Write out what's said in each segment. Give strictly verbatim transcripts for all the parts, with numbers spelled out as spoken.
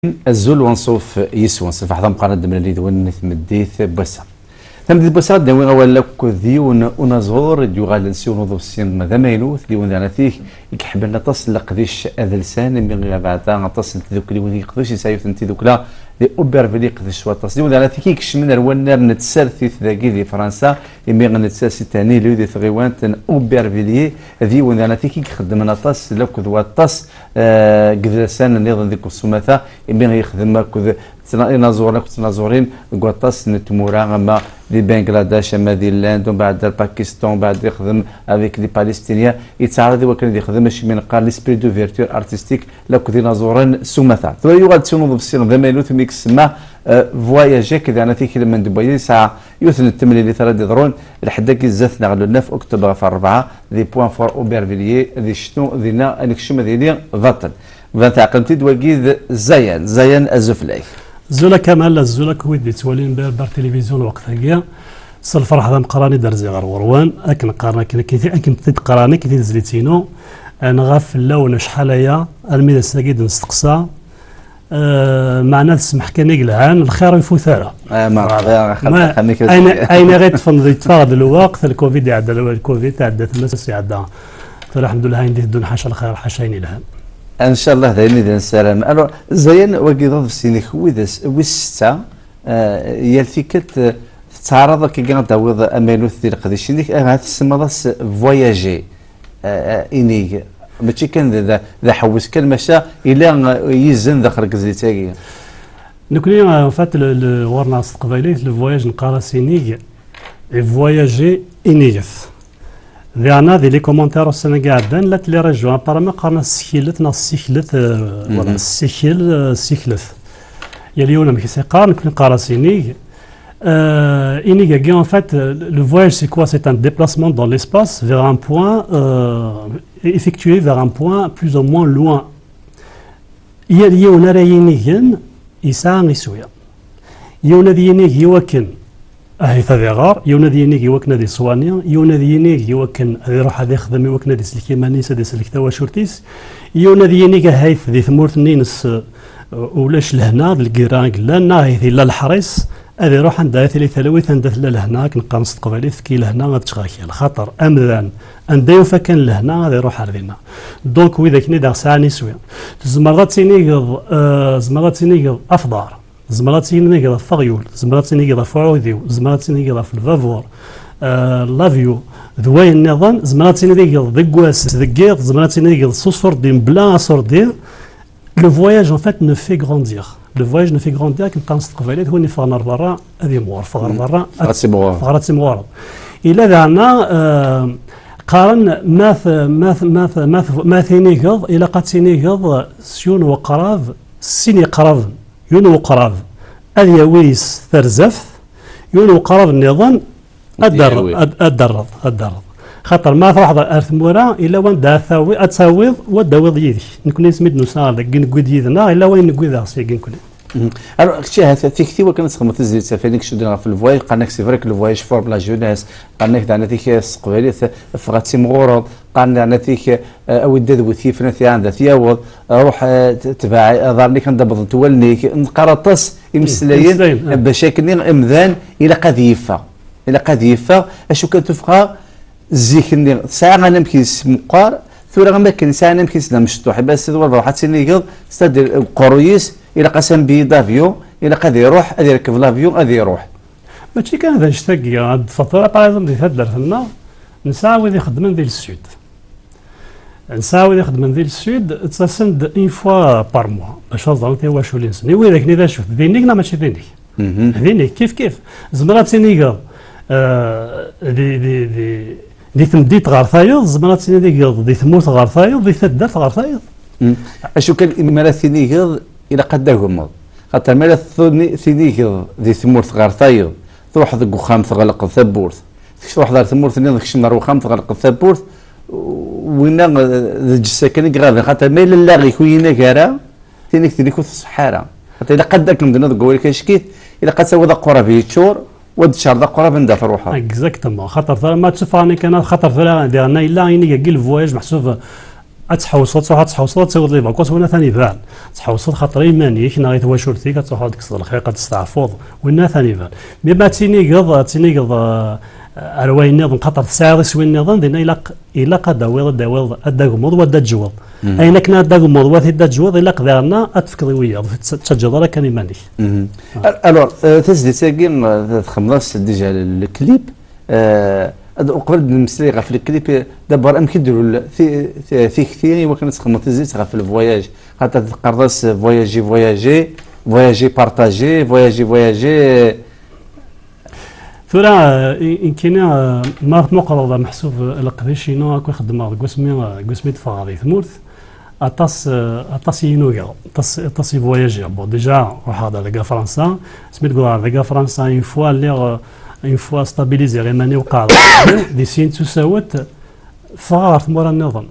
Azul wanṣuf yis-wen, s lferḥ d ameqqran ad d-mlalen yid-wen i tmeddit n wass-a. Tameddit n wass-a ad d-nawi awal akked yiwen unaẓur i d-yuɣalen s yiwen uḍebsi d amaynut, d yiwen daɣen atik i iḥemmlen aṭas n leqdic adelsan, imi abeɛda aṭas n tdukliwin i yeqdec, yesɛa yiwet n tidukla di Aubervilliers i iqdec s waṭas. D yiwen daɣen atik i ikecmen ar wannar n tsertit dagi di Fransa, imi netta si Tanili di tɣiwant n Aubervilliers, d yiwen daɣen atik i ixeddmen aṭas akked waṭas eh, deg yidles-nniḍen deg usumata, imi yexdem akked tna-, inaẓuren akked tnaẓurin deg waṭas n tmura, ama di Bangladesh, ama di l'Inde, umbeɛd ar Pakistan, umbeɛd yexdem avec les Palestiniens, yettɛaraḍ i wakken ad yexdem acu mi neqqar l'esprit d'ouverture artistique akked inaẓuren s umata. Tura yuɣal-d s yiwen uḍebsi d amaynut mi yessemma, eh, Voyager, akked daɣen atik ilmend n waya, yesɛa yiwet n temlilit ara d-iḍrun lḥedd-agi zdat neɣ le neuf octobre ɣef rebɛa di Point Fort Aubervilliers, di Cteaux, dinna ad nekcem ad yili baṭel. Bɣan tɛeqlem-t-id, wagi d Zayan, Zayan, azul fell-ak. Azul a Kamal, azul akk wid d-yettwalin Berber Télévision lweqt-agi. S lferḥ d ameqqran i d-rziɣ ɣer ɣur-wen, akken qqaren, akken, akken, akken t-id-qqaren, akken tizlit-inu, eh, nɣa fell-awen acḥal aya, armi d ass-agi d-nesteqsa, eh, meɛna d ssmaḥ kan i yelhan, lxir ur ifut ara. Ah, merḥba, voilà. Xalti, ma-, xalti, ayen, ayen i ɣ-iṭṭfen d yeṭṭef-aɣ-d lweqt, lcovid iɛedda, lcovid iɛedda, tmes iɛedda. Tura, alḥemdullah, ayen d-iteddun ḥaca lxir, ḥaca ayen yelhan. Ncallah d ayen i d nessaram. Alors, Zayan, wagi d aḍebsi-inek wis, wis setta, eh, yal tikkelt, eh, tettɛaraḍ akka ad d-tawiḍ amaynut di leqdic-inek, eh, ahat tsemmaḍ-as Voyager, eh, eh, inig. Mačči kan d, d, d aḥewwes kan, maca yella, eh, yizen daxel n tezlit-agi. Nekni, eh, en fait, le, le, ɣur-neɣ s teqbaylit, le voyage neqqar-as inig, et voyager, iniget. Diɣen di les commentaires ussan-agi iɛeddan, llant les régions, apparemment qqaren-as sskilet neɣ ssiklet, euh, voilà, mhm, ssikel, euh, ssiklet. Yal yiwen amek i s-iqqar, nekni neqqar-as inig. Euh, inig-agi, en fait, euh, le voyage, c'est quoi? C'est un déplacement dans l'espace vers un point, euh, effectué vers un point plus ou moins loin. Yal yiwen ara yinigen yesɛa iswi. Yiwen ad yinig i wakken ahat ad iɣer, yiwen ad yinig i wakken ad iṣwani, yiwen ad yinig i wakken ad iruḥ ad ixdem i wakken ad isellek iman-is, ad isellek tawacult-is, yiwen ad yinig ahat di tmurt-nni-ines, uh, ulac lehna, d lgirra i yellan, neɣ ahat illa leḥris, ad iruḥ anda ara tili talwit, anda tella lehna, akken qqaren s teqbaylit, efk-iyi lehna ad ččeɣ akal. Xaṭer amdan, anda yufa kan lehna, ad iruḥ ar dinna. Donc, widak-nni daɣ sɛan iswi. Tzemreḍ ad tinigeḍ, eh, tzemreḍ ad tinigeḍ afḍar, tzemreḍ ad tinigeḍ ɣef uɣyul, tzemreḍ ad tinigeḍ ɣef uɛudiw, tzemreḍ ad tinigeḍ ɣef lbabur, eh, l'avion, d wayen nniḍen, tzemreḍ ad tinigeḍ deg wass, deg yiḍ, tzemreḍ ad tinigeḍ s uṣurdi, mebla aṣurdi. Le voyage, en fait, ne fait grandir. Le voyage ne fait grandir, akken qqaren s teqbaylit, win yeffɣen ar berra ad imɣur, ffeɣ ar berra, ffeɣ ad timɣureḍ. Ffeɣ ad timɣureḍ. Illa daɣen, eh, qqaren ma t-, ma t-, ma t-, ma t-, ma tinigeḍ, ilaq ad tinigeḍ s yiwen weqrab, s sin yeqraben. Yiwen weqrab ad yawi s terzaft, yiwen weqrab nniḍen ad d-terreḍ, ad, ad d-terreḍ, ad d-terreḍ. Xaṭer ma truḥeḍ ar tmura, illa wanda ad tawi-, ad tawiḍ, wa d-tawiḍ yid-k. Nekni asmi d-nusa ɣer dagi, newwi-d yid-neɣ, illa wayen newwi daɣ syagi nekni. Mhm. Alors, kečči ahat tikti wakken ad txedmeḍ tizlit, ɣef ayen i icudden ɣef le voyage, qqaren-ak c'est vrai que le voyage forme la jeunesse, qqaren-ak daɣen atik s teqbaylit, ffeɣ ad timɣureḍ, qqaren daɣen atik, eh, awi-d ad wet yifen ad t-iɛand ad t-yaweḍ, ruḥ, eh, t-, tbeɛ aḍar-nni-k anda wwḍent wallen-ik, neqqar aṭas imeslayen, imeslayen, ah, bac akken imdan ilaq ad yeffeɣ. Ilaq ad yeffeɣ, acu kan tuffɣa zik-nni tesɛa anamek-is meqqar, tura am akken tesɛa anamek-is d amecṭuḥ, bas d walbeṛ ad tinigeḍ, c'est-à-dire deg uqerruy-is, ilaq-as un billet d'avion, ilaq ad iruḥ, ad irkeb l'avion, ad iruḥ. Mačči kan d annect-agi, ad d-teffeɣ tura, par exemple, di taddart-nneɣ, nesɛa wid ixeddmen di le sud. Nesɛa wid ixeddmen di le sud, ttasen-d une fois par mois, bac ad ẓren tiwaculin-nsen. I widak-nni d acu-t? D inig neɣ mačči d inig? Mhm. D inig, kif kif. Tzemreḍ ad tinigeḍ, eh, di, di, di, di temdint ɣer tayeḍ, tzemreḍ ad tinigeḍ di tmurt ɣer tayeḍ, di taddart ɣer tayeḍ. Mm. Acu kan, imi ara tinigeḍ, ilaq ad d-tagmeḍ. Xaṭer mi ara tini-, tinigeḍ di tmurt ɣer tayeḍ, truḥeḍ deg uxxam, tɣelqeḍ tawwurt. Tek-, truḥeḍ ɣer tmurt-nni, tekcem ɣer uxxam, tɣelqeḍ tawwurt, winna, eh, d lǧessa kan i iɣaben. Xaṭer ma yella llaɣ-ik ur yinag ara, tin i k-tili ur tṣeḥḥa ara. Xaṭer ilaq ad d-, akken medden deg wawal-ik acek-it, ilaq ad tawiḍ aqurab yeččur, u ad d-tecreḍ aqurab anda truḥeḍ. Exactement. Xaṭer tura ma tteffɣen kan, xaṭer tura diɣen yella inig-agi le voyage meḥsub ad tḥewṣeḍ, ad truḥeḍ ad tḥewṣeḍ, ad tawiḍ les vacances, win atan iban. Ad tḥewṣeḍ xaṭer i iman-ik neɣ i twacult-ik, ad truḥeḍ ad tekseḍ lxiq, ad testeɛfuḍ, win atan iban. Mi ma ad tinigeḍ, ad tinigeḍ, eh, ar wayen nniḍen, xaṭer tesɛiḍ iswi nniḍen, dinna ilaq, ilaq ad d-tawiḍ, ad d-tawiḍ, ad d-tagmeḍ, wa ad d-tǧewweḍ. Ayen akken ad d-tagmeḍ, wa ad t-id-tǧewweḍ, ilaq daɣen ad tefkeḍ i wiyaḍ, ur tettaǧǧaḍ ara kan iman-ik. Alors, euh, tazdit-agi, euh, txedmeḍ-as déjà le clip. Euh, ad, uqbel ad nemmeslay ɣef le clip, euh, d'abord, amek i d-terwel ti-, ti-, tikti i wakken ad txedmeḍ tizit ɣef le voyage? Xaṭer teqqareḍ-as voyager, voyager, voyager, partager, voyager, voyager. Tura, euh, i, i nekkini, euh, ma tmuqleḍ, meḥsub, euh, leqdic-inu akk i xeddmeɣ deg wasmi, euh, deg wasmi d-ffɣeɣ di tmurt, aṭas, euh, aṭas i yi-nugeɣ, aṭas, aṭas i voyager. Bon, déjà, ruḥeɣ-d ar dagi Fransa. Asmi d-wwḍeɣ ar dagi Fransa, une fois lliɣ, euh, une fois stabilisiɣ iman-iw, qeɛdeɣ di sin d tusawet, ffɣeɣ ɣer tmura nniḍen.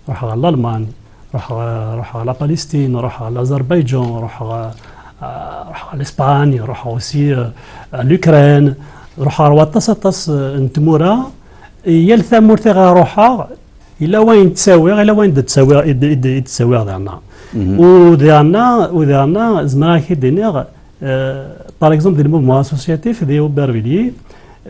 Ruḥeɣ ɣer Lalman, ruḥeɣ, ruḥeɣ ɣer la Palestine, ruḥeɣ ɣer l'Azerbaïdjan, ruḥeɣ, euh, ruḥeɣ ɣer l'Espagne, ruḥeɣ aussi, euh, à l'Ukraine, ruḥeɣ ɣer waṭas, aṭas, euh, n tmura. Yal tamurt i ɣer ruḥeɣ, yella wayen ttawiɣ, yella wayen d-ttawiɣ, i d-, i d-, i d-ttawiɣ daɣen. U daɣen, u daɣen, zemreɣ ad k-id-iniɣ, euh, par exemple, di le mouvement associatif, di Aubervilliers,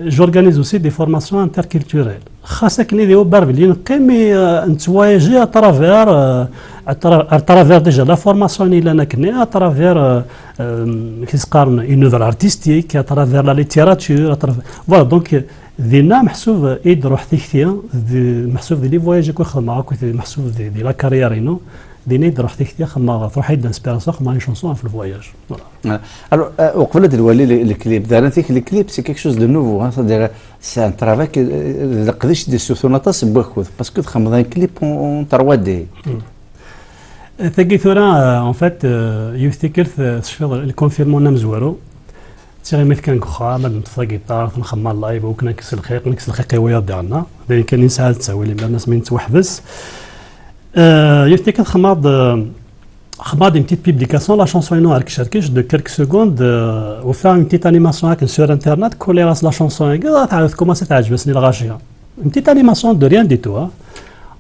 j'organise aussi des formations interculturelles. Xas akken i di Aubervilliers neqqim, i, euh, nettwayaji à travers, euh, à tra-, à travers déjà la formation i yellan akkenni, à travers, euh, euh, qu'est-ce qu'on dit, une œuvre artistique, à travers la littérature, à travers, voilà, donc, euh, dinna, meḥsub, euh, i d-ruḥ tikti, di, meḥsub di les voyages i xedmeɣ, akked meḥsub di, di la carrière-inu, dinna i d-ruḥ tikti, xedmeɣ, truḥ-iyi-d l'inspiration, xedmeɣ une chanson ɣef le voyage. Voilà. Ah, alors, euh, uqbel ad nwali le, le clip, d-rran tik, le clip, c'est quelque chose de nouveau, hein, c'est-à-dire, c'est un travail que, euh, d leqdic d-yessutun aṭas n wakud, parce que txedmeḍ un clip en, en trois D. Hmm. Euh, tagi tura, euh, en fait, euh, yiwet tikkelt, euh, tecfiḍ, le confinement amezwaru, d tiɣimit kan deg uxxam, ad neṭṭef tagiṭart, nxemmem live, akken ad nekkes lxiq, nekkes lxiq i wiyaḍ diɣenna. D ayen kan i nesɛa d ttawil, imiren asmi nettwaḥbes. Euh, yiwet tikkelt xedmeɣ-d, euh, Xedmeɣ-d une petite publication, la chanson-inu Rkec Rkec, de quelques secondes, euh, ufiɣ une petite animation akken sur internet, kkuliɣ-as la chanson-agi, ah, tɛawed commencer teɛǧeb-asen i lɣaci. Une petite animation de rien du tout, hein.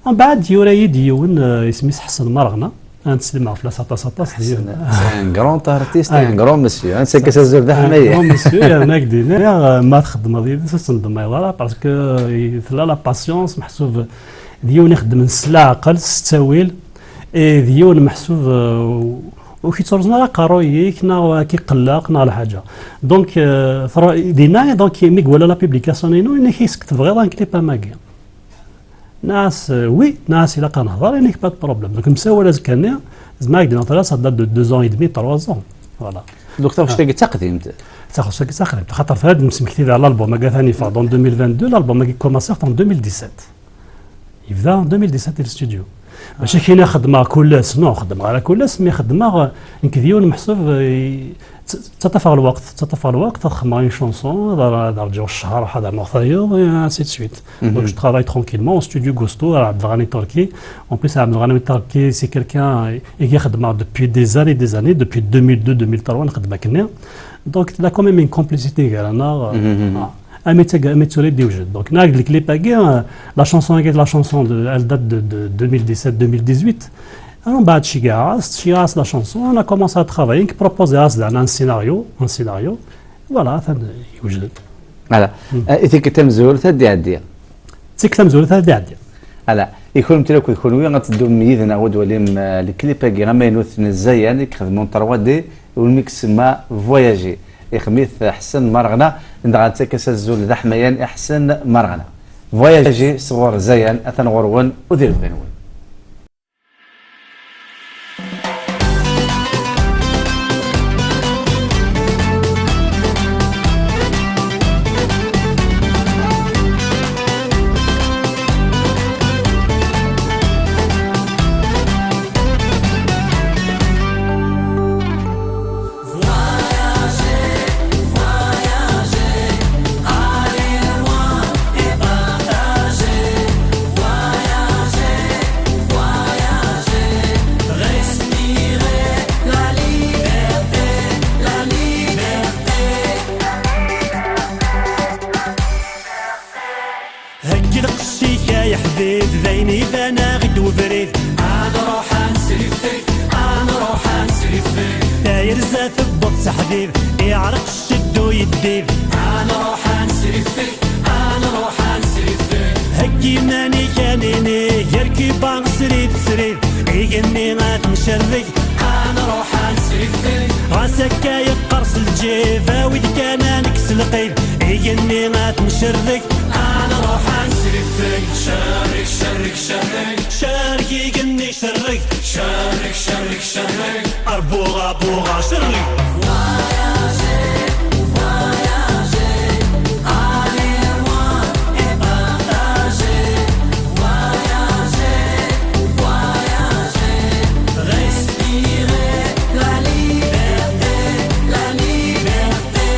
Mbeɛd yura-yi-d yiwen, euh, isem-is Ḥsen Marɣna, ad neslimeɣ fell-as aṭas aṭas. Ḥsen, c'est un grand artiste et un grand monsieur, hein, c'est que ça se un grand monsieur, yerna ak-d-iniɣ, euh, ma txeddmeḍ yid-s ad tendemmeḍ ara, parce que, euh, tella la patience, meḥsub d yiwen ixeddmen s leɛqel, s ttawil, eh, d yiwen meḥsub, eh, ur k-ittruẓen ara aqerruy-ik, neɣ ad k-iqelleq, neɣ lḥaǧa. Donc, eh, tru-, dinna, donc, mi iwala la publication-inu, yenna-k, est-ce que tebɣiḍ un clip am wagi? Nniɣ-as, eh, oui, nniɣ-as, ilaq ad nehḍer, yenna-k, pas de problème. Donc, nemsawal azekka-nni, zemreɣ ad k-d-iniɣ tura, ça date de deux ans et demi, trois ans. Voilà. Donc, taɣect-agi d taqdimt? Taɣect-agi d taqdimt. Xaṭer tura ad nemsmekti ɣer l'album-agi atan yeffeɣ-d en deux mille vingt-deux, l'album-agi commencé en deux mille dix-sept. Yebda deux mille dix-sept di studio. Mačči kini xeddmeɣ kul ass, non, xeddmeɣ ara kul ass, mi xeddmeɣ, eh, nekk d yiwen meḥsub, eh, tt-, ttaṭṭafeɣ lweqt, ttaṭṭafeɣ lweqt, ad xedmeɣ une chanson, ad ar-, ad rǧuɣ ccher, ad rnuɣ tayeḍ, et ainsi de suite. Donc, je travaille tranquillement au studio Gusto, à Abdelghani Turki. En plus, Abdelghani Turki, c'est quelqu'un, eh, i xeddmeɣ depuis des années, des années, depuis deux mille deux, deux mille trois, nxeddem akken-nni. Donc, tella quand même une complicité gar-aneɣ. Ah. Armi d tagi, armi d tura i d-yewjed. Donc, nniɣ-ak-d le clip-agi, euh, la chanson-agi, la chanson de, elle date de, de deux mille dix-sept, deux mille dix-huit. Alors, mbeɛd cegɛeɣ-as, cegɛeɣ-as la chanson, on a commencé à travailler, nekk proposer-as-d un scénario, un scénario. Voilà, atan yewjed. Voilà. Euh, i tikkelt tamezwarut ad d-iɛeddi. Tikkelt tamezwarut ad d-iɛeddi. Voilà. I kunemti akk d kunwi ad teddum yid-neɣ ad twalim, euh, le clip-agi amaynut n Zayan i ixedmen trois D, umi isemma Voyager. Ixdem-it Ḥsen Marɣna, dɣa nettak-as azul d aḥmayan i Ḥsen Marɣna. Voyager sɣur Zayan, atan ɣur-wen u di lebda-nwen. Tewweḍ s aḥdid, iɛreq cceddu yeddid. Ad nruḥ ad nesriffeg, ad nruḥ ad nesriffeg. Heggi iman-ik ad ninig, ar Cuba srid srid. Igenni ad t-ncerreg, ad nruḥ ad nesriffeg. Ɣas akka yeqqers lǧib, awi-d kan ad nekkes lqid. Igenni ad t-ncerreg, ad nruḥ ad nesriffeg. Cerreg, cerreg, cerreg. Cerreg igenni, cerreg. Cerreg, cerreg, cerreg. Ar Buɣa, Buɣa, cerreg. Voyager, voyager, aller loin et partager. Voyager, voyager, respirer la liberté, la liberté.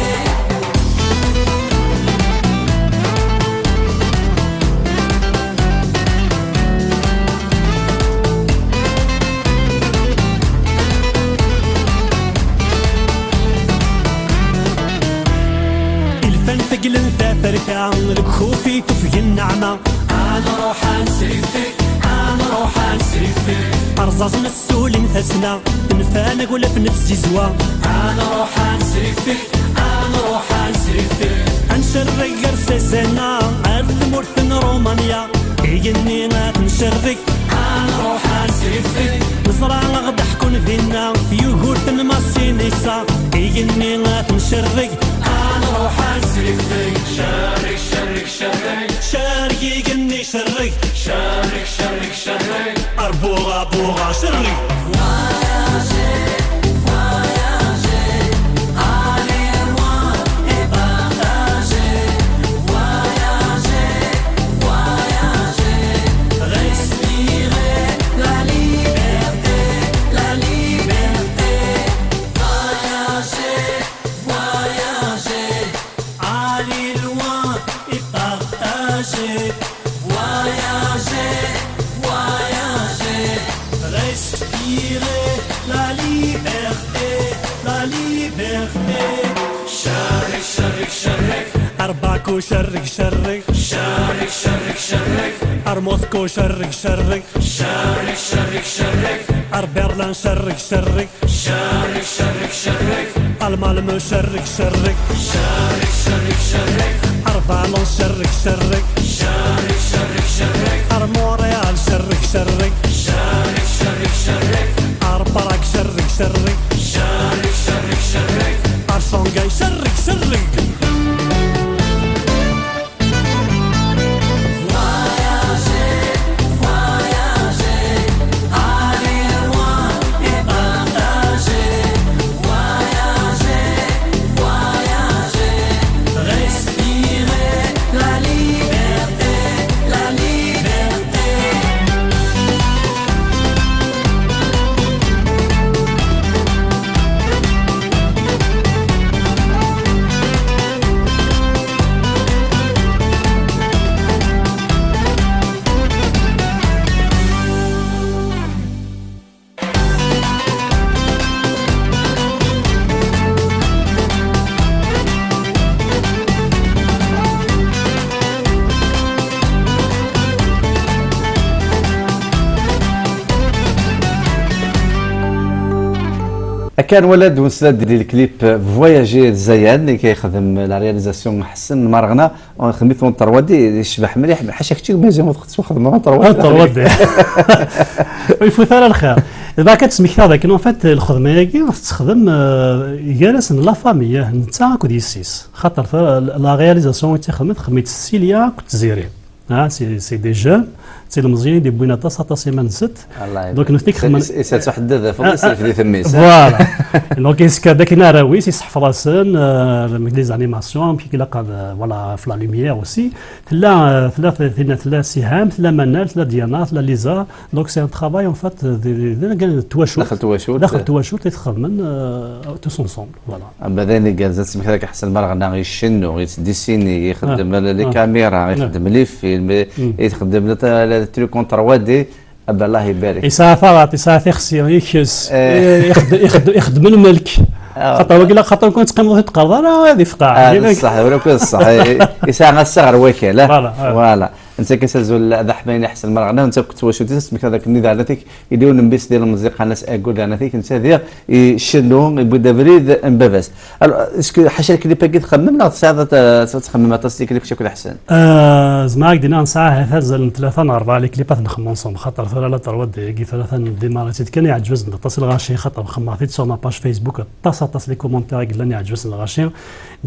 Ilfan fegglen taferka, deg uxuf i tufeg nneɛma. Ad nruḥ ad nesriffeg, ad nruḥ ad nesriffeg. Arẓaẓ n ssulin tasna, tenfan agulaf n tzizwa. Ad nruḥ ad nesriffeg, ad nruḥ ad nesriffeg. Ad ncerreg ar Sasana, ar tmurt n Rumanya. Igenni ad t-ncerreg, ad nruḥ ad nesriffeg. Neẓra ad ɣ-d-ḥkun dinna, f yugurt n Masinisa. Igenni ad t-ncerreg, ad nruḥ ad nesriffeg. Cerreg, cerreg, cerreg. Cerreg igenni, cerreg. Cerreg, cerreg, cerreg. Ar Buɣa, Buɣa, cerreg. Voyager, voyager, aller loin et partager. Voyager, voyager, respirer la liberté, la liberté. Voyager, voyager, aller loin et partager. Voyager, voyager, respirer la liberté, la liberté. Cerreg, cerreg, cerreg. Ar Baku, cerreg, cerreg. Cerreg, cerreg, cerreg. Ar Moscou, cerreg, cerreg. Cerreg, cerreg, cerreg. Ar Berlin, cerreg, cerreg. Cerreg, cerreg, cerreg. Ar Malmö, cerreg, cerreg. Cerreg, cerreg, cerreg. Ar Valence, cerreg, cerreg. Cerreg, cerreg, cerreg. Ar Montréal, cerreg, cerreg. Cerreg, cerreg, cerreg. Ar Prague, cerreg, cerreg. Cerreg, cerreg, cerreg. Ar Shanghai, cerreg, cerreg. Voyager, voyager, aller loin et partager. Voyager, voyager, respirer la liberté, la liberté. Akka nwala-d u nesla-d di lklip Voyager d Zayan, i yexdem la réalisation Ḥsen Marɣna. Xdem-it en trois D, yecbeḥ mliḥ, ḥaca kečči Maziɣ ma tettwaxdem en trois D. En trois D. Ur ifut ara lxir. Dɣa ad d-smektiɣ dakken, en fait, lxedma-agi tettexdem, euh, gar-asen la famille, netta akked yessi-s. Xaṭer ta-, la réalisation i tt-ixedmen, texdem-itt Silya akked Tiziri. Ah, c'est, c'est des jeunes, d tilmeẓyin i d-yewwin aṭas, aṭas iman-nsent. Allah. Donc, nutni kexmen. Is-, is-, is-, ḥedded ɣef, ah, isref di temmi-s. Voilà. Donc, yesker-d akken arraw-is, yesseḥfeḍ-asen, euh, les animations, amek i ilaq ad, euh, voilà, ɣef la lumière aussi. Tella, euh, tella, tella, tella Siham, tella Manal, tella Diana, tella Liza. Donc, c'est un travail, en fait, de, de, de, de twacult. Daxel twacult. Daxel twacult i t-xedmen, euh, tous ensemble. Voilà. Aba d ayen igerrzen, ad smektiɣ-ak Ḥsen Marɣna icennu, yettdisini, ixeddem, ah, les, ah, caméras, ah, ixeddem les films, mm, ixeddem le, le truc en trois D. Aba, Allah ibarek. Yesɛa taɣaṭ, yesɛa tixsi, ikes, eh, ixeddem, ixeddem, ixeddem lmelk. Ah. Xaṭer wagi la, xaṭer ur teqqimeḍ ur teqqareḍ ara, ad ifqeɛ. Ah, d ṣṣeḥ, ur akk d ṣṣeḥ. I-, yesɛa assaɣ ar wakal, ah. Voilà, ah. Voilà. Netta kan s azul d aḥmayen iḥsen merɣna, netta akked twacult-is, tesmekta dakken daɛnatik, yella yiwen n mmi-s d ilemẓi qqaren-as Aggur daɛnatik, netta diɣ icennu, yewwi-d abrid n baba-s. Alors, est-ce que ḥaca lklip-agi txemmem neɣ tesɛiḍ ad t-, ad txemmem aṭas lklip kečč akked Ḥsen? Euh, zemreɣ ad k-d-iniɣ nesɛa ahat azal n tlata neɣ rebɛa lklip ad t-nxemmem ensemble, xaṭer tura la tlata-agi tlata ndimar-itt-id kan, iɛǧeb-asen aṭas i lɣaci, xaṭer xemmeɣ-t-id sur ma page Facebook, aṭas, aṭas les commentaires i yellan, iɛǧeb-asen lɣaci.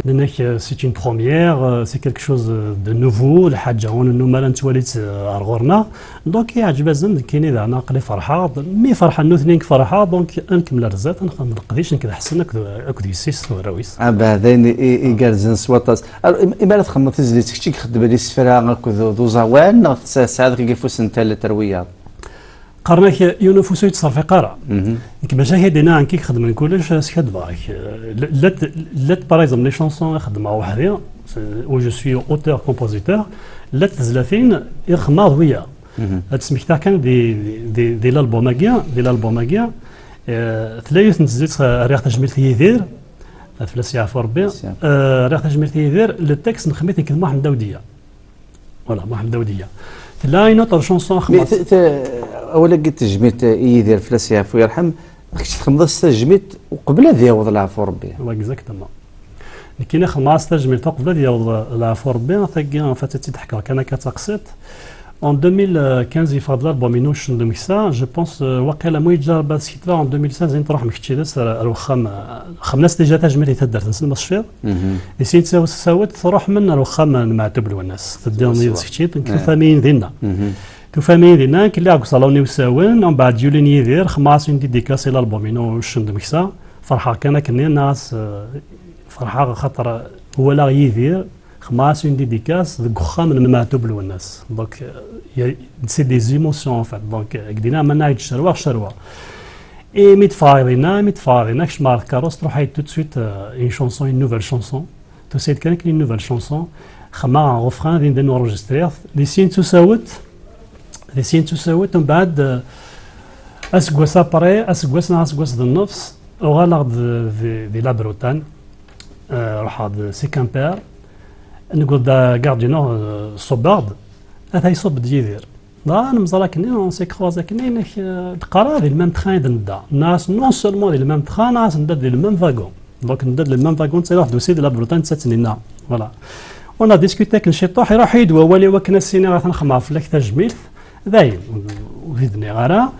Nnan-ak, euh, c'est une première, euh, c'est quelque chose, euh, de nouveau, lḥaǧa ur nennum ara nettwali-tt, euh, ar ɣur-neɣ. Donc, iɛǧeb-asen, nekkini daɣen aql-i ferḥeɣ. Mi ferḥen nutni, nekk ferḥeɣ. Donc, ad nkemmel ar zdat, ad nexdem leqdic, nekk d Ḥsen akked, akked yessi-s d warraw-is. Ah, bah, d ayen i, i, igerrzen s waṭas. Alors, im-, imi ara txedmeḍ tizlit, kečč i ixeddmen isefra akked d uẓawan, neɣ tsa-, tesɛiḍ kif ufus n tal-, terwiyaḍ? Qqaren-ak yiwen ufus ur yettserfiq ara. Mhm. Nekk maca k-id-iniɣ nekk i ixedmen kullec, skaddbeɣ-ak. Llant, llant, par exemple, les chansons i xeddmeɣ weḥd-i, c'est, où je suis auteur-compositeur, llant tezlatin i xedmeɣ d wiyaḍ. Mhm. Ad smektaɣ kan di, di, di, di l'album-agi, di l'album-agi, eh, tella yiwet n tezlit, eh, rriɣ tajmilt i Yidir, ad fell-as yeɛfu Rebbi. Yes, yeah. Eh, rriɣ tajmilt i Yidir, le texte nexdem-it nekk d Muḥend Awdiya. Voilà, Muḥend Awdiya. Tella une autre chanson. Mais xedmeɣ t-, t-, awal-agi n tejmilt i Yidir fell-as yeɛfu yerḥem, kečč txedmeḍ-as tajmilt uqbel ad yaweḍ leɛfu Rebbi. Ouais, exactement. Nekkini xedmeɣ-as tajmilt uqbel ad yaweḍ leɛfu Rebbi, tagi, en fait, ad tt-id-ḥkeɣ kan akka d taqsiṭ. En deux mille quinze, yeffeɣ-d l'album-inu Uccen d Umeksa. Je pense, euh, waqila ma yeǧǧa Rebbi ad sketbeɣ, en deux mille seize i n-truḥem kečč yid-s ar, ar wexxam, euh, xedmen-as déjà tajmilt i taddart-nsen, ma tecfiḍ. Mhm. Di sin tsawt, truḥem ar wexxam n Meɛtub Lwennas. Teddiḍ yid-s kečč, nekk tufam-iyi dinna. Mhm. Tufam-iyi dinna, nekk lliɣ deg uṣalun-iw s awen, umbeɛd yuli-n Yidir, xedmeɣ-as une dédicace i l'album-inu Uccen d Umeksa. Ferḥeɣ kan akken, nniɣ-as, euh, ferḥeɣ xaṭer walaɣ Yidir, xedmeɣ-as une dédicace deg uxxam n Meɛtub Lwennas. Donc, euh, y a, c'est des émotions, en fait. Donc, euh, deg dinna, ma nniɣ-ak-d cerweɣ, cerweɣ. Et mi d-ffɣeɣ dinna, mi d-ffɣeɣ dinna, kecmeɣ ɣer tkeṛṛust, truḥ-iyi tout de suite, euh, une chanson, une nouvelle chanson. Tusa-yi-d kan akken une nouvelle chanson. Xedmeɣ un refrain, din din enregistriɣ-t. Di sin tusawet, di sin tusawet, umbeɛd, euh, aseggas après, aseggas neɣ aseggas d nnefs, uɣaleɣ-d di, di la Bretagne. Euh, ruḥeɣ-d si Quimper, newweḍ-d Gare du Nord, euh, ṣubbeɣ-d, ata iṣubb-d Yidir. Dɣa nemẓer akkenni, on s'est croisé akkenni, inek, euh, d-qqareɣ di le même train i d-nedda. Nniɣ-as non seulement di le même train, nniɣ-as nedda di le même wagon. Donc nedda di le même wagon, ttiliɣ d aussi de la Bretagne, d Taninna. Voilà. On a discuté akken ciṭuḥ, iruḥ-iyi-d wawal i wakken ad s-iniɣ atan xedmeɣ fell-ak tajmilt. Dayen, ur t-id-nniɣ ara.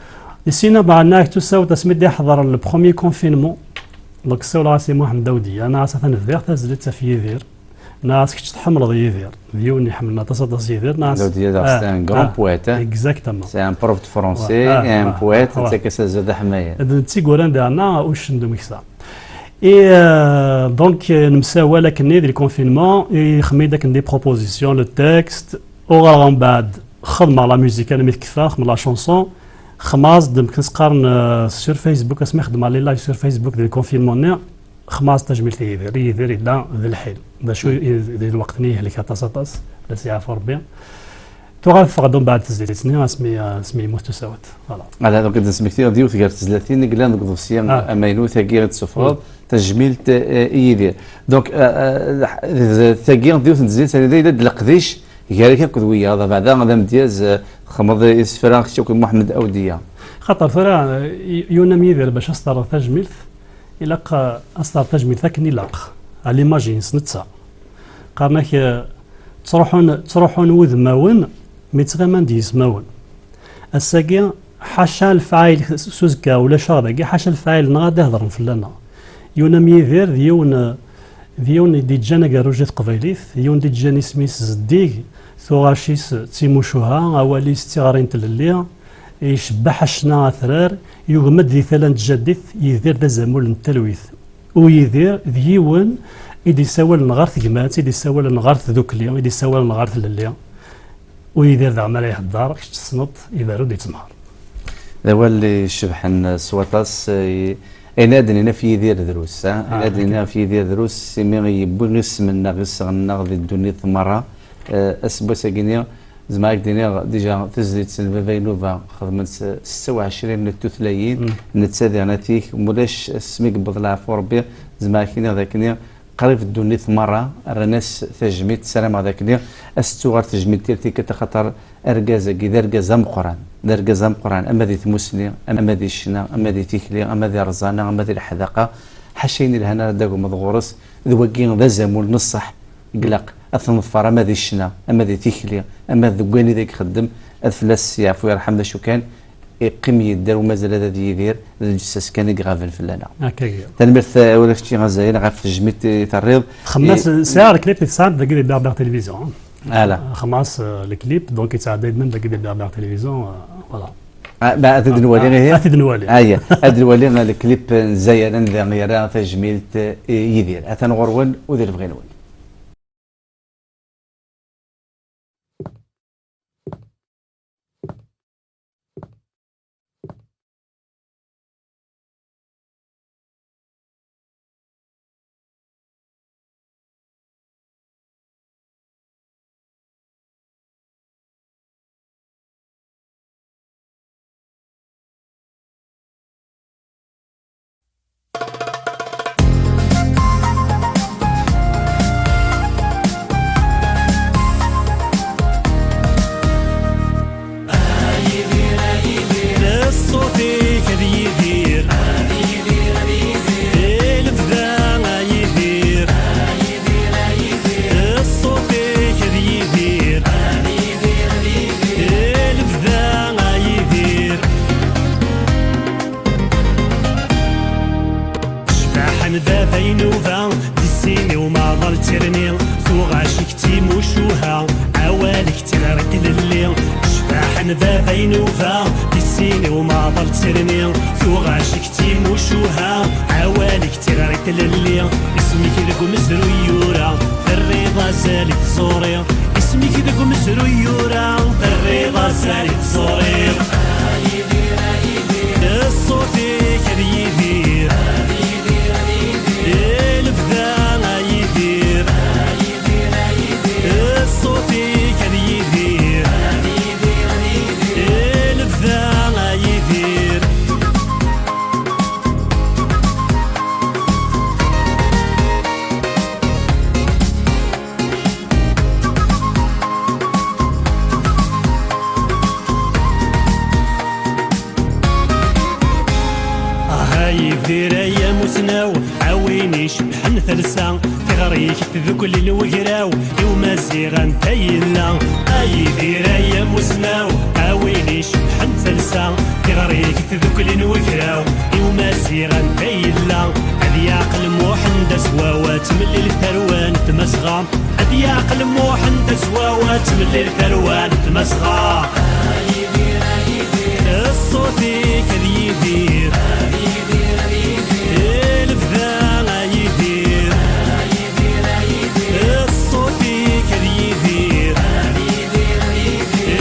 Di sin umbeɛd nniɣ-ak tusawt asmi d-iḥḍer le premier confinement. Donc ssawleɣ-as i Muḥend Awdiya, nniɣ-as atan bdiɣ tazlit ɣef Yidir. Nniɣ-as kečč tḥemmleḍ Yidir. D yiwen iḥemmlen aṭas aṭas Yidir. Nniɣ-as Awdiya, c'est un grand poète, hein. Exactement. C'est un prof de français et un poète, d taggazt azal d aḥmayan. D netta i yuran daɣen Uccen d Umeksa. Et, euh, donc, euh, nemsawal akkenni di le confinement, ixdem-iyi-d akken des propositions, le texte, uɣaleɣ umbeɛd xedmeɣ la musique, almi tekfa, xedmeɣ la chanson, xedmeɣ-as-d, amek s-qqaren, euh, sur Facebook, asmi xedmeɣ les lives sur Facebook di le confinement-nni, xedmeɣ-as tajmilt i Yidir. Yidir yella d lḥil. D acu i, di lweqt-nni yehlek aṭas, aṭas, la s-yeɛfu Rebbi. Tuɣal teffeɣ-d umbeɛd tezlit-nni asmi, asmi yemmut tusawt. Voilà. Ala, donc, ad d-nesmekti d yiwet gar tezlatin i yellan deg uḍebsi amaynut-agi i d-tessufɣeḍ, tajmilt, eh, i Yidir. Donc, eh, eh, d-, tagi d yiwet n tezlit, anida yella-d leqdic gar-ak akked wiyaḍ, abeɛda d amedyaz, eh, txedmeḍ isefra kečč akked Muḥemmed Awdiya. Xaṭer tura, eh, y-, yiwen am Yidir bac ad s-terreḍ tajmilt, ilaq, eh, ad s-terreḍ tajmilt akken ilaq, à l'image-ines netta. Qqaren-ak, eh, ttruḥun, ttruḥun wudmawen mi ttɣiman-d yismawen. Ass-agi, ḥaca lefɛayel s uzekka ulac-aɣ dagi, ḥaca lefɛayel-nneɣ ad d-ihedren fell-aneɣ. Yiwen am Yidir d yiwen, d yiwen i d-iǧǧan agerruj i teqbaylit, d yiwen d-iǧǧan isem-is zeddig, tuɣac-is d timucuha, awal-is d tiɣri n tlelli, icebbeḥ a ccna atrar, yugem-d di tala n tjaddit, Yidir d azamul n talwit. U Yidir d yiwen i d-isawalen ɣer tegmat, i d-isawalen ɣer tdukli, i d-isawalen ɣer tlelli. U Yidir daɣ mi ara ihedder, kečč tessneḍ, iberru-d, ittemɣer. D awal icebḥen s waṭas, eh, ayen ad d-nini ɣef Yidir drus, ha? Ayen ad d-nini ɣef Yidir drus, imi yewwi isem-nneɣ, iseɣ-nneɣ di ddunit merra. Eh, aseggas-agi-ni, zemreɣ ad k-d-iniɣ, dija, tizlit n Baba Inuba xedmen-tt setta u ɛecrin n tutlayin, netta diɣen atik, mulac asmi yewweḍ leɛfu Rebbi, zemreɣ ad k-iniɣ d akken qrib ddunit merra rran-as tajmilt. Ssarameɣ d akken ad s-tuɣal tejmilt tir tikkelt, axaṭer argaz-agi d argaz ameqqran, d argaz ameqqran, ama di tmusni, ama di ccna, ama di tikli, ama di rẓana, ama di leḥdaqa. Ḥaca ayen ilhan ara d-agmeḍ ɣur-s, d wagi d azamul n ṣṣeḥ i ilaq ad t-neḍfer, ama di ccna, ama di tikli, ama deg wayen i d ixeddem, ad fell-as yeɛfu yerḥem. D acu kan, iqqim yedder, u mazal ad, ad yidir, d lǧessas kan i iɣaben fell-aneɣ. Akka i. Tanemmirt, eh, ula kečči a Zayen, ɣef tejmilt i terriḍ. Xemmas, i- sɛiɣ lklip i tesɛam dagi di Berbère Télévision, hein. Ala. Xemmas, euh, lklip, donc yettɛedday-d même dagi di Berbère Télévision, euh, voilà. Ah, ba, ad t-id-nwali, ah, ihi? Ad t-id-nwali. Aya, ad nwali lklip n Zayen anda yerra tajmilt i Yidir. Atan ɣur-wen u di lebɣi-nwen. Ṣṣut-ik ad yidir, i lebda a Yidir. Ṣṣut-ik ad yidir, i lebda a Yidir. Cbaḥa n baba inuba, di sin-iw maḍal tirni, tuɣac-ik d timucuha, awal-ik d tiɣri tlelli. Cbaḥa n baba inuba, di sin-iw maḍal tirni, tuɣac-ik d timucuha, awal-ik d tiɣri tlelli. Isem-ik deg umezruy yura, terriḍ azal i tẓuri. Isem-ik deg umezruy yura, terriḍ azal i tẓuri. Ṣṣut-ik ad yidir, i lebda a Yidir. Ṣṣut-ik ad yidir, i lebda a Yidir. Ah, a Yidir ay amusnaw, a win icebḥen talsa, tiɣri-k tdukli n wegraw, i umaziɣ anta yella. A Yidir ay amusnaw, a win icebḥen talsa, tiɣri-k tdukli n wegraw, i umaziɣ anta yella. Ad yaɛqel Muḥend Azwaw, ad tmellil tarwa n Tmasɣa. Ad yaɛqel Muḥend Azwaw, ad tmellil tarwa n Tmasɣa. Ṣṣut-ik ad yidir, i lebda a Yidir. Ṣṣut-ik ad yidir, i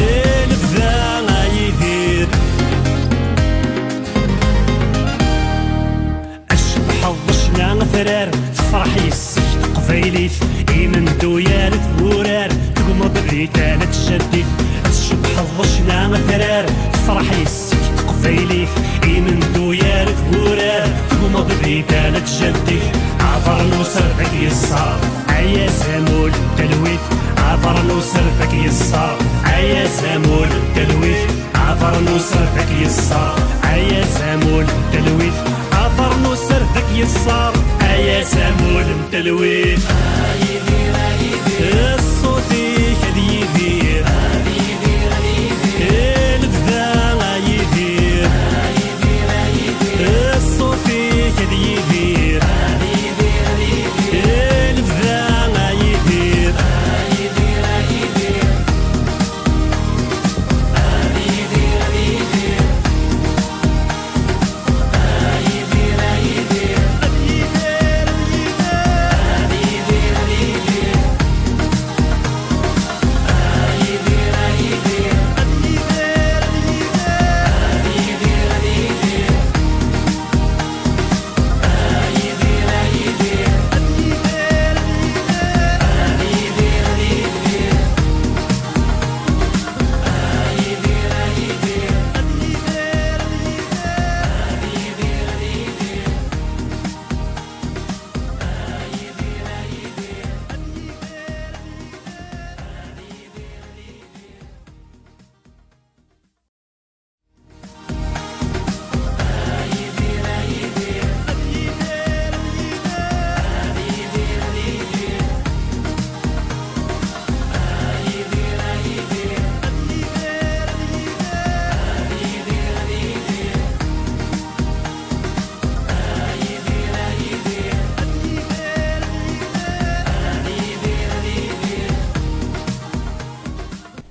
lebda a Yidir. Acebḥeḍ ccna atrar, tefreḥ yes-k teqbaylit, imendu yal tburar, tegmeḍ di tala tjaddit. Tcebḥeḍ ccna atrar, tefreḥ yes-k teqbaylit, imendu yal tburar, tegmeḍ di tala tjaddit. Aḍar n userdak yeṣṣar, ay azamul n talwit. Aḍar n userdak yeṣṣar, ay azamul n talwit. Aḍar n userdak yeṣṣar, ay azamul n talwit. Aḍar n userdak yeṣṣar, ay azamul n talwit. Ṣṣut-ik ad yidir, i lebda a Yidir. Ṣṣut-ik ad yidir, i lebda a Yidir.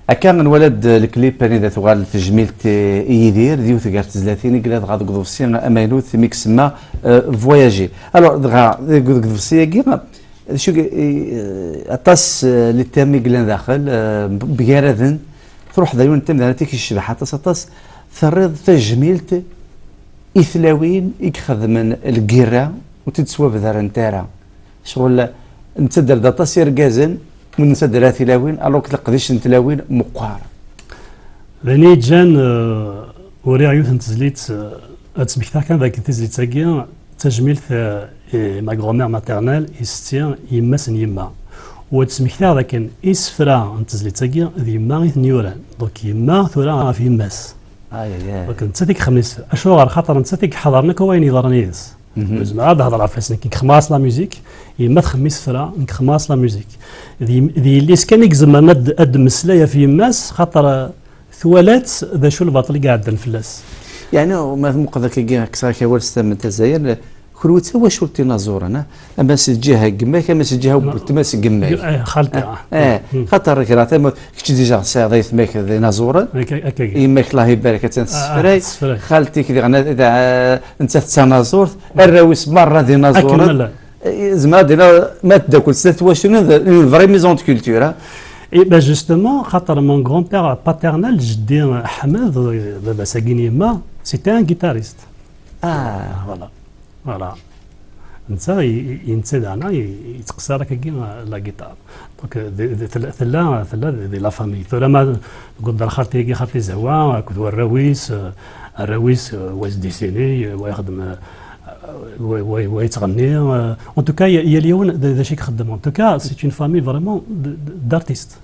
Akka nwala-d lklip anida tuɣal tejmilt i Yidir, d yiwet gar tezlatin i yella dɣa deg uḍebsi amaynut imi isemma, euh, Voyager. Alors, dɣa deg, deg uḍebsi-agi, d acu i, i, aṭas, euh, les thèmes i yellan daxel, euh, mgaraden, truḥ d yiwen n temdarit i k-yecbeḥ aṭas, aṭas, terriḍ tajmilt i tlawin i ixedmen lgirra ur tt-id-ttwabdarent ara. Ccɣel nettader-d aṭas irgazen, ur nettader ara tilawin, alors que leqdic n tlawin meqqar. D ayen i yeǧǧan, euh, uriɣ yiwet n tezlit, euh, ad smektaɣ kan dakken tizlit-agi d tajmilt, euh, i ma grand-mère maternelle, i setti, yemma-s n yemma. U ad smektaɣ dakken isefra n tezlit-agi d yemma i ten-yuran. Donc yemma tura ɣef yemma-s. Ay, ay, ay. Donc nettat i ixemmen isefra. Acuɣer? Xaṭer nettat i iḥeḍren akk wayen yeḍran yid-s. Mhm. Ur zmireɣ ad d-hedreɣ ɣef-s, nekk nexdem-as la musique, yemma txemmem isefra, nekk xedmeɣ-as la musique. D yem-, d yelli-s kan i izemren ad, ad d-temmeslay ɣef yemma-s, xaṭer, eh, twala-tt d acu lbaṭel i iɛeddan fell-as. Yeɛni, ma tmuqleḍ akkagi, kkseɣ-ak awal s tament a Zayer, kenwi d tawacult inaẓuren, ah? Ama si lǧiha n gma-k, ama si lǧiha n weltma-s n gma-k. Eh, xalti, ah, ah. Eh, mm. Xaṭer kra tama, kečč déjà tesɛiḍ ayetma-k d inaẓuren. Akka, akka. Yemma-k, Allah ibarek, attan tessefray. Ah, ah, tessefray. Xalti-k diɣen, d, d, nettat d tanaẓurt, arraw-is merra d inaẓuren. Akken ma llan. Eh, zemreɣ ad d-iniɣ, ma tdakkel snat twaculin, d une vraie maison de culture, ah. Eh ben, justement, xaṭer mon grand-père paternel, jeddi Ḥmed, baba-s-agi n yemma, c'était un guitariste. Ah. Voilà. Voilà. Netta, i, i, i netta daɣen, i, yettqeṣṣir akkagi, euh, la guitare. Donc, euh, d, d, tella, tella, tella di, di la famille. Tura ma tgudder xalti-agi, xalti Zehwa, akked warraw-is, euh, arraw-is, euh, wa yettdessini, euh, wa ixeddem, euh, wa, wa, wa yettɣenni, euh, en tout cas, y-, yal yiwen d, d acu i ixeddem. En tout cas, c'est une famille vraiment de, de, d'artistes.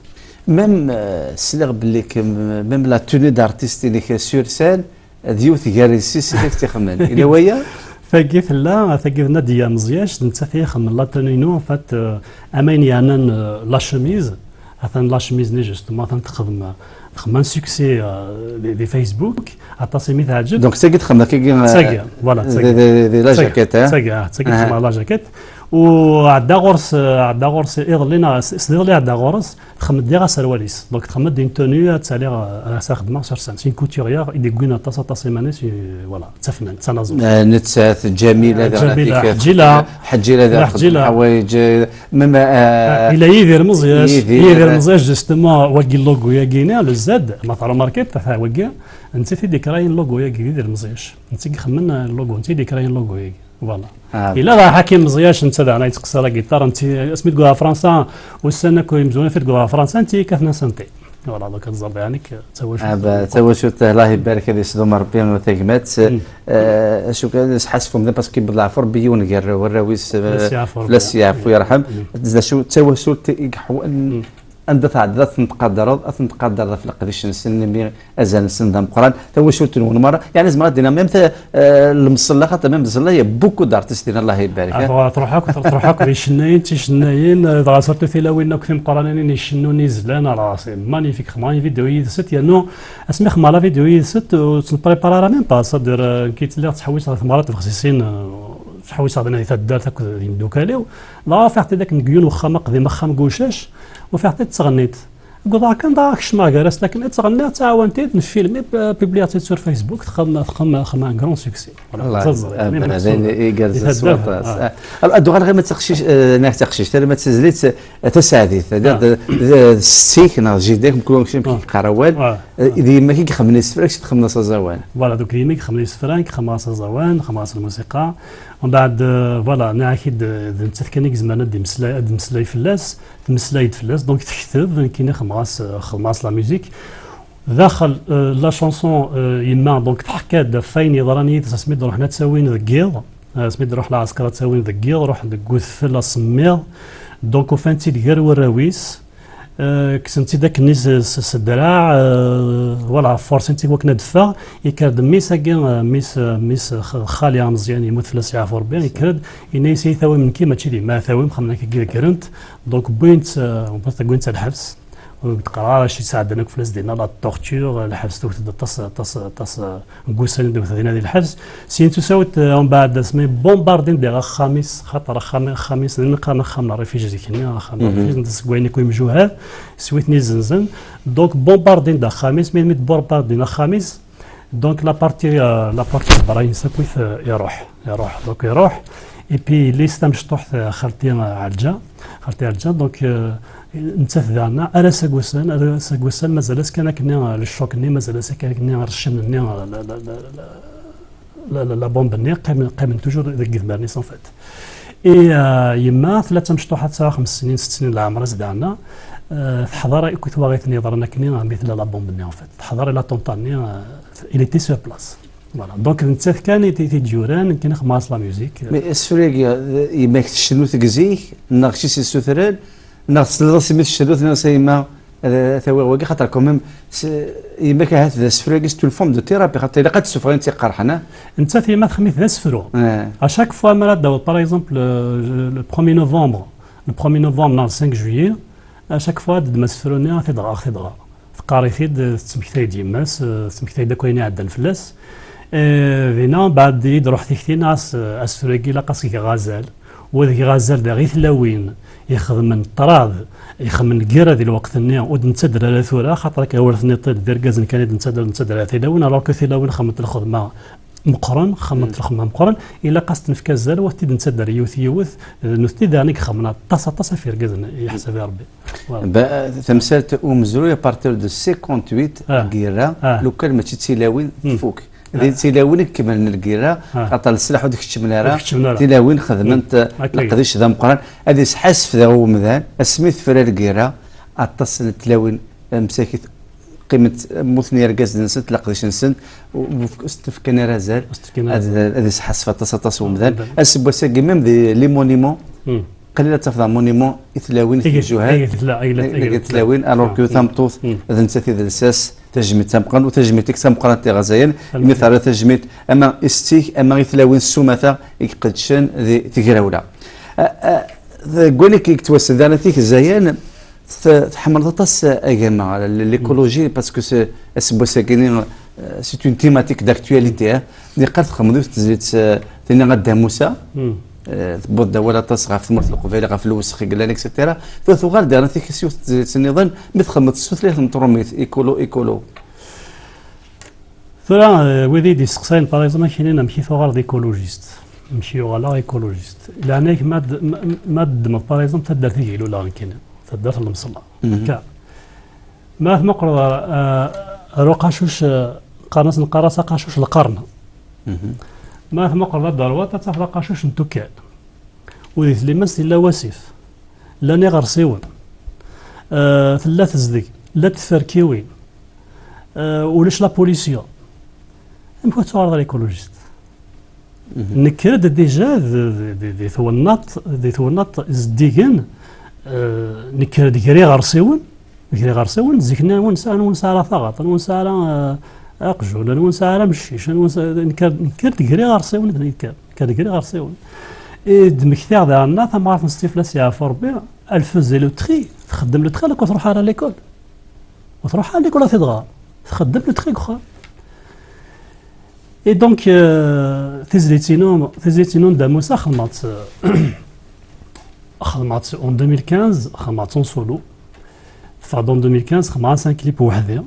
Même, euh, sliɣ belli que m-, même la tenue d'artiste-inek sur scène, d yiwet gar yessi-s i ak-tt-ixemmen. Yella waya? Tagi tella, tagi d Nadia Meẓyac, d nettat i ixemmen la tenue-inu, en fait, euh, am ayen yeɛnan, euh, la chemise, atan la chemise-nni, justement, atan texdem, texdem un succès, euh, di, di Facebook, aṭas imi teɛǧeb. Donc, tagi texdem akkagi, euh, tagi, voilà, di, tagi. Di, di, di la jaquette, hein? Tagi, ah, tagi, ah, texdem la jaquette. U ɛedda ɣur-s, euh, ɛedda ɣur-s iḍelli, neɣ s, s iḍelli ɛedda ɣur-s, txemmed diɣ aserwal-is. Donc, txemmed une tenue, ad tt-aliɣ, euh, ad as-xedmeɣ sur scène. C'est une couturière, i d-yewwin aṭas, aṭas iman-is, i, voilà, d tafnant, d tanaẓurt. Euh, nettat, Ǧamila, euh, daɣen, Ǧamila, Ḥeǧila. Ḥeǧila, daɣen, Ḥeǧila. Ḥwayeǧ, euh, même, euh, ah, yella Yidir Meẓyac. Yidir, Yidir Meẓyac, justement, wagi logo-yagi-ni, le Z, ma tṛumarkiḍ, ata wagi, nettat i d-ikrayen logo-yagi, Yidir Meẓyac. Nettat i ixemmen, euh, logo, nettat i d-ikrayen logo-yagi. Voilà. Ah. Yella dɣa Ḥakim Meẓyac, netta daɣen yettqeṣṣir la guitare, netta asmi d-yewweḍ ɣer Fransa, ussan akk imezwura fi d-yewweḍ ɣer Fransa, netta yekkat la synthé. Voilà, donc ad teẓreḍ yeɛni-k d tawacult. Ah, ba, d tawacult, Allah ibarek, ad yesdum Rebbi tagmat. Mm. Eh, acu kan, sḥassfem da, parce que yewweḍ leɛfu Rebbi yiwen gar warraw-is, eh, fell-as yeɛfu Rebbi. Fell-as yeɛfu, yerḥem. Mm. D acu, d tawacult i yeḥwan, mm, anda tɛeddiḍ ad ten-tqadreḍ, ad ten-tqadreḍ ɣef leqdic-nsen, imi azal-nsen d ameqqran, tawacult-nwen merra. Yeɛni, zemreɣ ad d-iniɣ, même ta-, euh, lemṣella, xaṭer même ẓella, il y a beaucoup d'artistes din, Allah ibarek, ah, hein. Truḥ akk, truḥ akk d icennayen, d ticennayin, euh, dɣa surtout tilawin akk timeqqranin i icennun izlan, alors c'est magnifique, xedmeɣ une vidéo yid-sent, yernu asmi xedmeɣ la vidéo yid-sent, ur tt-neprépare ara même pas, c'est-à-dire, euh, nekk i tt-lliɣ ttḥewwiseɣ di tmeɣra n tbexsisin, euh, ttḥewwiseɣ dinna di taddart akked d imdukal-iw, dɣa ufiɣ-tt-id akken deg yiwen uxxam aqdim, axxam n uccac, ufiɣ-tt-id tettɣenni-d. Wwḍeɣ kan dɣa kecmeɣ gar-as, lakin ad tt-ɣenniɣ, ttɛawan-t-id, nfilmi, p-, publiɣ-tt-id sur Facebook, texdem, texdem, texdem un grand succès. Voilà, Allah, d taẓri, ah, yani, ben, d ayen igerrzen s waṭas. Ah. Ah. Alors, ad uɣaleɣ ma d taqcict, eh, neɣ d taqcict, alamma d tizlit, eh, taseɛdit, d, ah, d, d, d setti-k neɣ d jida-k, mkul wamek i k-yeqqar awal, ah, eh, d yemma-k i ixemmen isefra, kečč txemmeḍ-as aẓawan. Voilà, donc d yemma i ixemmen isefra, nekk xemmeɣ-as aẓawan, xemmeɣ-as lmusiqa. Umbeɛd, eh, voilà, nniɣ-ak-id, eh, d nettat kan i izemren ad d-imeslay, ad d-imeslay fell-as. Tmeslay-d fell-as, donc tekteb, nekkini xedmeɣ-as, xedmeɣ-as la musique. Daxel, euh, la chanson, euh, yemma, donc, tḥekka-d ɣef wayen yeḍran yid-s asmi d-ruḥen ad tt-awin deg yiḍ, euh, asmi d-ruḥ lɛesker ad tt-awin deg yiḍ, ruḥen deg udfel asemmiḍ, donc ufan-tt-id gar warraw-is, euh, kksen-tt-id akken s, s, s ddreɛ, euh, voilà, forcen-tt-id wakken ad d-teffeɣ, yekker-d mmi-s-agi, euh, mmi-s, euh, mmi-s, euh, x-, xali ameẓyan, yemmut fell-as yeɛfu Rebbi, yekker-d, yenna-yas, "Ay tawim nekki, mačči d yemma ara tawim, xemmen akka i d-ggrent." Donc, wwin-tt, euh, wwin-tt ar lḥebs. ur d-qqareɣ ara acu yesɛeddan akk fell-as dinna, la torture, lḥebs, tewwet-d aṭas, aṭas, aṭas n wussan i d-tewwet dinna di lḥebs. Syin tusawt, eh, umbeɛd asmi bombardin diɣ axxam-is, xaṭer axxam, axxam-is, nnan qqaren axxam n rrifuj zik-nni, axxam n rrifuj, netta seg wayen akk imjuhad, s wi ten-izzenzen. Donc bombardin-d axxam-is, mi, mi d-bombardin axxam-is, donc la partie, euh, la partie n berra-ines akk i t-, iruḥ, iruḥ, donc iruḥ. Et puis yelli-s tamecṭuḥt, euh, xalti, euh, Ɛelǧa, xalti Ɛelǧa, donc, euh, nettat daɣen ar ass-a n wussan, ar ass-a n wussan mazal-as kan akkenni, euh, le choc-nni, mazal-as kan akkenni rrcen-nni, euh, la, la, la, la, la, la, la bombe-nni, qqimen, qqimen toujours deg idmaren-is en fait. Et, euh, yemma tella d tamecṭuḥt, tesɛa xems snin, sett snin n leɛmer-is daɣen, euh, teḥḍer akk i twaɣit-nni yeḍran akkenni, mi tella la bombe-nni en fait. Teḥḍer i l'attentat-nni, euh, il était sur place. Voilà. Donc d nettat kan i t-, i t-id-yuran, kan ixemmem-as la musique. Mais asefru-agi, d-, yemma-k tcennu-t deg zik, neɣ kečč i s-yessutren, neɣ tesliḍ-as imi tcennu-t, tenniḍ-as a yemma, ad, ad t-awiɣ wagi, xaṭer quand même, s-, yemma-k ahat d asefru-agi, c'est une forme de thérapie, xaṭer ilaq ad tessufeɣ ayen tt-iqerḥen, ah? Nettat yemma txemmem-it d asefru. Eh. À chaque fois mi ara d-taweḍ, par exemple, euh, le premier novembre, le premier novembre neɣ le cinq juillet, à chaque fois ad d-teddu asefru-nni, ad t-id-tɣer, ad t-id-tɣer. Teqqar-it-id, tettmektay-d yemma-s, eh, tettmektay-d akk ayen iɛeddan fell-as. Eh, dinna, mbeɛd i d-truḥ tikti-nni, as-, asefru-agi ilaq ad s-geɣ azal. U ad geɣ azal daɣ i tlawin ixedmen ṭṭrad, ixedmen lgirra di lweqt-nni, ur d-nettader ara tura, xaṭer akka ur tenniḍ d irgazen kan i d-nettader, nettader ara tilawin, alors que tilawin xedment lxedma meqqren, xedment lxedma meqqren, ilaq ad s-t-nefk azal, u ad t-id-nettader yiwet yiwet, d nutni daɣen i ixedmen aṭas, aṭas ɣef yirgazen, yeḥseb i Rebbi. Voilà. Ba-, tamsalt umezruy, à partir de cinquante-huit, ah, lgirra, ah, lukan mačči d tilawin, hmm, tfuk. Di tilawin i ikemmlen lgirra, ah, xaṭer leslaḥ ur d-keččmen ara, ur d-keččmen ara, tilawin xedment, hmm, leqdic d ameqqran, ad isḥasef daɣ umdan, asmi tefra lgirra, aṭas n tlawin, eh, msakit, qqiment, mmuten yergazen-nsent, leqdic-nsent, ur, ur s-t-fkan ara azal, ur s-t-fkan ara azal, ad, ad isḥasef aṭas, aṭas umdan. Umdan. Aseggas-agi, même di les monuments, hmm, qlil ad tafeḍ monument i tlawin, i tjuhal, i tlawin, alors que tameṭṭut d nettat i d lsas, tajmilt tameqqrant, u tajmilt-ik tameqqrant iɣerzayen, imi terra tajmilt ama i setti-k, ama i tlawin s umata i iqeddcen di tegrawla. A, a, deg wayen i yettwassen daɣen tikzayen, t-, tḥemmleḍ aṭas agama, l'écologie, parce que c'est, aseggas-agi, euh, c'est une thématique d'actualité, hein. Niqal txedmeḍ yiwet tezlit, euh, tinna a Dda Musa, hmm, euh, tewweḍ-d awal aṭas ɣef tmurt n Leqbayel, ɣef lewsex i yellan, et cetera. Tura tuɣal-d yerna tikki s yiwet tezlit nniḍen, mi txedmeḍ s tutlayt n tṛumit, écolo, écolo. Tura, euh, wid i d-isteqsayen, par exemple, ad k-inin amek i tuɣaleḍ écologiste, amek i uɣaleɣ écologiste. Leɛnaya-k, ma d-, ma, ma d-ddmeḍ, par exemple, taddart i d-iluleɣ nekkini, taddart n Lemṣella. Mhm. Akka. Ma tmuqleḍ ar, ar, ar uqacuc, eh, qqaren-as, neqqar-as aqacuc lqern. Mhm. Ma tmuqleḍ ad d-terwaḍ, ad tafeḍ aqacuc n tukkal. U di tlemmast yella wasif. Llan iɣersiwen. Eh, tella tezdeg. Llant tferkiwin. Eh, ulac la pollution. Amek ur tettuɣaleḍ ara écologiste? Mhm. Nekker-d déjà d, d, d, di twennaḍt, di twennaḍt zeddigen, eh, nekker-d gar iɣersiwen, gar iɣersiwen, zik-nni anwa nesɛa, anwa nesɛa ara taɣaṭ, anwa nesɛa ara, eh, aqjun, anwa nesɛa ara ameccic, anwa nesɛa, nekker, nekker-d gar iɣersiwen, nekker, nekker-d gar iɣersiwen. I d-mmektiɣ daɣen tamɣart n Stiflas yeɛfu Rebbi, elle faisait le tri, txeddem le tri, alors ur tṛuḥ ara l'école. Ur tṛuḥ ara l'école ad t-id-tɣer, txeddem le tri deg uxxam. Et donc, euh, tizlit-inu, tizlit-inu n Dda Musa, xedmeɣ-tt, xedmeɣ-tt en deux mille quinze, xedmeɣ-tt en solo. Teffeɣ-d en deux mille quinze, xedmeɣ-as un clip weḥd-i.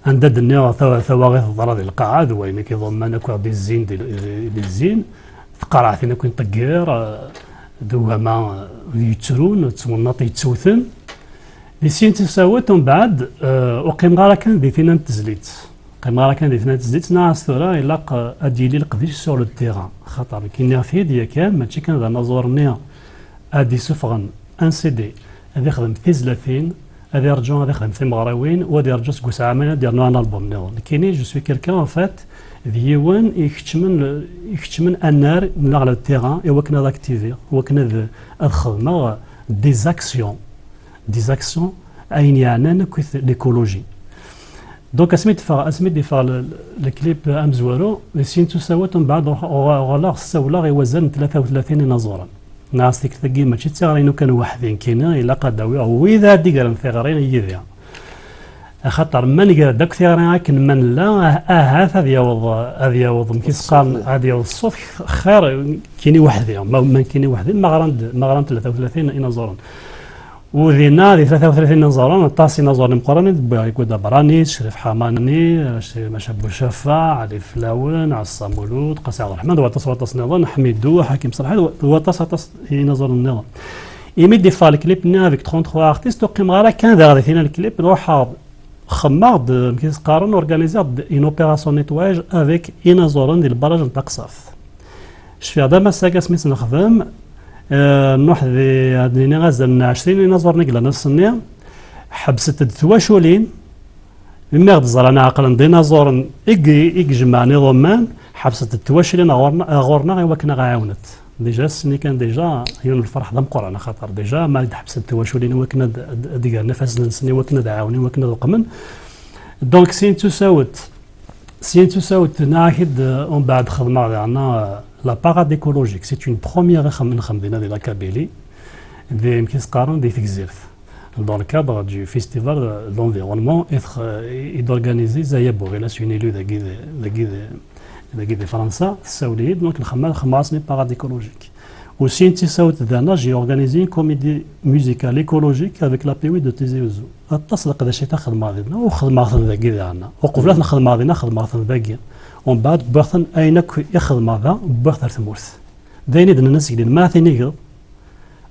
Anda d-nniɣ tawa-, tawaɣit teḍra di lqaɛa, d wayen i k-iḍumman akk i ɣ-d-izzin di, di, di zzin. Tqerɛetin akk i nṭegger, eh, d ugama, eh, yettrun, d twennaḍt yettewten. Di sin tisawat, umbeɛd, eh, ur qqimeɣ ara kan di tinna n tezlit. Qqimeɣ ara kan di tinna n tezlit, nniɣ-as tura ilaq, eh, ad d-yili leqdic sur le terrain. Xaṭer nekk nniɣ-t-id yakan, mačči kan d anaẓur-nni ad d-isuffɣen un C D, ad ixdem tizlatin, ad irǧu ad ixdem timeɣriwin, u ad irǧu seg usɛaman ad d-yernu un album nniḍen. Nekkini, je suis quelqu'un, en fait, d yiwen i ikeččmen, ikeččmen annar neɣ le terrain i wakken ad activiɣ, i wakken ad, ad xedmeɣ des actions, des actions, ayen yeɛnan akk l'écologie. Donc, asmi d-teffeɣ, asmi d-yeffeɣ le, le, le clip amezwaru, di sin tusawat, umbeɛd uɣ-, uɣ-, uɣaleɣ ssawleɣ i wazal n tlata u tlatin inaẓuren. Neɣ s tikkelt-agi mačči d tiɣri-inu kan weḥd-i nekkini, ilaq ad d-awiɣ wid ara d-igren tiɣri yid-i. Axaṭer ma nger-d akk tiɣri akken ma nella, ah-, ahat ad yaweḍ, ad yaweḍ, amek i s-qqaren, ad yaweḍ ṣṣut xir nekkini weḥd-i. Ma, ma nekkini weḥd-i, ma ɣran-d, ma ɣran tlata u tlatin inaẓuren. U dinna, di tlata u tlatin inaẓuren, aṭas inaẓuren imeqqranen, d Buɛigud Abrani, Crif Ḥamani, Maca Bucafa, Ɛli Flawen, Ɛessa Mulud, Qasi Ɛebderreḥman, d waṭas, waṭas nniḍen, Ḥmidu, Ḥakim Serḥan, d waṭas, waṭas inaẓuren nniḍen. Imi d-iffeɣ lklip-nni avec trente-trois artistes, ur qqimeɣ ara kan daɣ di tina lklip, ruḥeɣ xemmeɣ-d, amek i s-qqaren, organiziɣ-d une opération nettoyage avec inaẓuren di lbarrage n Taqsaft. Cfiɣ-d am ass-agi asmi tt-nexdem, eh, nruḥ di, ad nini, azal n ɛecrin inaẓuren i yellan ass-nni, ḥebsent-d twaculin, imi ɣ-d-ẓran ɛeqlen-d inaẓuren i g-, i ijemɛen iḍumman, ḥebsent-d twaculin ɣur-, ɣur-neɣ i wakken ad ɣ-ɛiwnent. Déjà, ass-nni kan déjà, yiwen n lferḥ d ameqqran, axaṭer déjà ma d-ḥebsent twaculin i wakken ad, ad, ad d-gren ifassen-nsen, i wakken ad ɛawnen, i wakken ad uqmen. Donc, syin d tusawet, syin d tusawet, tenna-ak-id, euh, umbeɛd xedmeɣ diɣen, euh, la parade écologique. C'est une première i xedmen, xedmen dinna di la Kabylie, di, amek i s-qqaren, di Tegzirt. Dans le cadre du festival, euh, de l'environnement, et, euh, et d'organiser Zaya Bourilas, une élue dagi di, dagi di, dagi di Fransa, tessawel-iyi-d, donc, nxemma-, xemmeɣ-asen i parade écologique. U syin d tisawt dana, j'ai organisé une comédie musicale écologique avec la P W de Tizi Ouzou. Aṭas n leqdic i xedmeɣ dinna, u xedmeɣ-ten dagi diɣen. Uqbel ad ten-xedmeɣ dinna, xedmeɣ-ten dagi. Umbeɛd, wwiɣ-ten ayen akk i xedmeɣ da, wwiɣ-t ar tmurt. D ayen i d-nenna seg din, ma tinigeḍ,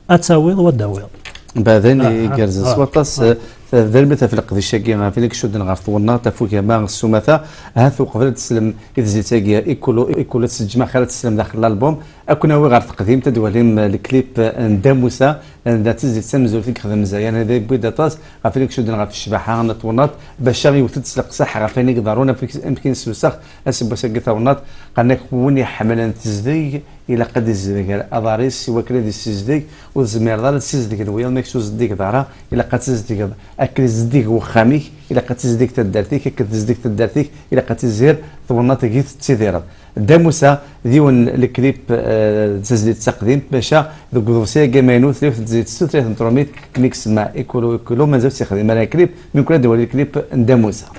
ad tawiḍ, wa d-tawiḍ. Mbeɛd ayen, ah, igerrzen s waṭas, ah, eh, d almi taf leqdic-agi, ɣef i icudden ɣer twennaḍt, ɣef ugama, s umata, ahat uqbel ad teslem i tezlit-agi, i kul, i kul ad tseǧǧem, axir ad teslem daxel l'album, ad ken-awiɣ ɣer teqdimt, ad twalim, eh, lklip, eh, n Dda Musa, eh, d tizlit tamenzut i yexdem Zayan, ad yewwi-d aṭas, ɣef i icudden ɣef ccbaḥa n twennaḍt, bac ad iwet-d s leqsaḥ ɣef ayen i iḍerrun, amek, amek i neslusex aseggas-agi tawennaḍt, qqaren-ak win iḥemmlen tezdeg, ilaq ad izedger aḍar-is i wakken ad issizdeg, ur tezmireḍ ara ad ssizdgen wiyaḍ, ma ur tezdigeḍ ara, ilaq ad tizedgeḍ akken i tezdig wexxam-ik, ilaq ad tizdig taddart-ik, akken tezdig taddart-ik, ilaq ad tizhir twennaḍt deg i tettidireḍ. Dda Musa, d yiwen n leklip, eh, d tazlit taqdimt, maca deg uḍebsi-agi amaynut, tella tezlit s tutlayt n trumit, mi isemma Ikulu Ikulu, mazal ur tt-yexdim ara leklip, mi nekkni ad nwali leklip n Dda Musa.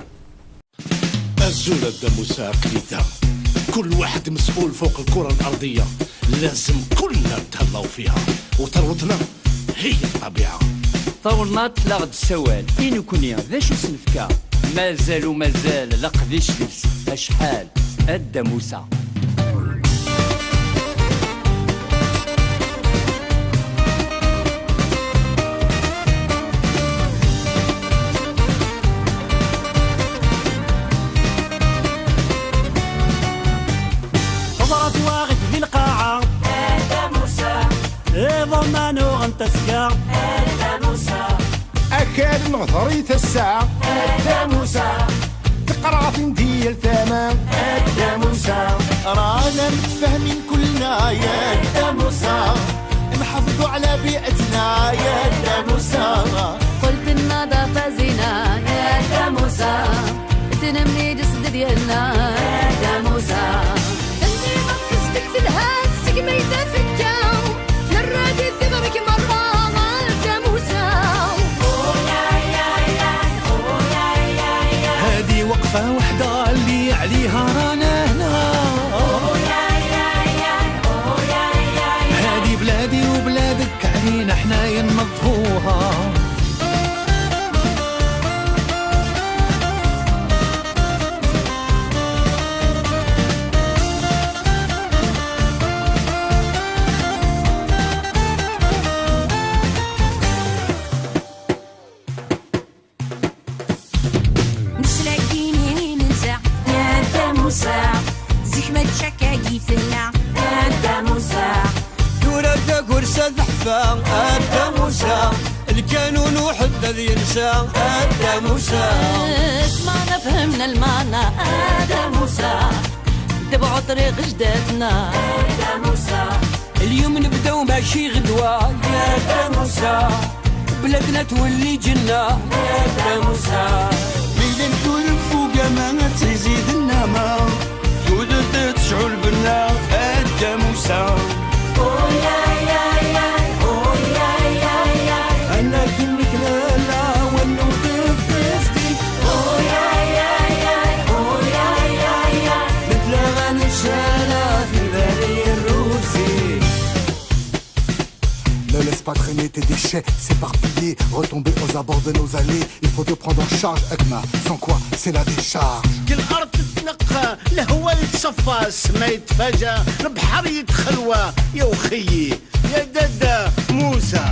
Azul a Dda Musa, aql-i da. كل واحد مسؤول فوق الكرة الأرضية. لازم كلنا نتهلاو فيها. وثروتنا هي الطبيعة. Tawennaḍt tella ɣ-d ssawal i nekkni, d acu s-nefka? Mazal u mazal leqdic deg-s, acḥal a Dda Musa. Teḍra twaɣit di lqaɛa. A Dda Musa. Iḍumman uɣen tasga. A Dda Musa. Akal nɣeḍri tasa. A Dda Musa. Teqreɛtin di yal tama. A Dda Musa. Rana mtefahmin kulna ya Dda Musa. نحافظوا على بيئتنا يا داموسا. قلت النظافة زينة يا داموسا. تنمي جسد ديالنا يا داموسا. تنظيمة في صدق تلهات سقميتة فكا. للراجل تبرك مرة مع الداموسا. هادي وقفة وحدة اللي عليها رانا هنا. هادي بلادي وبلادك، علينا حنايا ننظفوها. Nesla kini i nza, a Dda Musa. Zik mačči akka i tella, a Dda Musa. Tura d agursa d ḥfa, a Dda Musa. Lkanun uḥeddad yensa, a Dda Musa. Smana fehmna lmana, a Dda Musa. تبعوا طريق جدادنا. اليوم نبداو ماشي غدوة يا داموسة، بلادنا تولي جنة يا داموسة. ميلان تولف وقامة تزيد النعمة، تولد تشعل بنا الداموسة. Ne laisse pas traîner tes déchets, s'éparpiller, retomber aux abords de nos allées. Il faut te prendre en charge, Agma, sans quoi c'est la décharge. Deg lart tneqq, lehwa yettṣeffa, ssma yettfaja, lebḥer yettxelwa, ya uxeyyi, ya dada Musa.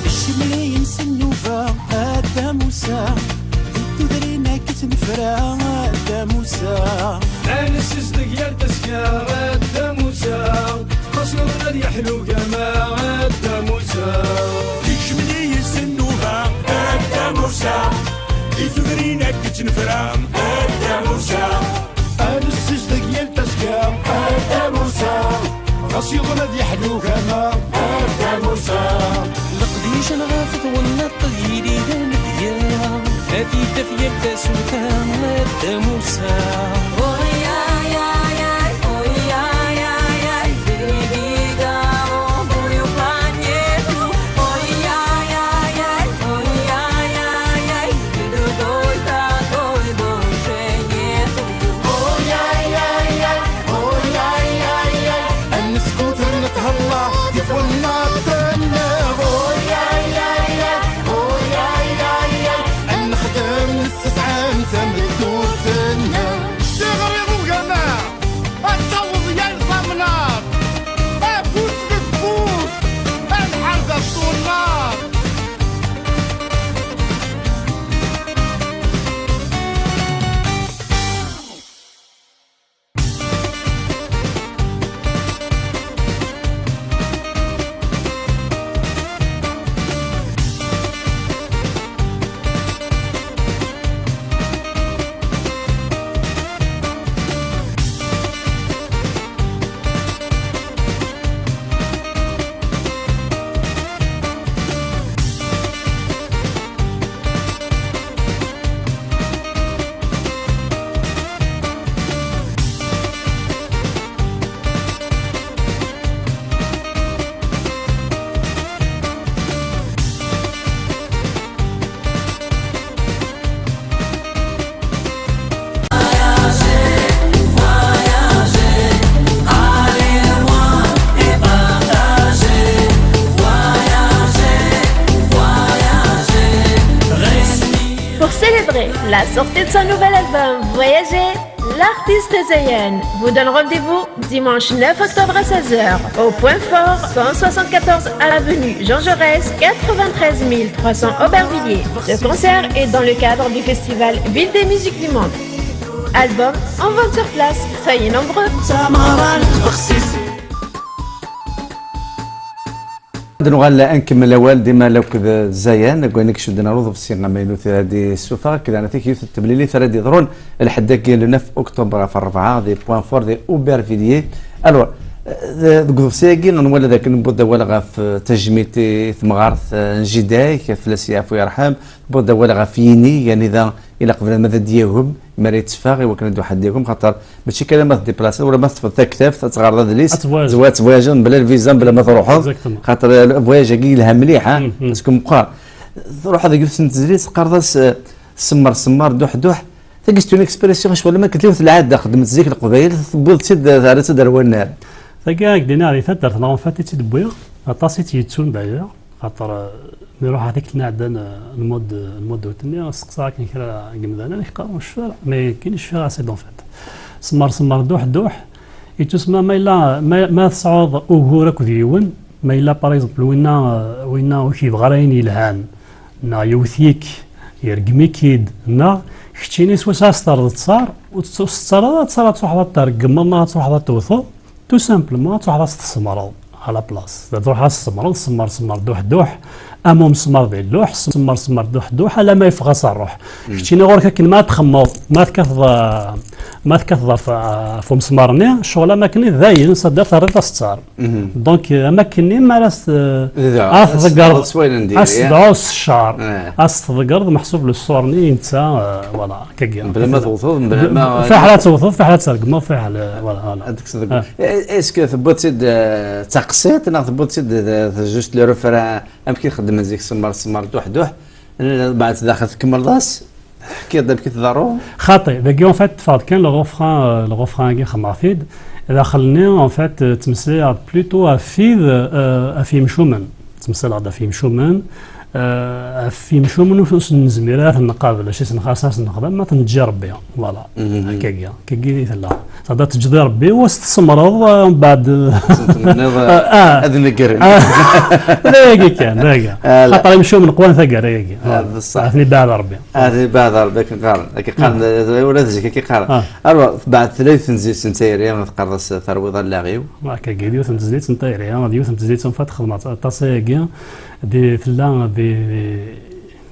Icemliyen s nnuba, a Dda Musa, di tudrin akka ttnefra, a Dda Musa. Ad nessizdeg yal tasga, a Dda Musa, xas yuḍen ad yeḥlu gama, a Dda Musa. Icemliyen s nnuba, a Dda Musa, di tudrin akka ttnefra, a Dda Musa. Ad nessizdeg yal tasga, a Dda Musa, xas yuḍen ad yeḥlu gama, a Dda Musa. Leqdic n ɣef twennaḍt d yili d amedya, ad t-id-taf yal tasuta, a Dda Musa. Ad neskuter nethelleɣ di twennaḍt-nneɣ. Ad nexdem nessesɛem tameddurt-nneɣ. Tiɣri d ugama, ad taweḍ yal tamnaḍt. Afus deg ufus, ad nḥareb ɣef twennaḍt. Pour célébrer la sortie de son nouvel album Voyager, l'artiste Zayan vous donne rendez-vous dimanche neuf octobre à seize heures au Point Fort, cent soixante-quatorze avenue Jean Jaurès, quatre-vingt-treize mille trois cents Aubervilliers. Ce concert est dans le cadre du festival Ville des musiques du monde. Album en vente sur place. Soyez nombreux. Ad nuɣal ad nkemmel awal dima akked Zayan, deg wayen i icudden ar uḍebsi amaynut ara d-yessufeɣ, akked ɛna tikyut n temlilit ara d-yeḍrun lḥedd-agi le neuf octobre ɣef rebɛa di Point Fort di Aubervilliers. Alors, eh, deg uḍebsi-agi nwala dakken newweḍ-d awal ɣef, eh, tajmilt i temɣart, eh, n jida-k, fell-as yeɛfu yerḥem, newweḍ-d awal ɣef yini, yani da ilaq bnadem ad d-yagem, mi ara yetteffeɣ, i wakken ad d-iruḥ ad d-yagem, xaṭer mačči kan ma tdiplaseḍ, wala ma teṭṭfeḍ taktabt, ad teɣreḍ adlis, ad tvoyajeḍ. Ad tvoyajeḍ mebla lviza, mebla ma truḥeḍ. Exactement. Xaṭer, eh, voyage-agi yelha mliḥ, ha? Mhm. Parce que meqqar. Truḥeḍ deg yiwet n tezlit, teqqareḍ-as, eh, semmer, semmer, duḥ, duḥ. Tagi c'est une expression, acku wala ma kent yiwet lɛada, xeddment zik Leqbayel, tewwiḍ-tt-id, terra-tt-id ar wannar. Tagi, ad k-d-iniɣ, di taddart-nneɣ, en fait, i tt-id-wwiɣ, aṭas i tt-yettun, d'ailleurs. Xaṭer, eh, mi ruḥeɣ tikkelt-nni iɛeddan, eh, lmud, lmud ur tenni, steqsaɣ akken kra n yemdanen, i k-qqaren ur cfiɣ ara, mais nekkini cfiɣ-as-id, en fait. Semmer, semmer, duḥ, duḥ, ittusemma ma yella, ma, ma tesɛuḍ ugur akked yiwen, ma yella, par exemple, winna, eh, winna ur k-yebɣi ara ayen yelhan, neɣ yewwet-ik, yergem-ik-id, neɣ keččini swaswa ad s-terreḍ ttṣar, ur tt-, ur s-tettarraḍ ara ttṣar ad truḥeḍ ad t-tregmeḍ, neɣ ad truḥeḍ ad t-tewteḍ, tout simplement, ad truḥeḍ ad s-tsemreḍ à la place. Ad truḥeḍ ad s-tsemreḍ, semmer, semmer, duḥ, duḥ. Am umesmar di lluḥ, semmer semmer, duḥ duḥ, alamma yeffeɣ-as rruḥ. Keččini ɣur-k akken ma txemmeḍ, ma tekkateḍ, ma tekkateḍ ɣef, ɣef umesmar-nni, ccɣel am akken dayen, s addar terriḍ asettar. Donc, am akken-nni mi ara s-, ara tḍeggreḍ, s wayen n diri, ad s-tedɛuḍ s ccer, ad s-tḍeggreḍ meḥsub le sort-nni netta, euh, voilà, akkagi. Mebla ma tewteḍ, mebla ma fiḥel ad tewteḍ, fiḥel ad tregmeḍ, fiḥel, euh, voilà, voilà. Ad tekkseḍ deg, est-ce que tewwiḍ-tt-id, euh, d taqsiṭ, neɣ tewwiḍ-tt-id d, d juste le refrain? Amek i xeddmen zik semmer semmer, duḥ duḥ, mbeɛd daxel tkemmleḍ-as, teḥkiḍ-d amek i tḍerru? Xaṭi, dagi en fait teffeɣ-d kan le refrain, euh, le refrain-agi xemmeɣ-t-id. Daxel-nni en fait, euh, ttmeslayeɣ-d plutôt ɣef wid, euh, ɣef yimcumen. Ttmeslayeɣ-d ɣef yimcumen, euh, ɣef yimcumen ur s-, nezmir ara ad ten-nqabel, acu i sen-, xas ad sen-nexdem, ma ten-neǧǧi Rebbi. Voilà. Akkagi, akkagi i tella. Tebda teǧǧeḍ i Rebbi, u s-tessemreḍ, eh, mbeɛd, eh, ad negren. D ayagi kan, d ayagi. Xaṭer imcumen qwan taggara-agi. Ad ten-ibeɛɛed Rebbi. Ad ten-ibeɛɛed Rebbi, akken qqaren. Akken qqaren, ula d zik akken qqaren. Alors, tbeɛɛed fell-ak tenzit n tayri, ma teqqareḍ-as terwiḍ allaɣ-iw. Akkagi, d yiwet n tezlit n tayri, d yiwet n tezlit en fait xedmeɣ aṭas ayagi, di, tella di, di,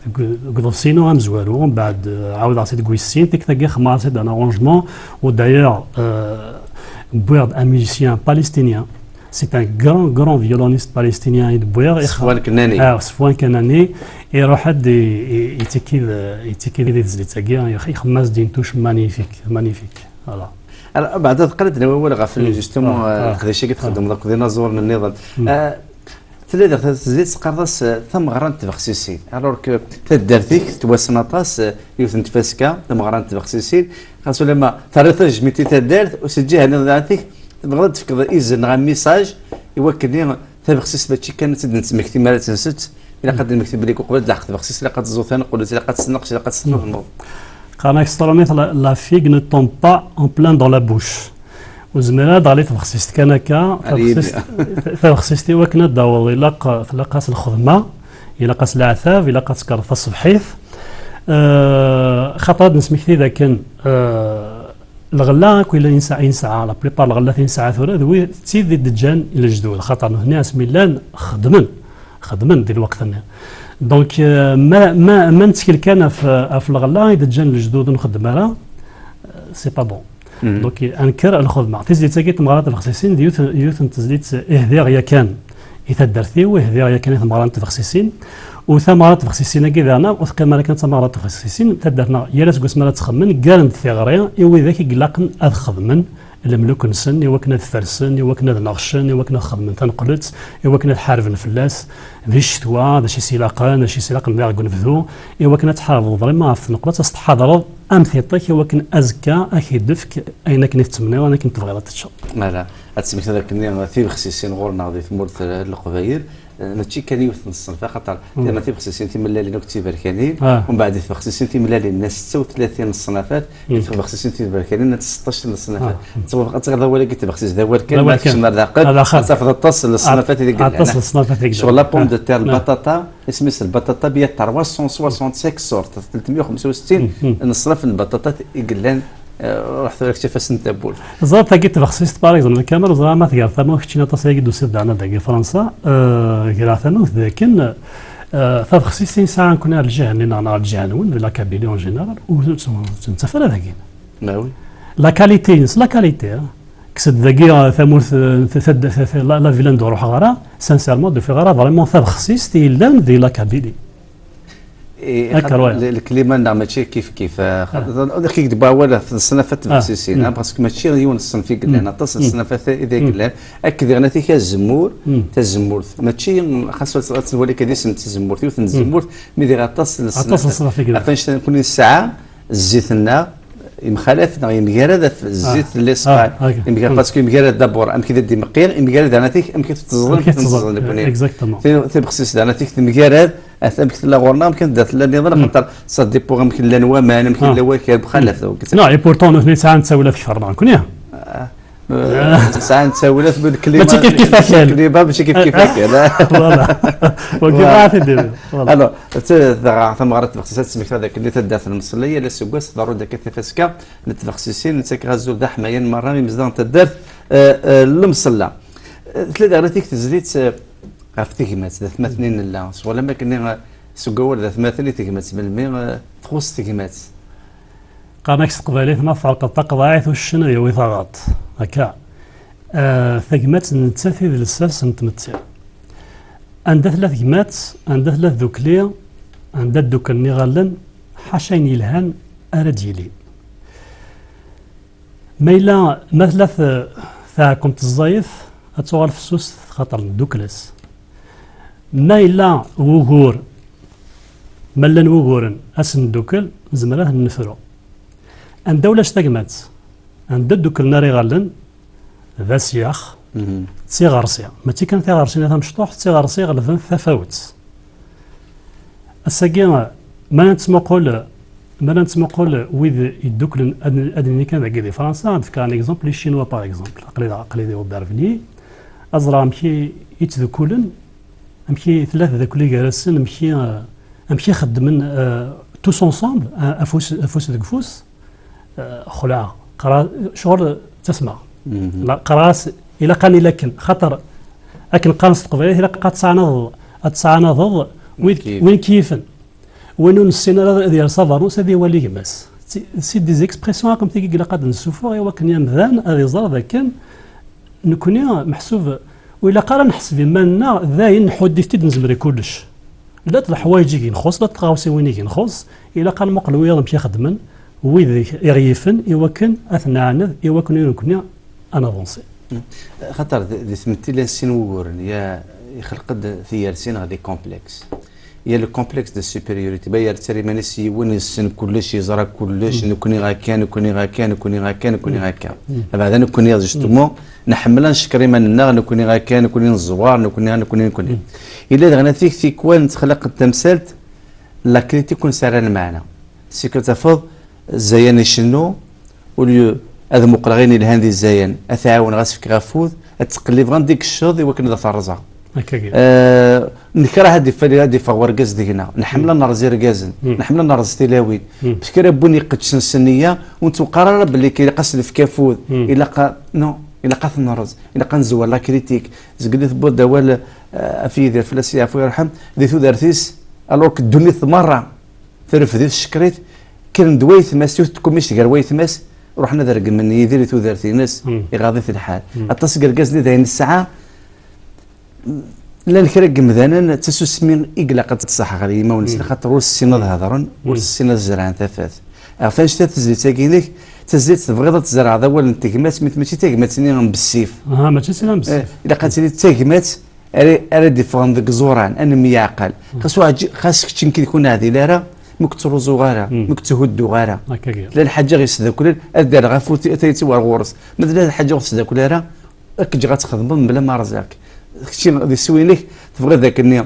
deg, deg uḍebsi-inu amezwaru, mbeɛd, eh, ɛawdeɣ-tt-id deg wis sin, tikkelt-agi xemmeɣ-as-id un arrangement, u d'ailleurs, euh, wwiɣ-d un musicien palestinien, c'est un grand, grand violoniste palestinien i d-wwiɣ. Sefwan Kenani. Ah, Sefwan Kenani, iruḥ-d i, i, ittekki d, ittekki di tezlit-agi, ix-, ixemmem-as-d une touche magnifique, magnifique, voilà. Alors, beɛd ad qqlen-d wawal ɣef justement, euh, leqdic-agi txeddmeḍ akked inaẓuren nniḍen. Euh, Tella diɣ tezlit teqqareḍ-as, eh, tameɣra n tbexsisin. Alors que taddart-ik tettwassen aṭas, eh, yiwet n tfaska, tameɣra n tbexsisin, xas ulamma terriḍ tajmilt i taddart, u si lǧiha nniḍen daɣen tebɣiḍ ad d-tefkeḍ izen neɣ message i wakken tabexsist mačči kan ad tt-id-nettmekti mi ara tt-nsett, ilaq ad d-nmekti belli uqbel ad d-tlaḥeq tbexsist, ilaq ad teẓẓu tanqult, ilaq ad tessenqes, ilaq ad tessefhem. Qqaren-ak s trumit, la, la figue ne tombe pas en plein dans la bouche. Ur zmireɣ ad d-ɣli tbexsist kan akka, tabexsist, tabexsist i wakken ad d-taweḍ, ilaq, tlaq-as lxedma, ilaq-as leɛtab, ilaq ad tekkreḍ taṣebḥit. Euh, xaṭer ad nesmekti dakken, euh, lɣella akk yellan i nesɛa, i nesɛa, la plupart lɣellat i nesɛa tura, d wi, d tid i d-ǧǧan i lejdud, xaṭer nutni asmi llan xedmen, xedmen di lweqt-nni. Donc, euh, ma, ma, ma nettkel kan ɣef, ɣef lɣella i d-ǧǧan lejdud ur nxeddem ara, euh, c'est pas bon. Donc, ad nenker lxedma. Tizlit-agi n tmeɣra n tbexsisin d yiwet, yiwet n tezlit i hdiɣ yakan i taddart-iw, i hdiɣ yakan i tmeɣra n tbexsisin. U tameɣra n tbexsisin-agi daɣen ur teqqim ara kan d tameɣra n tbexsisin, taddart-nneɣ yal aseggas mi ara tt-xemmen, ggarent tiɣri i widak i ilaqen ad xedmen lemluk-nsen, i wakken ad fersen, i wakken ad neɣcen, i wakken ad xedmen taneqlet, i wakken ad ḥarben fell-as di ccetwa, d acu i s-ilaqen, d acu i s-ilaqen daɣ deg unebdu, i wakken ad tḥarbeḍ vraiment ɣef tneqlet, ad s-tḥadreḍ am tiṭ-ik, i wakken azekka ad k-id-tefk ayen akken i tettmenniḍ, ayen akken tebɣiḍ ad teččeḍ. Voilà. Ad tesmektiḍ akken tibexsisin ɣur-neɣ di tmurt n Leqbayel, eh, mačči kan yiwet n ṣṣenf, axaṭer tama tibexsisin timellalin akked tiberkanin, umbeɛd di tbexsisin timellalin nna setta u tlatin n ṣṣnafat, di tbexsisin tiberkanin nna seṭṭac n ṣṣnafat. Ad tɣiḍ awal-agi n tbexsist d awal kan, ma tekcem ar daxel, ad tafeḍ aṭas n ṣṣnafat ideg llan. Aṭas n ṣṣnafat ideg llan. Ccɣel la pomme de terre, lbaṭaṭa, isem-is lbaṭaṭa, il y a trois cent soixante-cinq sortes, tlatemya u xemsa u settin n ṣṣnaf n lbaṭaṭat i yellan, eh, ruḥ tura kečč af-as n tawwurt. Ẓriɣ tagi tbexsist, par exemple, Kamal, ẓriɣ ma tger tamawt keččini aṭas ayagi d-tusiḍ daɣen dagi Fransa, eh, greɣ tamawt dakken, eh, tabexsist i nesɛa nekkni ar lǧiha-nni neɣ, neɣ ar lǧiha-nwen, di la Kabylie en général, ur tt-nettaf ara dagi. La qualité-ines, la qualité, eh. Kkes-d dagi, eh, tamurt, eh, t-, t-, t-, t-, la, la ville anda ur ruḥeɣ ara, sincèrement, d-ufiɣ ara vraiment tabexsist i yellan di la Kabylie. Akka, ouais. Le-, lklima-nneɣ mačči kif kif, eh, xaṭer, ad ak-d-wwiɣ awal ɣef ṣṣnafat tbexsisin, ah, parce que mačči yiwen ṣṣenf i yellan, aṭas n ṣṣnafat i d yellan, akked diɣen atik azemmur, tazemmurt, mačči, xas ad, ad twali kan isem n tzemmurt, yiwet n tzemmurt, mi diɣ aṭas n ṣṣnafat. Aṭas n ṣṣnafat i yellan. Ɣef annect-a nekkni nesɛa zzit-nneɣ, yemxalaf neɣ yemgarad ɣef zzit n l'Espagne. Yemgarad, parce que yemgarad d'abord amek i d-imeqqi, yemgarad daɣen atik amek i t-teẓẓel, amek i t-teẓẓel nekkni. Exactement. Ti-, tibexsist daɣen atik temgarad, at-, amek tella ɣur-neɣ, amek tella nniḍen, xaṭer ça dépend amek llan waman, amek yella wakal, mxalaf. Non, et pourtant, nutni sɛan ttawil ad kter neɣ nekkni. Eh, sɛan ttawil ad, lklima, mačči kif kif akal. Lklima mačči kif kif akal, ah. Voilà. Wagi ma t-id-, voilà. Alors, t-, dɣa tameɣra n tbexsist ad tesmekta dakken di taddart n Mṣelli, yal aseggas tḍerru-d akka tafaska n tbexsisin, nettak azul d aḥmayan merra i yimezdaɣ n taddart, eh, eh, Lemṣella. Eh, tella daɣen atik tezlit, eh, Ɣef tegmat, d atmaten i nella. S wala ma akken, eh, seg wawal d atmaten i tegmat, melmi, eh, txuṣ tegmat? Qqaren-ak s teqbaylit: ma tferqeḍ taqeḍɛit, uccen ad yawi taɣaṭ. Akka. Eh, tagmat nettat i d lsas n tmetti. Anda tella tegmat, anda tella tdukli, anda dduklen iɣallen, ḥaca ayen yelhan ara d-yilin. Ma yella, ma tella t-, taɛkemt ẓẓayet, ad tuɣal fessuset xaṭer nedduklet. Ma yella wugur, ma llan wuguren, ad sen-neddukel, nezmer ad ten-nefru. Anda ulac tagmat, anda dduklen ara iɣallen, d asyax, d tiɣersi. Mačči kan tiɣersi-nni tamecṭuḥt, d tiɣersi iɣelben tafawet. Ass-agi, ma la nettmuqul, ma la nettmuqul wid yedduklen, ad, ad nini kan dagi di Fransa, ad d-fkeɣ un exemple, les Chinois, par exemple. Aql-i, aql-i di Aubervilliers, ad ẓreɣ amek i, i ttdukkulen, amek i tella tdukli gar-asen, amek i, amek i xeddmen, euh, tous ensemble, euh, afus, afus deg ufus. Eh, xelɛeɣ. Qqareɣ, ccɣel ttasmeɣ. La, qqareɣ-as, ilaq ad nili akken, xaṭer akken qqaren s teqbaylit, ilaq ad tɛanadeḍ, ad tɛanadeḍ wid, wid keyifen. Win ur nessin ara ad yers abernus, ad iwali gma-s. Si, si des expressions akk am tigi ilaq ad nessufeɣ i wakken amdan ad iẓer d akken nekni, meḥsub, ur ilaq ara neḥseb iman-nneɣ d ayen nḥudd-it-id nezmer i kullec. Llant leḥwayeǧ i ginxuṣ, llant tɣawsiwin i ginxuṣ, ilaq ad nmuqel wiyaḍ amek i xeddmen, wid i ɣ-yifen, i wakken ad ten-nɛaned, i wakken i nekni ad navansi. Xaṭer di, di tmetti llan sin wuguren, ya ixleq-d tiyersi neɣ des complexes. Ya le complexe de supériorité, ma yerra iman-is yiwen, yessen kullec, yeẓra kullec, nekni akka, nekni akka, nekni akka, nekni akka. Abeɛda nekni, justement, nḥemmel ad ncekker iman-nneɣ, nekni akka, nekni neẓwar, nekni, nekni, nekni. Yella daɣen atik tikwal nettxlaq-d tamsalt, la critique ur nesɛi ara lmeɛna. Si que tafeḍ, Zayan icennu, au lieu ad muqleɣ ayen yelhan di Zayan, ad t-ɛawneɣ, ad s-fkeɣ afud, ad ttqellibeɣ anda i yecceḍ i wakken ad t-rẓeɣ. Akka kan. Eh, nekreh ad iffali, ad iffeɣ wergaz deg-neɣ. Nḥemmel ad nerẓ irgazen. Nḥemmel ad nerẓ tilawin. Parce que kra n win iqeddcen s nniya, ur nettewqar ara belli ilaq ad s-nefk afud. Ilaq a, non, ilaq ad t-nerẓ. Ilaq ad nezwer la critique. Zgelli tewwiḍ-d awal, eh, ɣef Yidir, fell-as yeɛfu yerḥem, di tudert-is, alors que ddunit merra terfed-it, tcekker-it, kkren-d waytma-s, yiwet n tkumict gar waytma-s, ruḥen ad regmen Yidir i tudert-ines, iɣaḍ-it lḥal. Aṭas n yergazen i d ayen nesɛa, llan kra n yemdanen d tasusmi i ilaq ad tṣaḥ ɣer yimawen-nsen, xaṭer ur ssinen ad hedren, ur ssinen ad zerɛen tafat. Ɣef annect-a tazlit-agi-inek, d tazlit tebɣiḍ ad tzerɛeḍ awal n tegmat, mi mačči d tagmat-nni n bessif. Aha, mačči d tin n bessif. Eh, ilaq ad tili d tagmat ara, ara d-iffɣen deg iẓuran, ad nemyeɛqal. Xas ur ɛeǧ-, xas kečč nekk d-kun ur neɛdil ara, mi ur k-ttruẓuɣ ara, mi ur k-tthudduɣ ara. Akka kan. Tella lḥaǧa ɣ-isduklen, ad d-rreɣ afud, ad yettwer ɣur-s. Ma tella lḥaǧa ur ɣ-tesdukkel ara, ad k-ǧǧeɣ ad txedmeḍ mebla ma rẓiɣ-k. Kečči d iswi-inek, tebɣiḍ akken-nni.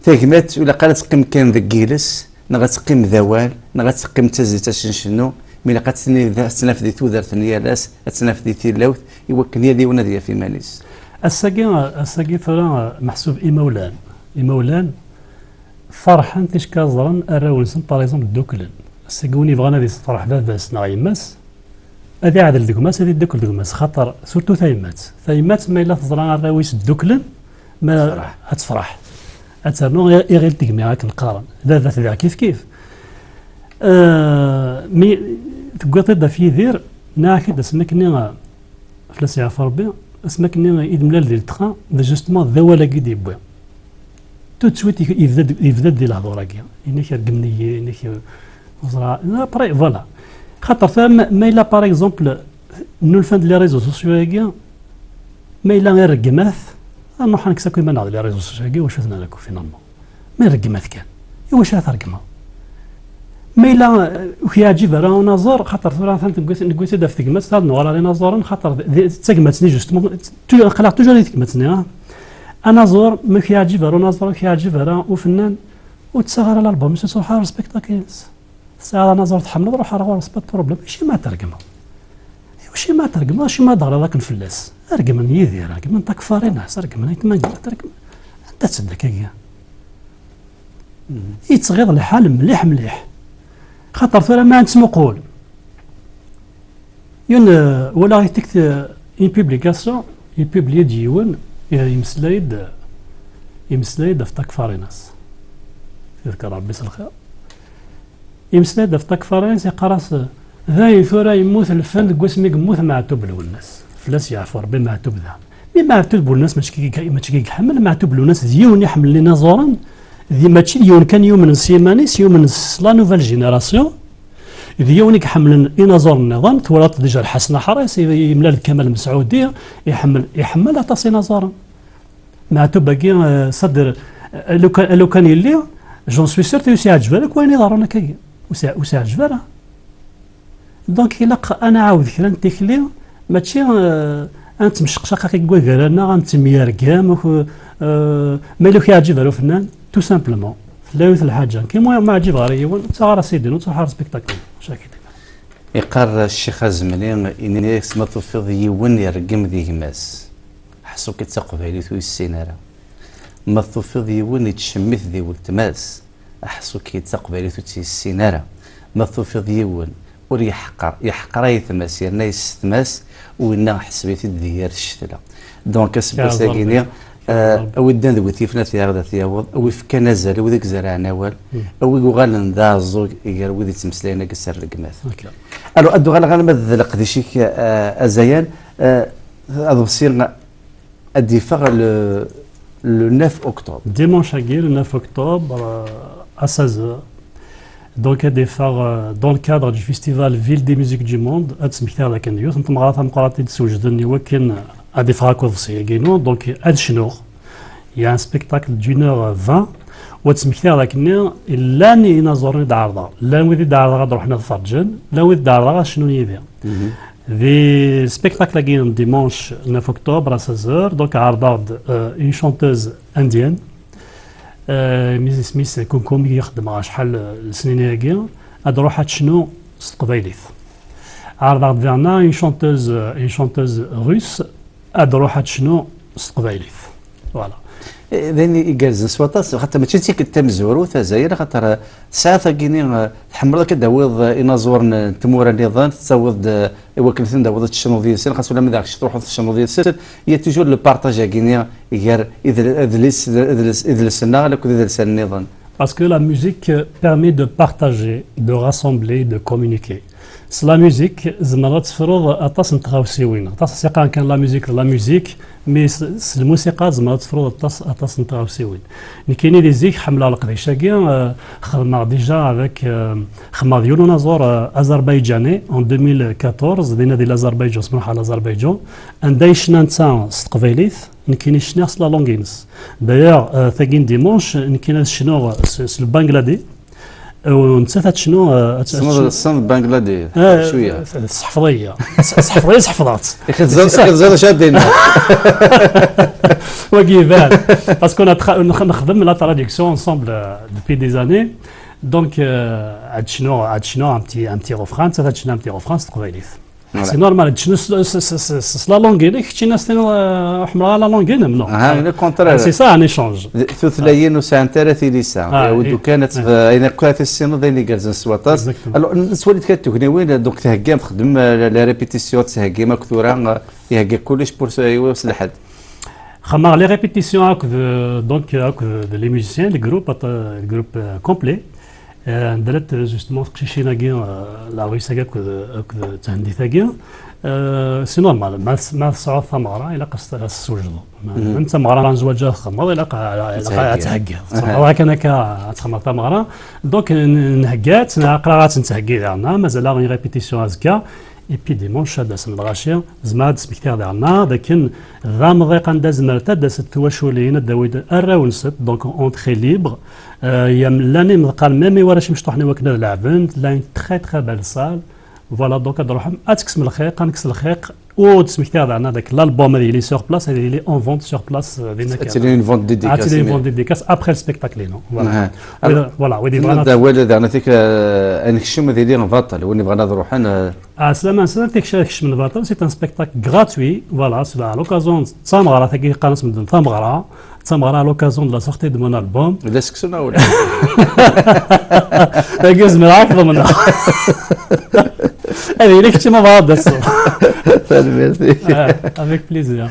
Tagmat ur ilaq ara ad teqqim kan deg yiles, neɣ ad teqqim d awal, neɣ ad teqqim d tazlit, ad s-ncennu, mi ilaq ad tnaf di tudert n yal ass, ad tnaf di tilawt, i wakken yal yiwen ad yaf iman-is. Ass-agi, ass-agi tura, meḥsub imawlan, imawlan ferḥen ticki ẓren arraw-nsen, par exemple, dduklen. Ass-agi win yebɣan ad yessefreḥ baba-s neɣ yemma-s, ad iɛdel d gma-s, ad iddukel d gma-s, xaṭer surtout tayemmat. Tayemmat, ma yella teẓra arraw-is dduklen, ma ad tefreḥ. Ad ternu i-, iɣil tegmi akken qqaren. Baba tbiɛ kif kif. Euh, mi tewwiḍ-t-id ɣef Yidir, nniɣ-ak-id asmi akken-nni, fell-as yeɛfu Rebbi, asmi akken-nni i d-mlal di lettra, d justement d awal-agi i d-yewwi. Tout de suite, yebda-d, yebda-d di lehdur-agi. Inek regmen-iyi, inek, euh, ẓra, après, voilà. Xaṭer tura, ma, ma yella, par exemple, nnulfan-d les réseaux sociaux-agi, ma yella ireggem-at, ad nruḥ ad nekkes akk iman-nneɣ di les réseaux sociaux-agi, wacu ad t-nerr akk, finalement? Ma ireggem-at kan, i wacu ara t-regmeɣ? Ma yella, euh, ur k-yeɛǧib ara unaẓur, xaṭer tura atan tewwi-, newwi-t-id ɣef tegmat, ad nuɣal ɣer inaẓuren, xaṭer d, d, d tagmat-nni, justement, tu-, aql-aɣ toujours di tegmat-nni, ah. Anaẓur, ma ur k-yeɛǧib ara unaẓur, ur k-yeɛǧib ara ufennan, ur ttaɣ ara l'album-is, ur ttruḥ ara ɣer spectacle-ines. Tesɛiḍ anaẓur tḥemmleḍ, ruḥ ar ɣur-s, pas de problème. Acimi ad t-tregmeḍ? Acimi ad t-tregmeḍ? Acimi ad d-teɣriḍ akken fell-as? Regmen Yidir, regmen takfarin-as, regmen aytma-nni, regmen. Anda-tt ddakagi? Yettɣiḍ lḥal mliḥ mliḥ. Xaṭer tura ma nettmuqul, yiwen, euh, walaɣ i tikt, euh, une publication, ipubliye-d yiwen, euh, yemmeslay-d, euh, Imeslay-d ɣef takfarinas. Yefka Ṛebbi s lxir. Imeslay-d ɣef takfarinas, iqqar-as: "Dayen tura yemmut lfen deg wasmi yemmut Meɛtub Lwennas." Fell-as yeɛfu Ṛebbi Meɛtub da. Mi Meɛtub Lwennas mačči kay, mačči kay iḥemmel, Meɛtub Lwennas d yiwen iḥemmlen inaẓuren, d, mačči d yiwen kan yumnen s yiman-is, yumnen s la nouvelle génération. D yiwen i iḥemmlen inaẓuren nniḍen, twalaḍ déjà Lḥasen Aḥris, i, i, yemlal d Kamal Mesɛudi, iḥemmel, iḥemmel aṭas inaẓuren. Meɛtub-agi, euh, sader, euh, lukan, lukan yelli, j'en suis sûr, ur s-iɛǧeb ara akk wayen iḍerrun akkagi. Ur s-, ur s-iɛǧeb ara. Donc, ilaq ad nɛawed kra n tikli, mačči, euh, ad nettemceqcaq akk deg wagar-nneɣ, ad nettemyergam, euh, ma yella ur k-iɛǧib ara ufennan, tout simplement. Tella yiwet lḥaǧa. Kima ma ɛǧibeɣ ara yiwen, ur ttaɣ ara C D, ur ttaɣ ara spectacle. Mačči akka i d-yenna. Iqqar Ccix Azemli, ini-as ma tufiḍ yiwen ireggem di gma-s, ḥṣu-k d taqbaylit ur yessin ara. Ma tufiḍ yiwen yettcemmit di weltma-s, ḥṣu-k d taqbaylit ur tt-yessin ara. Ma tufiḍ yiwen ur yeḥqer, yeḥqer ayetma-s, yerna yessetma-s, winna ḥseb-it-id di yir ccetla. Donc, aseggas-agi-ni, euh, a wi ddan d wi t-yifen ad t-yaɣ, ad t-yaweḍ, a wi fkan azal, a wid i izerɛen awal, a wi yuɣalen d aɛeẓẓug gar wid yettmeslayen akka s rregmat. Alors, ad d-uɣaleɣ alma d leqdic-ik, euh, azayan, euh, aḍebsi ad d-yeffeɣ le, le neuf octobre. Dimanche-agi, le neuf octobre, euh, à seize heures. Donc, ad d-yeffeɣ, euh, dans le cadre du festival Ville des Musiques du Monde, ad d-smektiɣ dakken d yiwet n tmeɣra tameqqrant i d-swejden i wakken ad d-yeffeɣ akk uḍebsi-agi-inu. Donc, ad cnuɣ. Il y a un spectacle d'une heure vingt. U ad d-smektiɣ dakken llan inaẓuren i d-ɛerḍeɣ. Llan wid i d-ɛerḍeɣ ad ruḥen ad ferǧen, llan wid i d-ɛerḍeɣ ad cnun yid-i. Di spectacle-agi n dimanche neuf octobre à seize heures, donc, ɛerḍeɣ-d, euh, une chanteuse indienne. Euh, mi isem-is Kumkum, i xeddmeɣ acḥal, euh, n lesnin-agi, ad ruḥ ad tecnu s teqbaylit. Ɛerḍeɣ-d diɣen une chanteuse, euh, une chanteuse russe, ad ruḥ ad tecnu s teqbaylit. Voilà. Eh, d ayen igerrzen s waṭas, xaṭer mačči d tikkelt tamezwarut, azayan, xaṭer, eh, tesɛa tagini, eh, tḥemmleḍ akka d-tawiḍ, eh, inaẓuren n tmura nniḍen, tettawiḍ-d, eh, i wakken ad ten-d-tawiḍ ad tecnuḍ yid-sen, xas ulamma d aɣ-, truḥeḍ tecnuḍ yid-sen, il y a toujours le partage-agi-ni gar idl-, idles-, idles-, idles-nneɣ akked idelsan nniḍen. Parce que la musique permet de partager, de rassembler, de communiquer. S la musique, tzemreḍ ad tefruḍ aṭas n tɣawsiwin. Aṭas i s-yeqqaren kan la musique, la musique, mais s, s lmusiqa tzemreḍ ad tefruḍ aṭas, aṭas n tɣawsiwin. Nekkini di zik ḥemmleɣ leqdic-agi, euh, xedmeɣ déjà avec, euh, xedmeɣ d yiwen unaẓur, euh, azerbayǧani en deux mille quatorze, dinna di Lazerbayǧan, s mruḥ ɣer Lazerbayǧan, anda yecna netta s teqbaylit, nekkini cniɣ s la langue-ines. D'ailleurs, euh, tagi n dimanche, nekkini ad cnuɣ s, s le bangladais, u nettat ad tecnu, euh, ad, ad tecnu. Tessneḍ Bangladais, ah, cwiya. Tesseḥfeḍ-iyi. Tesseḥfeḍ-iyi, sseḥfeḍeɣ-tt. Ixeẓẓer, ixeẓẓer acu ad d-yenna. Wagi iban. Parce qu'on a tra-, nex-, nexdem la traduction ensemble, euh, depuis des années. Donc, euh, ad tecnu, ad tecnu un petit, un petit refrain, nettat ad tecnu un petit refrain s teqbaylit. Voilà. C'est normal, ad tecnu s, s, s, s, s la langue-inek, keččini ad s-tiniḍ, euh, ḥemmleɣ la langue-inem, non. Ah, le contraire. C'est ça, un échange. D-, tutlayin ur sɛint ara tilisa. Ah, awi-d kan ad tf-, ayen akk ara tissineḍ, d ayen igerrzen s waṭas. Exactement. Alors, n-, nettwali-d kan tugniwin, donc theggam, txeddmem, euh, les répétitions, ad theggim akk tura, euh, ihegga kullec pour s-, i wass n lḥedd. Xedmeɣ les répétitions akked, euh, donc, euh, akked les musiciens, le groupe, euh, le groupe, euh, complet. Euh, anda llant, euh, justement teqcicin-agi, euh, la Russie-agi akked, akked thendit-agi. Euh, c'est normal, ma tes-, ma tesɛuḍ tameɣra, ilaq ad s-, ad s-tessewjdeḍ. Ma, même tameɣra n zzwaǧ ara txedmeḍ, ilaq, ilaq ad theggiḍ. Tzemreḍ kan akka ad txedmeḍ tameɣra. Donc, n-, nhegga-tt, neɣ aql-aɣ ad tt-ntheggi daɣen, mazal-aɣ une répétition azekka. Et puis dimanche, ad d-asen lɣaci, zemreɣ ad d-smektiɣ daɣen d akken d amḍiq anda zemrent ad d-asent twaculin, ad d-awint arraw-nsent, donc entrée libre. Euh, yam-, llan imḍeqqar, même i warrac imecṭuḥen i wakken ad leɛben, tella une très, très belle salle. Voilà, donc ad d-truḥem, ad tekksem lxiq, ad nekkes lxiq, u ad d-smektiɣ daɣen d akken l'album ad yili sur place, ad yili en vente sur place, euh, dinna kan. Ad tili une vente dédicace. Ad tili une vente dédicace après le spectacle-inu. Voilà. Voilà, wid yebɣan ad, wala daɣen, euh, ad nekcem ad yili baṭel, win yebɣan ad ruḥen, euh, Ah, s laman-nsen, ad kecmen baṭel, c'est un spectacle gratuit, voilà, c'est à l'occasion d tameɣra, tagi qqaren-as medden tameɣra, d tameɣra à l'occasion de la sortie de mon album. D aseksu neɣ ula? Tagi zemreɣ ad k-ḍemneɣ. Ad yili kečč ma bɣiḍ ad d-taseḍ. Tanemmirt-ik. Ah, avec plaisir.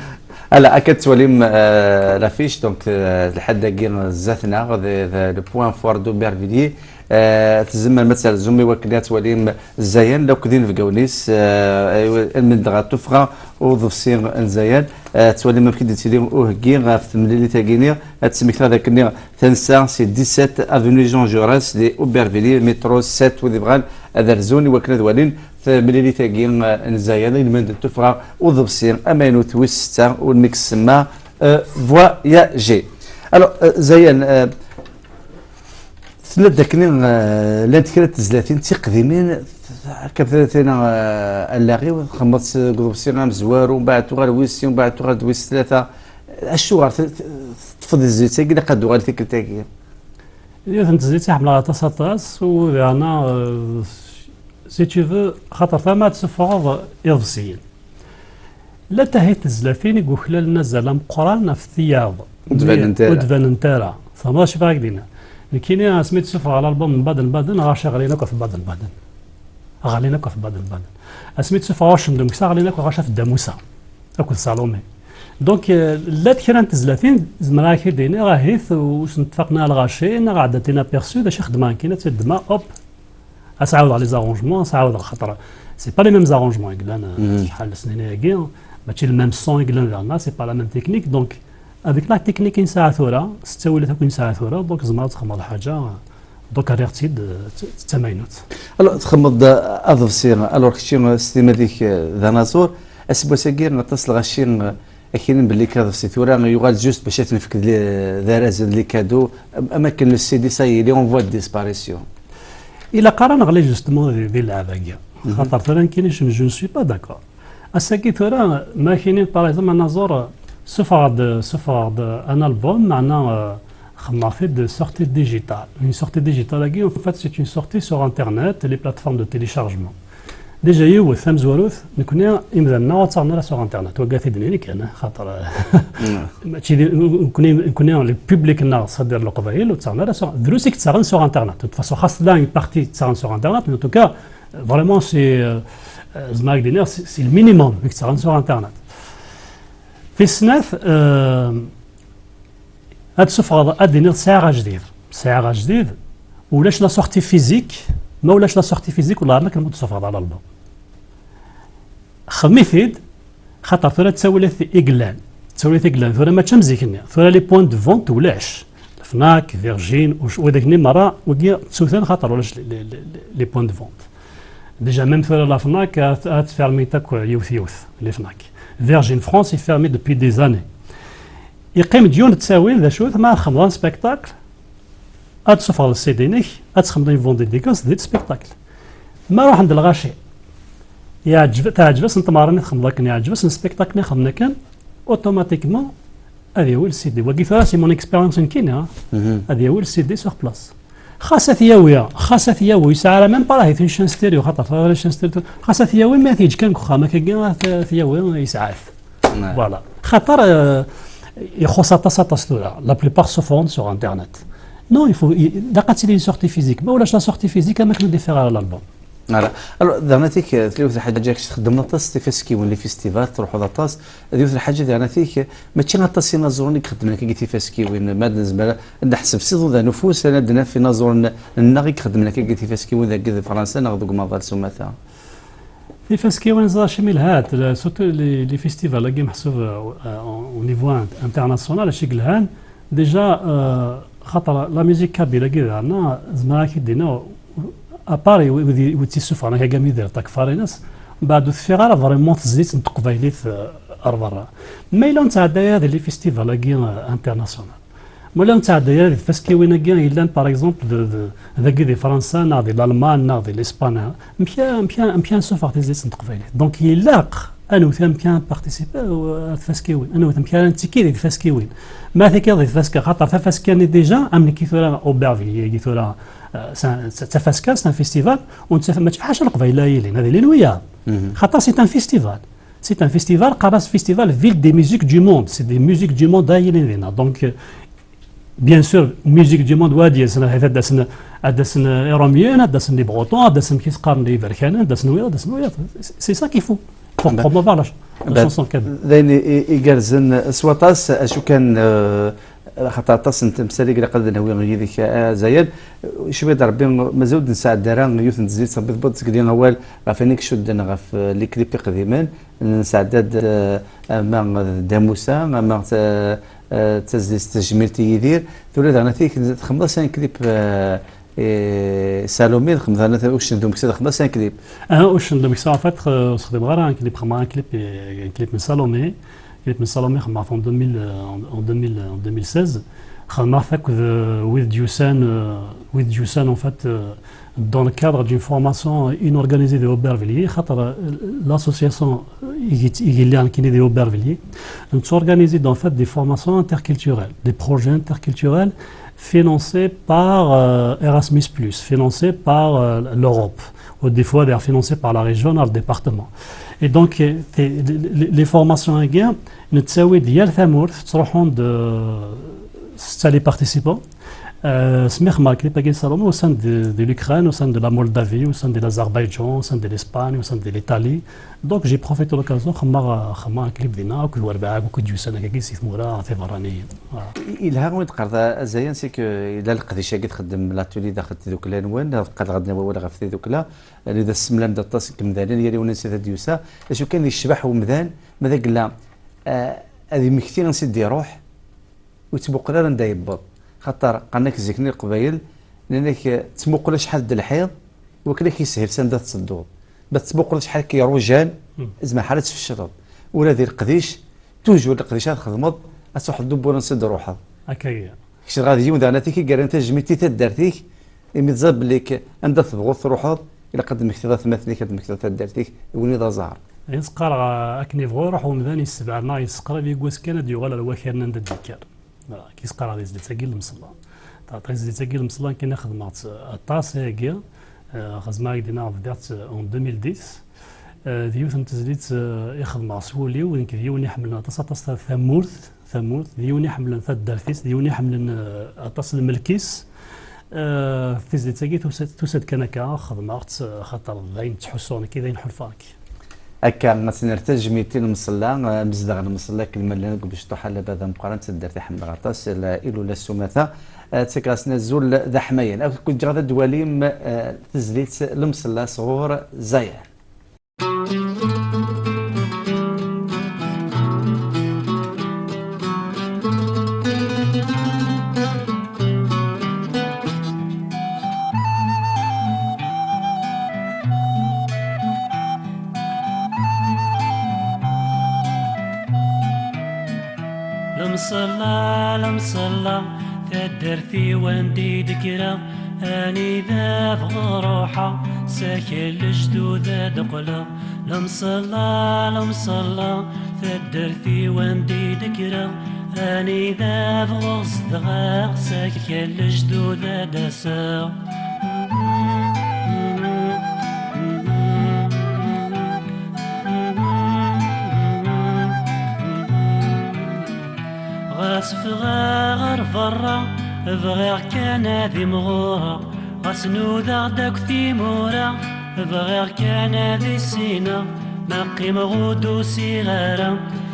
Ala, akka tettwalim, euh, l'affiche, donc, euh, lḥedd-agi zdat-neɣ, d, d le point fort d'Aubervilliers. Euh, tzemrem ad terzum i wakken ad twalim Zayan, lakk d inebgawen-is, euh, almend ɣer tuffɣa uḍebsi n Zayan. Euh, tettwalim amek i d-yettili uheggi ɣef temlilit-agi-nni, ad tesmektaɣ d akken tansa si dix-sept avenue Jean Jaurès di Aubervilliers, métro sept, wid ibɣan ad rzun i wakken ad walin temlilit-agi, eh, n Zayan, ilmend n tuffɣa uḍebsi amaynut wis setta, ur mi yessemma, eh, Voyager. Alors, eh, Zayan, eh, tenna-d akken, eh, llant kra n tezlatin d tiqdimin, akka tina, eh, allaɣ-iw, txemmeḍ deg uḍebsi amezwaru, mbeɛd tuɣal wis sin, mbeɛd tuɣal d wis tlata. Acuɣer t-, t-, teṭṭfeḍ tezlit-agi, ilaq ad d-tuɣal tikkelt-agi? Yiwet n tezlit i ḥemmleɣ aṭas, aṭas, u daɣna, euh, si tu veux, xaṭer tama ad tessufɣeḍ iḍebsiyen. Llant ahat tezlatin i yuklalen azal ameqqran ɣef tiyaḍ. Ur d-banent ara. Ur d-banent ara. Tfehmeḍ acu i ak-d-yenna? Nekkini, asmi d-ssufɣeɣ l'album n Baden Baden, ɣer-c ɣlin akk ɣef Baden Baden. Ɣlin akk ɣef Baden Baden. Asmi d-ssufɣeɣ Ucendum Ksa, ɣlin akk ɣer-c ɣef Dda Musa akked Salomé. Donc, euh, llant kra n tezlatin, zemreɣ ad ak-id-iniɣ, ahit, ur sen-tfaqen ara lɣaci, neɣ ɛeddant inaperçus, d acu i xedmeɣ nekkini, ad tt-id-ddmeɣ, hop, ad s-ɛawdeɣ les arrangements, ad s-ɛawdeɣ, xaṭer c'est pas les mêmes arrangements i yellan, euh, mhm, acḥal n snin-agi, mačči le même son i yellan daɣen, c'est pas la même technique, donc, avec la technique i nesɛa tura, s ttawilat akk i nesɛa tura, donc, tzemreḍ ad txedmeḍ lḥaǧa, donc, rriɣ-tt-id, euh, d, d tamaynut. Alors, txedmeḍ-d, euh, aḍebsi, alors, kečči, euh, s timmad-ik, euh, d anaẓur, aseggas-agi, aṭas n lɣaci, euh, Akinin belli kraḍ si tura yuɣal juste bac ad t-nefk d, d arazen, d les cadeaux, am, am akken le C D, ça y est, il est en voie de disparition. Ilaq ara neɣli justement di, di lɛeb-agi. Mhm. Xaṭer tura nekkini, je, je ne suis pas d'accord. Ass-agi tura, ma kinin, par exemple, anaẓur, sufɣeɣ-d, sufɣeɣ-d un album, meɛna, euh, xedmeɣ-t-id de sortie digitale. Une sortie digitale-agi, en fait, c'est une sortie sur Internet, les plateformes de téléchargement. Déjà, yiwet tamezwarut, nekni imdanen-nneɣ ur ttaɣen ara sur Internet. Wagi ad t-id-nini kan, xaṭer, mm, mačči d, nekni, nekni, le public-nneɣ, c'est-à-dire Leqbayel, ur ttaɣen ara sur, drus i yettaɣen sur Internet. De toute façon, xas tella une partie ttaɣen sur Internet, mais en tout cas, vraiment, c'est, euh, euh, zemreɣ ad d-iniɣ, c'est, c'est le minimum i yettaɣen sur Internet. Tis snat, euh, Ad tessufɣeḍ, ad d-tiniḍ sɛiɣ ajdid. Sɛiɣ ajdid, ulac la sortie physique, ma ulac la sortie physique, ur ɣ-qqar akken ma d-tessufɣeḍ l'album. Xdem-it-id, xaṭer tura d ttawilat i yellan. D ttawilat i yellan, tura mačči am zik-nni. Tura les points de vente ulac. Fnac, Virgin, u-, widak-nni merra, wigi ttuten xaṭer ulac les, les, les, les points de vente. Déjà, même tura la Fnac, ad, ad fermit akk yiwet yiwet, les Fnac. Virgin France est fermée depuis des années. Yeqqim-d yiwen n ttawil, d acu-t, ma txedmeḍ un spectacle, ad tessufɣeḍ le C D-inek, ad txedmeḍ une vente dédicace, d spectacle. Ma ruḥen-d lɣaci, yeɛǧeb, teɛǧeb-asen tmeɣra-nni txedmeḍ akken, yeɛǧeb-asen spectacle-nni xedmen akken, automatiquement, ad yawi le C D. Wagi tura, c'est mon expérience nekkini, hein. Mhm. Ad yawi le C D sur place. Xas ad t-yawi, xas ad t-yawi, yesɛa ara même pas une chaîne stéréo, xaṭer tura la chaîne stéréo, xas ad t-yawi, ma ad t-yeǧǧ kan deg uxxam, akkagi ad t-, ad t-yawi, yesɛa-t. Ouais. Voilà. Xaṭer, euh, ixuṣ aṭas, aṭas tura. La plupart souffrent sur Internet. Non, il faut, il, ilaq ad tili une sortie physique. Ma ulac la sortie physique, am akken ur d-ifiɣ ara l'album. Voilà. Alors, daɣen atik, tella yiwet n lḥaǧa kečč txeddmeḍ aṭas tifaskiwin, les festivals, truḥeḍ aṭas. D yiwet n lḥaǧa daɣen atik, mačči aṭas inaẓuren i ixeddmen akkagi tifaskiwin. Ma ad nezmer ad neḥseb s iḍudan n ufus, ad d-naf inaẓuren-nneɣ i ixeddmen akkagi tifaskiwin dagi di Fransa neɣ deg umaḍal s umata. Tifaskiwin, ẓer acimi lhant, la, surtout les, les festivals-agi meḥsub, euh, euh, au niveau in-, international, acu i yelhan, déjà, euh, xaṭer la musique kabyle-agi daɣen, zemreɣ ad k-id-iniɣ, à part i wi-, wid i, wid tt-issufɣen, akka am Yidir Takfarinas, mbeɛd ur teffiɣ ara vraiment tezlit n teqbaylit, euh, ar berra. Ma yella ur nettɛedday ara di les festivals-agi, euh, international. Ma ur nettɛedday ara di tfaskiwin-agi yellan, par exemple, de, de, dagi di Fransa, neɣ di Lalman, neɣ di Lispan, amek, amek, amek ara nsufeɣ tizlit n teqbaylit? Donc, ilaq ad newwet amek ara nparticiper ar tfaskiwin, ad newwet amek ara nettekki di tfaskiwin. Ma tekkiḍ di tfaska, xaṭer tafaska-nni déjà, am nekki tura Aubervilliers-agi tura, euh, c'est un, c'est, d tafaska, c'est un festival, ur nettaf-, mačči ḥaca Leqbayel ara yilin, ad ilin wiyaḍ. Mhm. Xaṭer c'est un festival. C'est un festival, qqaren-as festival Ville des musiques du monde. C'est des musiques du monde ara yilin dinna. Donc, euh, bien sûr, musique du monde, wa ad d-yasen, ad d-asen, ad d-asen, euh, Iṛumyen, ad d-asen les Bretons, ad d-asen kif qqaren les Iberkanen, ad d-asen wiyaḍ, ad d-asen wiyaḍ. C'est, c'est ça qu'il faut pour promouvoir la ch-, La chanson kabyle. D ayen i, i, igerrzen s waṭas, acu kan, eh, xaṭer aṭas n temsal i ilaq ad nawi yid-k, a Zayan. Cwiṭ Rebbi, mazal ur d-nesɛedda ara yiwet n tezlit, Rebbi tewweḍ-d seg-li awal ɣef ayen i icudden ɣef, eh, les clips iqdimen. Nesɛedda-d, eh, ama d Dda Musa, ama d, eh, d tazlit Tajmilt i Yidir. Tura daɣen atik txedmeḍ-as un clip, eh, i Salomé, txedmeḍ daɣen uccen d umeksa, txedmeḍ-as un clip. Ah, uccen d umeksa, en fait, eh, ur sexdimeɣ ara un clip, xedmeɣ un clip, eh, un clip n Salomé. Clip n Salomé xedmeɣ-t en deux mille, euh, en, en deux mille, en deux mille seize. Xedmeɣ-t akked, euh, wid d-yusan, euh, wid d-yusan, en fait, euh, dans le cadre d'une formation, euh, inorganisée de Aubervilliers, xaṭer, euh, l'association, euh, i yi-, i yelli nekkini di Aubervilliers, nettorganise-d, en fait, des formations interculturelles, des projets interculturels financés par, euh, Erasmus plus, financés par, euh, l'Europe, ou des fois d'ailleurs financés par la région, par le département. Et donc, euh, les, les, les formations-agi, nettawi-d yal tamurt, ttruḥun-d, euh, setta les participants. Euh, smiɣ ma clip-agi n Salomé, usan-d de, de l'Ukraine, usan-d de la Moldavie, usan-d de l'Azerbaïdjan, usan-d de l'Espagne, usan-d de l'Italie. Donc, j'ai profité de l'occasion, xedmeɣ, xedmeɣ un clip dinna, akked werbaɛ, akked yusan akkagi si tmura tiberraniyin. Voilà. Yelha win teqqareḍ a Zayan, c'est que yella leqdic-agi txeddem l'atelier daxel tdukla-nwen, ad qqareɣ ad d-nawi awal ɣef tdukla, anida tessemlam-d aṭas n yemdanen, yal yiwen ansi ad d-yusa. Acu kan yecbeḥ umdan, ma d agella, eh, ad yemmekti ansi d-iruḥ, ur yettmuqul ara anda yewweḍ. Xaṭer qqaren-ak zik-nni Leqbayel, nnan-ak, eh, ttmuqul acḥal d lḥiḍ, wakken ad k-yeshil s anda tettedduḍ. Ma tettmuquleḍ acḥal k-irujan, hmm, zmer ḥala ad tfecleḍ. Ula di leqdic, toujours leqdic ad txedmeḍ, ad truḥeḍ d uwwur ansi d-truḥeḍ. Akka i. Kečč dɣa d yiwen daɣen ad t-id-yerren tajmilt i taddart-ik, imi teẓriḍ belli k-, anda tebɣuḍ truḥeḍ, ilaq ad d-temmektiḍ atmaten-ik, ad d-temmektiḍ taddart-ik, i win i d aẓar. Ayen s-qqareɣ, eh, akken yebɣu iruḥ umdan, yessebɛed neɣ yesseqrab, yiwwas kan ad d-yuɣal ar wakal n anda d-yekker. Voilà, ki s-qqareɣ tizlit-agi n lemsella. Ta-, tizlit-agi n lemsella, nekkini xedmeɣ-tt aṭas ayagi, eh, xedmeɣ-ak dinna bdiɣ-tt en deux mille dix. Eh, d yiwet n tezlit, eh, i xedmeɣ s wul-iw, nekk d yiwen iḥemmlen aṭas, aṭas ta-, tamurt, tamurt, d yiwen iḥemmlen taddart-is, d yiwen iḥemmlen, eh, aṭas lmelk-is. Eh, tizlit-agi tusa-, tusa-d kan akka, xedmeɣ-tt, eh, xaṭer d ayen ttḥussuɣ nekk, d ayen ḥulfaɣ nekk. Akka, ad s-nerr tajmilt i lemsella, eh, amezdaɣ n lemsella, akken ma llan deg ubecṭuḥ, ala baba ameqqran, d taddart i ḥemmleɣ aṭas, la ilula s umata, eh, ttakeɣ-asen azul d aḥmayan. Ad kent-ǧǧeɣ ad d-twalim, eh, tezlit lemsella sɣur Zayan. Lemṣella, lemṣella, taddart-iw anda i d-kkreɣ, anida bɣuɣ ruḥeɣ, s akal lejdud ad d-qqleɣ. Lemṣella, lemṣella, taddart-iw anda i d-kkreɣ, anida bɣuɣ zedɣeɣ, s akal lejdud ad d-aseɣ. Ɣas ffɣeɣ ɣer berra, bɣiɣ kan ad imɣureɣ. Ɣas nudaɣ-d akk timura, bɣiɣ kan ad issineɣ. Ma qqimeɣ ur d-usiɣ ara,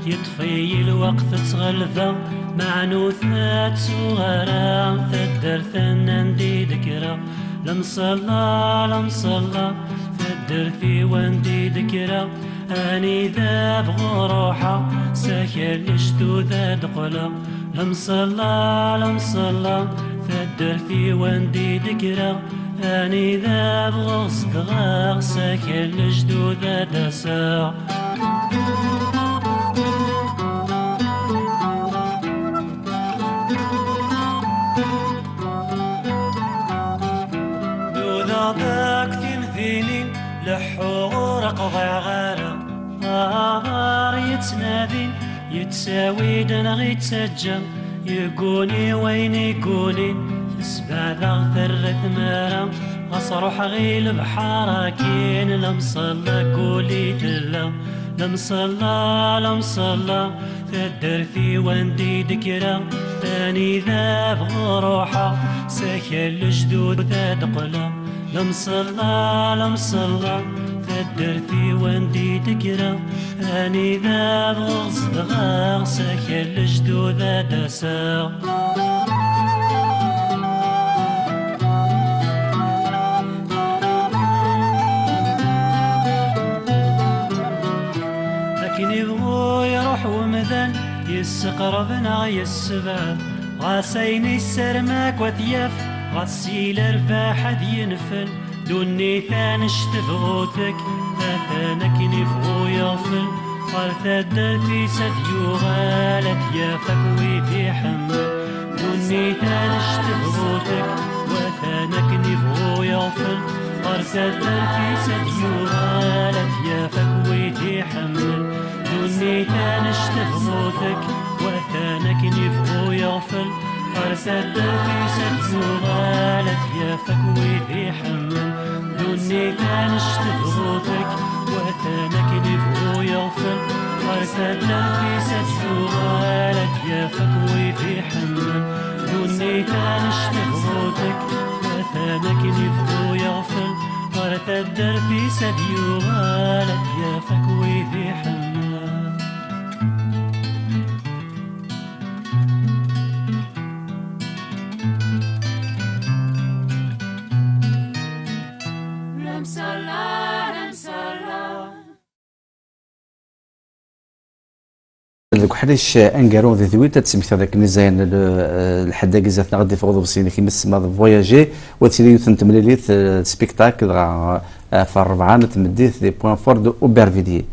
yeṭṭef-iyi lweqt ttɣelbeɣ. Meɛnut ad ttuɣ ara, taddart-nni anda i d-kkreɣ. Lemṣella, lemṣella, taddart-iw anda i d-kkreɣ. Anida bɣuɣ ruḥeɣ, s akal lejdud ad d-qqleɣ. Lemṣella, lemṣella, taddart-iw anda i d-kkreɣ. Anida bɣuɣ zedɣeɣ, s akal lejdud ad d-aseɣ. Nudaɣ-d akk timdinin, leḥḥuɣ ur qḍiɛeɣ ara. Aḍar yettnadi, yettawi-d neɣ yettaǧǧa, yegguni wayen yeggunin, tesbeɛdeɣ terra tmara. Ɣas ruḥeɣ i lebḥer akkin, lemṣella deg wul i tella. Lemṣella, lemṣella, taddart-iw anda i d-kkreɣ, anida bɣuɣ ruḥeɣ, s akal lejdud ad d-qqleɣ. Lemṣella, lemṣella, Taddart-iw anda i d-kkreɣ, anida bɣuɣ zedɣeɣ, s akal lejdud ad d-aseɣ. Akken ibɣu iruḥ umdan, yesseqreb neɣ yessebɛed, ɣas ayen isserm akk ad t-yaf, ɣas si lerbaḥ ad yenfel. Ddunit annect bɣut-k, atan akken ibɣu yeɣfel, ɣer taddart-is ad yuɣal, ad yaf akk wid iḥemmel. Ddunit annect bɣut-k, watan akken ibɣu yeɣfel, ɣer taddart-is ad yuɣal, ad yaf akk wid iḥemmel. Ddunit annect bɣut-k, watan akken ibɣu yeɣfel, ɣer taddart-is ad yuɣal, ad yaf akk wid iḥemmel. Ddunit annect bɣut-k, watan akken ibɣu yeɣfel, ɣer taddart-is ad yuɣal, ad yaf akk wid iḥemmel. Ddunit annect bɣut-k, watan akken ibɣu yeɣfel, ɣer taddart-is ad yuɣal, ad yaf akk wid iḥemmel. Lemsala, lemsala. Deg uḥric aneggaru di tewwit, ad d-smektiɣ dakken izayan l-, eh, lḥedd-agi zdat-neɣ ad d-iffeɣ uḍebsi-inek, imi tsemmaḍ voyager, u ad tili yiwet n temlilit, eh, spectacle, dɣa, eh, ɣef ṛṛebɛa n tmeddit di Point Fort de Aubervilliers.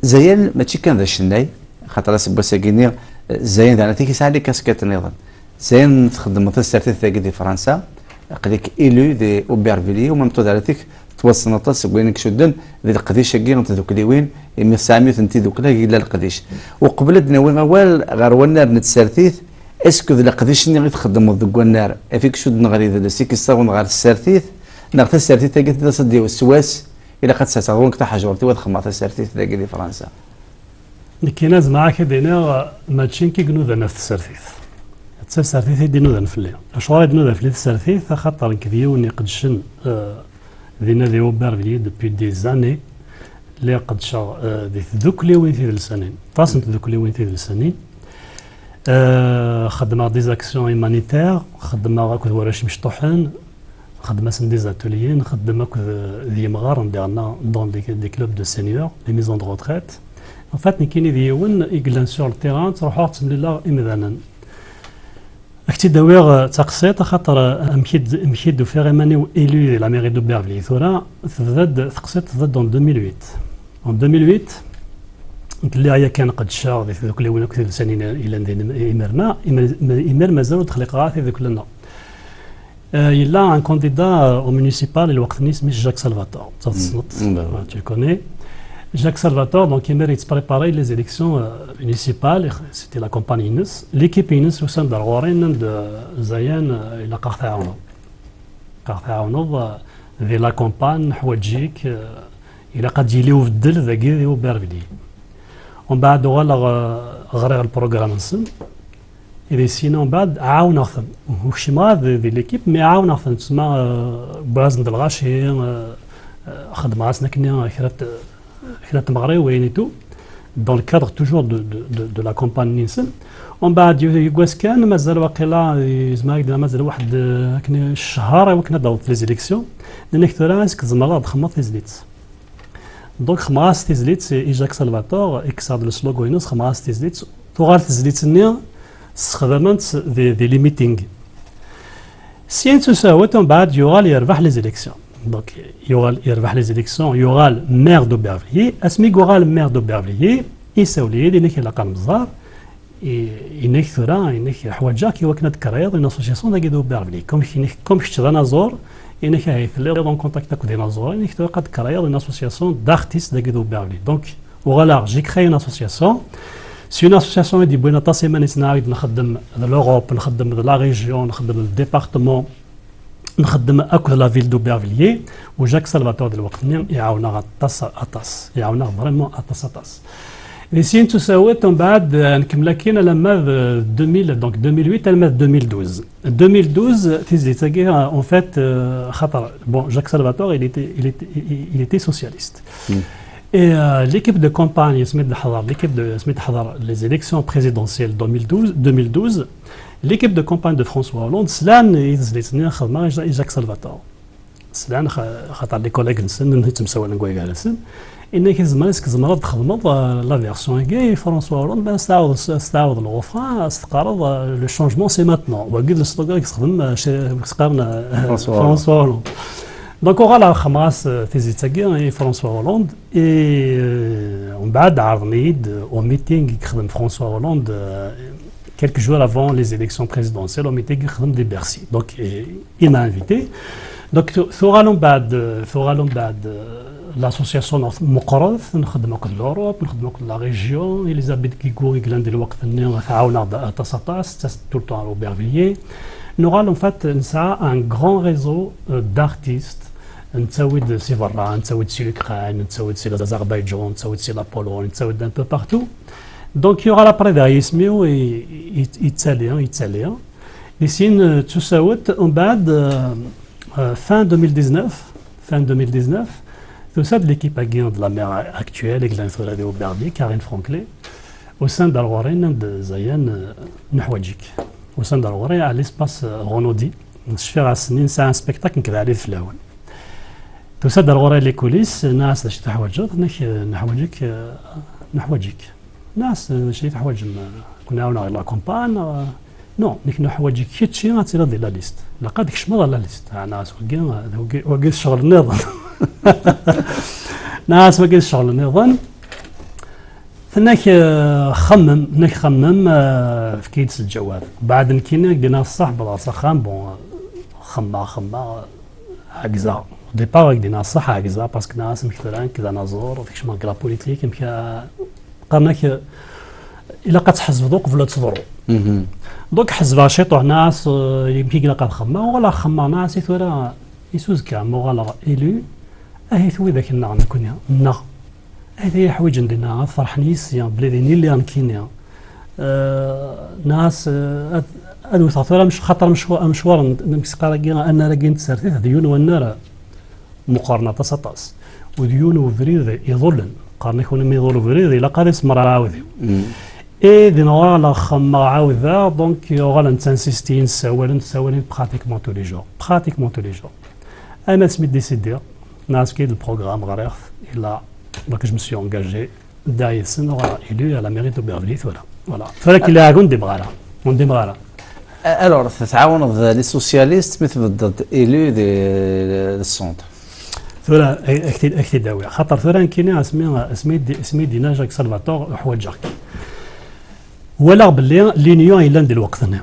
Zayan mačči kan d acennay, xaṭer aseggas-agi-nni, eh, Zayan daɣen atik yesɛa les casquettes nniḍen. Zayen txeddmeḍ tasertit-agi di Fransa, aql-ik élu di Aubervilliers, u ma meṭṭu d ara tik, tettwassneḍ aṭas seg wayen i icudden di leqdic-agi n tdukliwin, imi tesɛam yiwet n tidukla agi yella leqdic. Uqbel ad d-nawi awal ɣer wannar n tsertit, est-ce que d leqdic-nni i txeddmeḍ deg wannar, af i icudden ɣer yidles, i k-issaɣen ɣer tsertit, neɣ tasertit-agi tella s-, s wass, ilaq ad tesɛeddaḍ ɣur-k taḥjurt-iw ad xedmeɣ tasertit dagi di Fransa? Nekkini zemreɣ ad k-id-iniɣ, mačči nekk i inudan ɣef tsertit. D tasertit i d-inudan fell-i. Acuɣer i d-inudan fell-i tsertit? Axaṭer nekk d yiwen iqeddcen, eh, dinna di Aubervilliers depuis des années. Lliɣ qeddceɣ, eh, di tdukliwin tidelsanin. Aṭas n tdukliwin tidelsanin. Eh, xeddmeɣ des actions humanitaires, xeddmeɣ akked warrac mecṭuḥen, nxeddem-asen des ateliers, nxeddem akked, eh, d yimɣaren diɣenna dans des, des clubs de seniors, des maisons de retraite. En fait, nekkini d yiwen i yellan sur le terrain, ttruḥuɣ ttemlileɣ imdanen. Ad k-tt-id-awiɣ, eh, d taqsiṭ, axaṭer, eh, amek i d-, amek i d-ufiɣ iman-iw élu di la mairie d'Aubervilliers tura, tebda-d, teqsiṭ tebda-d en deux mille huit. En deux mille huit, nekk lliɣ yakan qeddceɣ di tdukliwin akked tidelsanin yellan din imir-nna, imir, imir mazal ur d-xliqeɣ ara tidukla-nneɣ. Euh, yella un candidat, euh, au municipal, i lweqt-nni isem-is Jacques Salvatore. Mm, bah ouais. Tu le connais. Jacques Salvatore, donc, imir yettprépare les élections, euh, municipales, c'était la campagne-ines. L'équipe-ines usan-d ar ɣur-i, nnan-d, euh, Zayan, euh, ilaq ad ɣ-tɛawneḍ. Ilaq ad ɣ-tɛawneḍ, euh, di la campagne, neḥwaǧ-ik, euh, ilaq ad d-yili ubeddel dagi di Aubervilliers. Umbeɛd uɣaleɣ, euh, ɣriɣ lprogram-nsen. Idis-inu mbeɛd ɛawneɣ-ten. Ur kcimeɣ ara di, di l'équipe, mais ɛawneɣ-ten. Tsemma, euh, wwiɣ-asen-d lɣaci, euh, euh, xedmeɣ-asen akkenni kra n t-, kra n tmeɣriwin et tout. Dans le cadre toujours de, de, de, de la campagne-nsen. Umbeɛd, yiw-, yiwwas kan, mazal waqila, yezmer ad k-d-iniɣ mazal waḥed, euh, akken ccher i wakken ad d-taweḍ les élections. Nnan-ak tura, est-ce que tzemreḍ ad d-txedmeḍ tizlit? Donc, xedmeɣ-as tizlit i Jacques Salvatore, i kkseɣ-d le slogan-ines, xedmeɣ-as tizlit, tuɣal tezlit-nni ssexdamen-tt di, di les meetings. Syin s usehwu, umbeɛd yuɣal yerbeḥ les élections. Donc, yuɣal yerbeḥ les élections, yuɣal maire d'Aubervilliers. Asmi yuɣal maire d'Aubervilliers, isawel-iyi-d, yenna-k ilaq ad nemmẓer. I-, yenna-k tura, yenna-k ḥwaǧeɣ-k i wakken ad d-créiḍ une association dagi d'Aubervilliers. Comme, yenna-k, comme kečč d anaẓur, yenna-k ahat telliḍ en contact akked inaẓuren, yenna-k tura ad d-créiḍ une association d'artistes dagi d'Aubervilliers. Donc, uɣaleɣ, j'ai créé une association. C'est une association i d-yewwin aṭas iman-is, neɣ i d-nxeddem d l'Europe, nxeddem d la région, nxeddem d le département, nxeddem akked la ville d'Aubervilliers, u Jacques Salvatore di lweqt-nni iɛawen-aɣ aṭas, aṭas. Iɛawen-aɣ vraiment aṭas, aṭas. Di sin tusawit, umbeɛd, eh, nkemmel akkin alamma d deux mille, donc deux mille huit alamma d deux mille douze. Deux mille douze, tizlit-agi, eh, en fait, eh, xaṭer, bon, Jacques Salvatore, il était, il était, il, il était socialiste. Et, euh, l'équipe de campagne, asmi d-neḥḍer, l'équipe de, asmi d-neḥḍer les élections présidentielles deux mille douze, deux mille douze, l'équipe de campagne de François Hollande, slan i tezlit-nni xedmeɣ i Ja-, i Jacques Salvatore. Slan, xa-, xaṭer les collègues-nsen, nittemsawalen deg waygar-nsen. Inna-k, tzemreḍ, tzemreḍ ad txedmeḍ, euh, la version-agi, François Hollande, ben, s-tɛawdeḍ, s-, s-tɛawdeḍ le refrain, s-teqqareḍ, euh, le changement, c'est maintenant. Wagi d le slogan i yexdem, euh, chez, s-qqaren, euh, François Hollande. François Hollande. Donc, uɣaleɣ xedmeɣ-as, euh, tizlit-agi i François Hollande, et, euh, umbeɛd ɛerḍen-iyi-d, euh, au meeting i yexdem François Hollande, euh, quelques jours avant les élections présidentielles, au meeting i yexdem di Bercy. Donc, et, il m'a invité. Donc, tu-, tuɣal umbeɛd, euh, tuɣal umbeɛd, euh, l'association meqqret, nxeddem akked l'Europe, nxeddem akked la région, Elisabeth Guigou i yellan di lweqt-nni tɛawen-aɣ-d aṭas, aṭas, tettas-d tout le temps ar Aubervilliers. Nuɣal, en fait, nesɛa un grand réseau, euh, d'artistes, nettawi-d si berra, nettawi-d si l'Ukraine, nettawi-d si l'Azerbaïdjan, nettawi-d si la Pologne, nettawi-d un peu partout. Donc, yuɣal après deg yisem-iw, i, i, yettali, yettali. Di sin, euh, d tusawit, umbeɛd, euh, euh, fin deux mille dix-neuf, fin deux mille dix-neuf, tusa-d l'équipe-agi de la maire actuelle, i yellan tura di Aubervilliers, Karine Franklé, usan-d ar ɣur-i, nnan-d, Zayan, euh, nuḥwaǧ-ik. Usan-d ar ɣur-i, à l'espace, euh, Renaudie, cfiɣ ass-nni nesɛa un spectacle nekk d Ɛli Flawen. Tusa-d ar ɣur-i les coulisses, nniɣ-as, d acu teḥwaǧeḍ? Nniɣ, euh, nuḥwaǧ-ik, euh, nuḥwaǧ-ik. Nniɣ-as, d acu i teḥwaǧem? Ad ken-ɛawneɣ di la campagne, neɣ? Non, nekk nuḥwaǧ-ik kečči ad tiliḍ di la liste. Ilaq ad tkecmeḍ ɣer la liste. Ah, nniɣ-as, wagi, wagi, wagi d ccɣel nniḍen. Nniɣ-as, wagi d ccɣel nniḍen. Tenna-k, eh, xemmem, tenna-k xemmem, eh, efk-iyi-d s lǧawab. Beɛd nekkini, ak-d-iniɣ ṣṣeḥ, wwḍeɣ s axxam, bon, xemmeɣ, xemmeɣ, ɛegzeɣ. Au départ, ak-d-iniɣ ṣṣeḥ, ɛegzeɣ, parce que nniɣ-as, amek tura, nekk d anaẓur, kecmeɣ deg la politique, amek a-, qqaren-ak, eh, ilaq ad tḥezbeḍ uqbel ad teḍru. Donc, ḥezbeɣ ciṭuḥ, nniɣ-as, eh, amek i ilaq ad xemmeɣ, uɣaleɣ xemmeɣ, nniɣ-as, i tura, is uzekka, ma uɣaleɣ élu, ahat widak nneɣ nekkni, nneɣ. Ahat ay ḥwaǧen dinna, ad ferḥen yis-i, belli din i lliɣ nekkini. Eh, nniɣ-as, eh, ad, ad wteɣ tura amec-, xaṭer amecwa-, amecwar n, n umseqqar-agi, annar-agi n tsertit, d yiwen wannar meqqren aṭas, aṭas. U d yiwen ubrid iḍullen. Qqaren-ak, win mi iḍul ubrid, ilaq ad isemmer aɛawdiw. Et din uɣaleɣ xemmeɣ, ɛawdeɣ, donc uɣalen ttinsistiyen, ssawalen, ssawalen pratiquement tous les jours. Pratiquement tous les jours. Alma asmi d-décidiɣ, nniɣ-as, efk-iyi-d le programme, ɣriɣ-t, et là, donc je me suis engagé, ddiɣ yid-sen, uɣaleɣ élu à la mairie d'Aubervilliers tura. Voilà. Tura killa ur ndimeɣ ara. Ur ndimeɣ ara. Alors, tettɛawaneḍ les socialistes mi tbeddeḍ élu di, di centre. Tura, ak-, ak-t-id-, ak-t-id-awiɣ. Xaṭer tura nekkini, asmi, asmi d-, asmi d-yenna Jacques Salvatore, uḥwaǧeɣ-k. Walaɣ belli l'union yellan di lweqt-nni.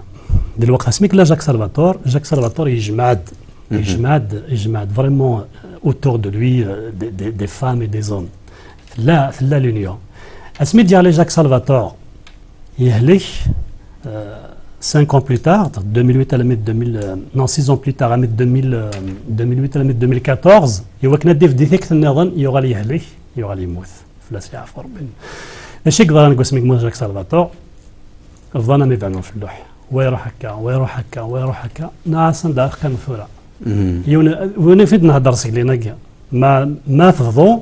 Di lweqt asmi yella Jacques Salvatore, Jacques Salvatore yejmeɛ-d, yejmeɛ-d, yejmeɛ-d vraiment, euh, autour de lui, euh, des, des, des femmes et des hommes. Tella, tella l'union. Asmi d-yeɣli Jacques Salvatore, yehlek, euh, cinq ans plus tard, deux mille huit à la mi deux mille, euh, non, six ans plus tard, à la mi deux mille, euh, deux mille huit à la mi deux mille quatorze, iwakken ad d-ifdi tikkelt nniḍen, yuɣal yehlek, yuɣal yemmut. Fell-as yeɛfu Rebbi. D acu i yeḍran deg wasmi i yemmut Jacques Salvatore? Bḍan am ibernu ɣef lluḥ. Wa iruḥ akka, wa iruḥ akka, wa iruḥ akka. Nniɣ-as anda ara teqqimeḍ tura. Yiwen, win i d-nhedder seg lin-agi. Ma, ma tebḍu,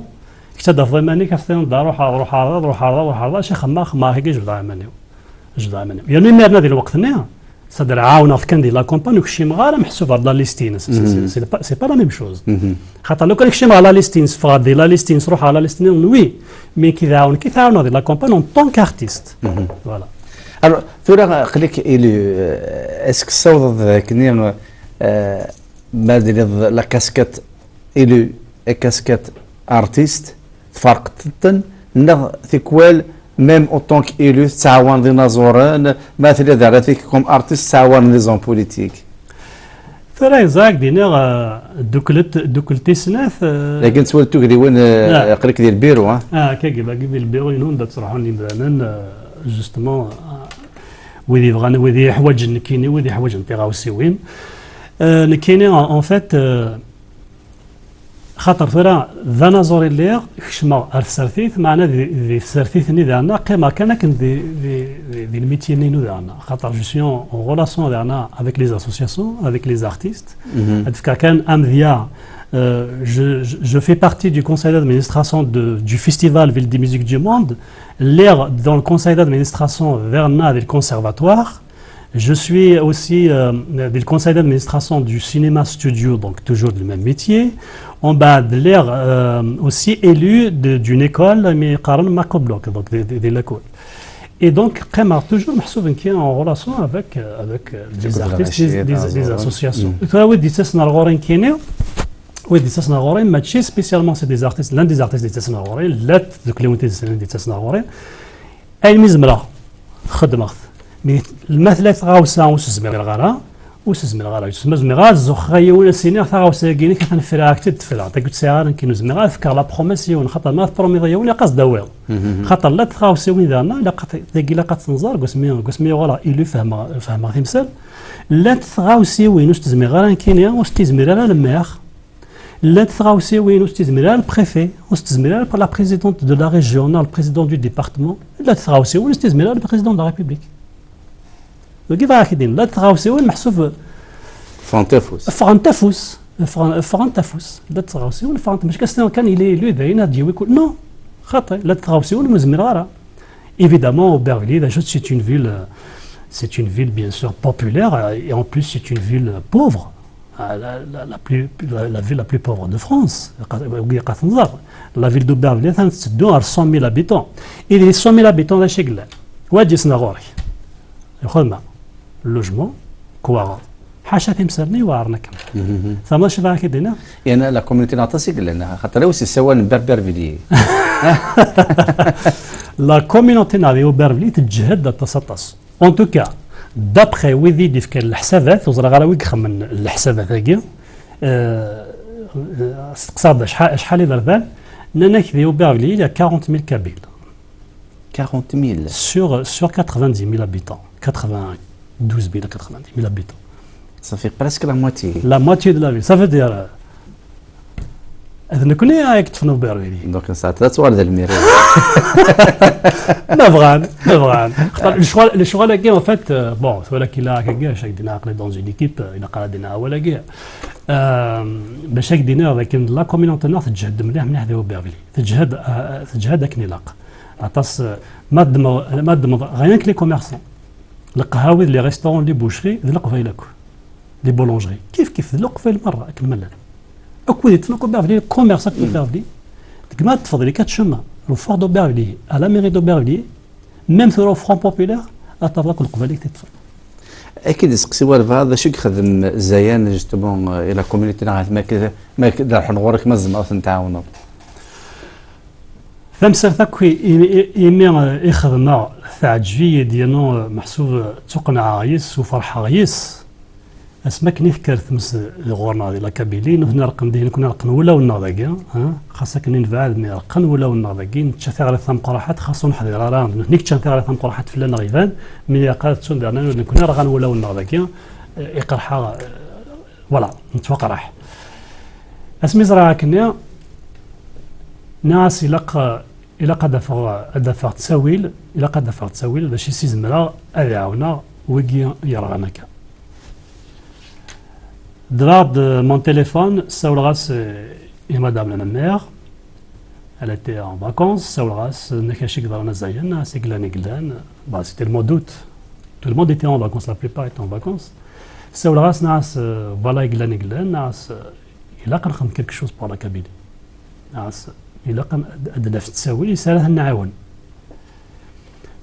kečč ad d-tafeḍ iman-ik, ad s-tiniḍ, ruḥ, ruḥ, ruḥ, ruḥ, ruḥ, ruḥ, acu xemmeɣ, xemmeɣ, akka jebdeɣ iman-iw. Jebdeɣ iman-iw. Yernu imir-nni di lweqt-nni, c'est-à-dire, ɛawneɣ-t kan di la campagne, ur kcimeɣ ara meḥsub ɣer la liste-ines. C'est, c'est, c'est pas, c'est pas la même chose. Xaṭer, lukan kcimeɣ ɣer la liste-ines, ffɣeɣ di la liste-ines, ruḥeɣ ɣer la liste-nniḍen, oui. Mais ki tɛawen, ki tɛawneɣ di la campagne en tant qu'artiste. Voilà. Alors, tura, aql-ik élu, euh, est-ce que tessawḍeḍ akken, euh, ma d-tiniḍ la casquette élu, la casquette artiste, tferqeḍ-ten, neɣ tikwal, même en tant qu'élu, tettɛawaneḍ inaẓuren, ma tella d arrat-ik comme artiste, tettɛawaneḍ les hommes politiques? Tura yeẓra ak-d-iniɣ, eh, dduklet, dduklet i snat, eh, dagi nettwali tugdiwin, eh, aql-ik di lbiru, ha? Ah, akka, dagi di lbiru-inu, anda ttruḥun yimdanen, eh, justement, eh, wid yebɣan, wid yeḥwaǧen nekkini, wid yeḥwaǧen tiɣawsiwin. Eh, nekkini, en, en fait, eh, Xaṭer tura d anaẓur i lliɣ, kecmeɣ ar tsertit, meɛna di, di tsertit-nni daɣen qqimeɣ kan akken di, di, di, di lmityi-nni-inu daɣen. Xaṭer je suis en, en relation daɣen avec les associations, avec les artistes. Ad fkeɣ kan amedya, euh, je, je, je fais partie du conseil d'administration de, du festival Ville de Musique du Monde. Lliɣ dans le conseil d'administration daɣen di le conservatoire. Je suis aussi euh, du conseil d'administration du cinéma studio, donc toujours du même métier. En bas de l'air euh, aussi élu de- d'une école, mais Karan Makoblock, donc des, des, des locaux. Et donc, qqimeɣ toujours meḥsub nekk en relation avec, euh, avec euh, des Akked artistes, des, lɣaci, des, taẓuri. des associations. Tura wid d-yettasen ar ɣur-i nekkini, wid d-yettasen ar ɣur-i, mačči spécialement c'est des artistes, llan des artistes d-yettasen ar ɣur-i, llant tdukkliwin d-yettasen ar ɣur-i. Ayen mi zemreɣ, xeddmeɣ-t. Mi ma tella tɣawsa ur s-zmireɣ ara, ur s-zmireɣ ara. Ur s-zmireɣ ara ad zuxxeɣ i yiwen ad s-iniɣ taɣawsa-agi-inek atan friɣ-ak-tt-id tefra. Tagi ur tt-sɛiɣ ara nekkini, ur zmireɣ ara ad fkeɣ la promesse i yiwen, xaṭer ma tpromiḍ i yiwen ilaq ad s-d-tawiḍ. Xaṭer la tɣawsiwin daɣen, ilaq ad, tagi ilaq ad tt-nẓer, deg wasmi, deg wasmi uɣaleɣ élu fehmeɣ, fehmeɣ timsal. Llant tɣawsiwin ur s-tezmireɣ ara nekkini, ur s-tezmir ara le maire. Llant tɣawsiwin ur s-tezmir ara le préfet, ur s-tezmir ara la présidente de la région, neɣ le président du département. Llant tɣawsiwin ur s-tezmir ara le président de la République. Dagi bɣiɣ ad k-id-iniɣ, llant tɣawsiwin meḥsub Ffɣent afus. ffɣent afus, ffɣen- ffɣent afus. Llant tɣawsiwin ffɣent, mačči kan s-tiniḍ kan il est élu dayen ad d-yawi kul. Non, xaṭi, llant tɣawsiwin ur zmireɣ ara. Évidemment, Aubervilliers, d acu, c'est une ville, euh, c'est une ville bien sûr populaire euh, et en plus c'est une ville pauvre. Ah, La, la, la plus, la, la ville la plus pauvre de France, qa- wi qa tenẓer. La ville d'Aubervilliers atan tetteddu ar cent mille habitants. Et les cent mille habitants d acu i yellan? Wa d-yesna ɣur-k. Lxedma, logement, kwaɣeḍ. Ḥaca timsal-nni iweɛren akken. Tama acu bɣiɣ ad k-id-iniɣ? Yerna la communauté n aṭas i yellan, xaṭer ur s-ssawalen Berbervilliers. La communauté neɣ di Aubervilliers teǧhed aṭas aṭas. En tout cas, d'après wid i d-ifkan leḥsabat, ur ẓriɣ ara wi ixemmen leḥsabat-agi, euh, steqsaɣ-d acḥal, acḥal iberdan, nnan-ak di Aubervilliers il y a quarante mille Kabyles. quarante mille. Sur, sur quatre-vingt-dix mille habitants, quatre-vingt-douze mille à quatre-vingt-dix mille habitants. Ça fait presque la moitié. La moitié de la ville. Ça veut dire, euh, d nekkni ay yeṭṭfen Aubervilliers. Donc, ça, ça, tu vois, le mérite. Ma bɣan, ma bɣan. Xaṭer lecɣal, lecɣal-agi, en fait, euh, bon, tura killa akka, chaque dina aql-i dans une équipe, euh, ilaq ara d-iniɣ awal-agi. Euh, bac ad k-d-iniɣ d akken la communauté-nneɣ teǧhed mliḥ, mliḥ di Aubervilliers. Teǧhed, euh, teǧhed akken ilaq. Aṭas, euh, ma ddmeḍ, ma ddmeḍ rien que les commerçants. Leqhawi d les restaurants, les boucheries, d leqbayel akk. Les boulangeries. Kif kif, d leqbayel merra, akken ma llan. Akk wid yeṭṭfen akk Aubervilliers, commerce akk Aubervilliers. Deg ma teṭṭfeḍ les quatre chemins, au fort d'Aubervilliers, à la mairie d'Aubervilliers, même tura au Front Populaire, ad tafeḍ akk leqbayel i t-yeṭṭfen. Ad k-id-iseqsi walbeɛḍ d acu i yexdem Zayan, justement, euh, i la communauté, neɣ ma k-, ma k-, d-ruḥen ɣur-k, ma tzemreḍ ad ten-tɛawneḍ. Tamsalt akk i, i, i, imi eh, i xedmeɣ teɛǧeb-iyi-d, yernu eh, meḥsub eh, ttuqenɛeɣ yis-s u ferḥeɣ yis-s. Asmi akken i tekker tmes di ɣur-neɣ di la Kabylie, nutni reqqen dihin, nekkni reqqen wulawen-nneɣ dagi, ha? Xas akken i nebɛed, mi reqqen wulawen-nneɣ dagi, nečča tiɣrit tameqqraḥat, xas ur neḥdir ara, d nutni i yeččan tiɣrit tameqqraḥat fell-aneɣ iban, mi ilaq ad ttun daɣen nekkni rɣan wulawen-nneɣ dagi, eh, iqerḥ-aɣ, eh, voilà, nettwaqerḥ. Asmi ẓriɣ akkenni, nniɣ-as ilaq, ilaq ad afeɣ, ad afeɣ ttawil, ilaq ad afeɣ ttawil, d acu i s-zemreɣ ad ɛawneɣ wigi yerɣan akka. Ddreɣ-d mon téléphone, ssawleɣ-as eh, i madame la maire, elle était en vacances, ssawleɣ-as, nniɣ-as acu i yeḍran a Zayan, nniɣ-as i yellan i yellan, bah, c'était le mois d'août, tout le monde était en vacances, la plupart étaient en vacances. Ssawleɣ-as, nniɣ-as, eh, voilà i yellan i yellan, nniɣ-as, eh, ilaq ad nexdem quelque chose pour la Kabylie. Nniɣ-as, ilaq ad, ad naf ttawil, yesɛa ad nɛawen.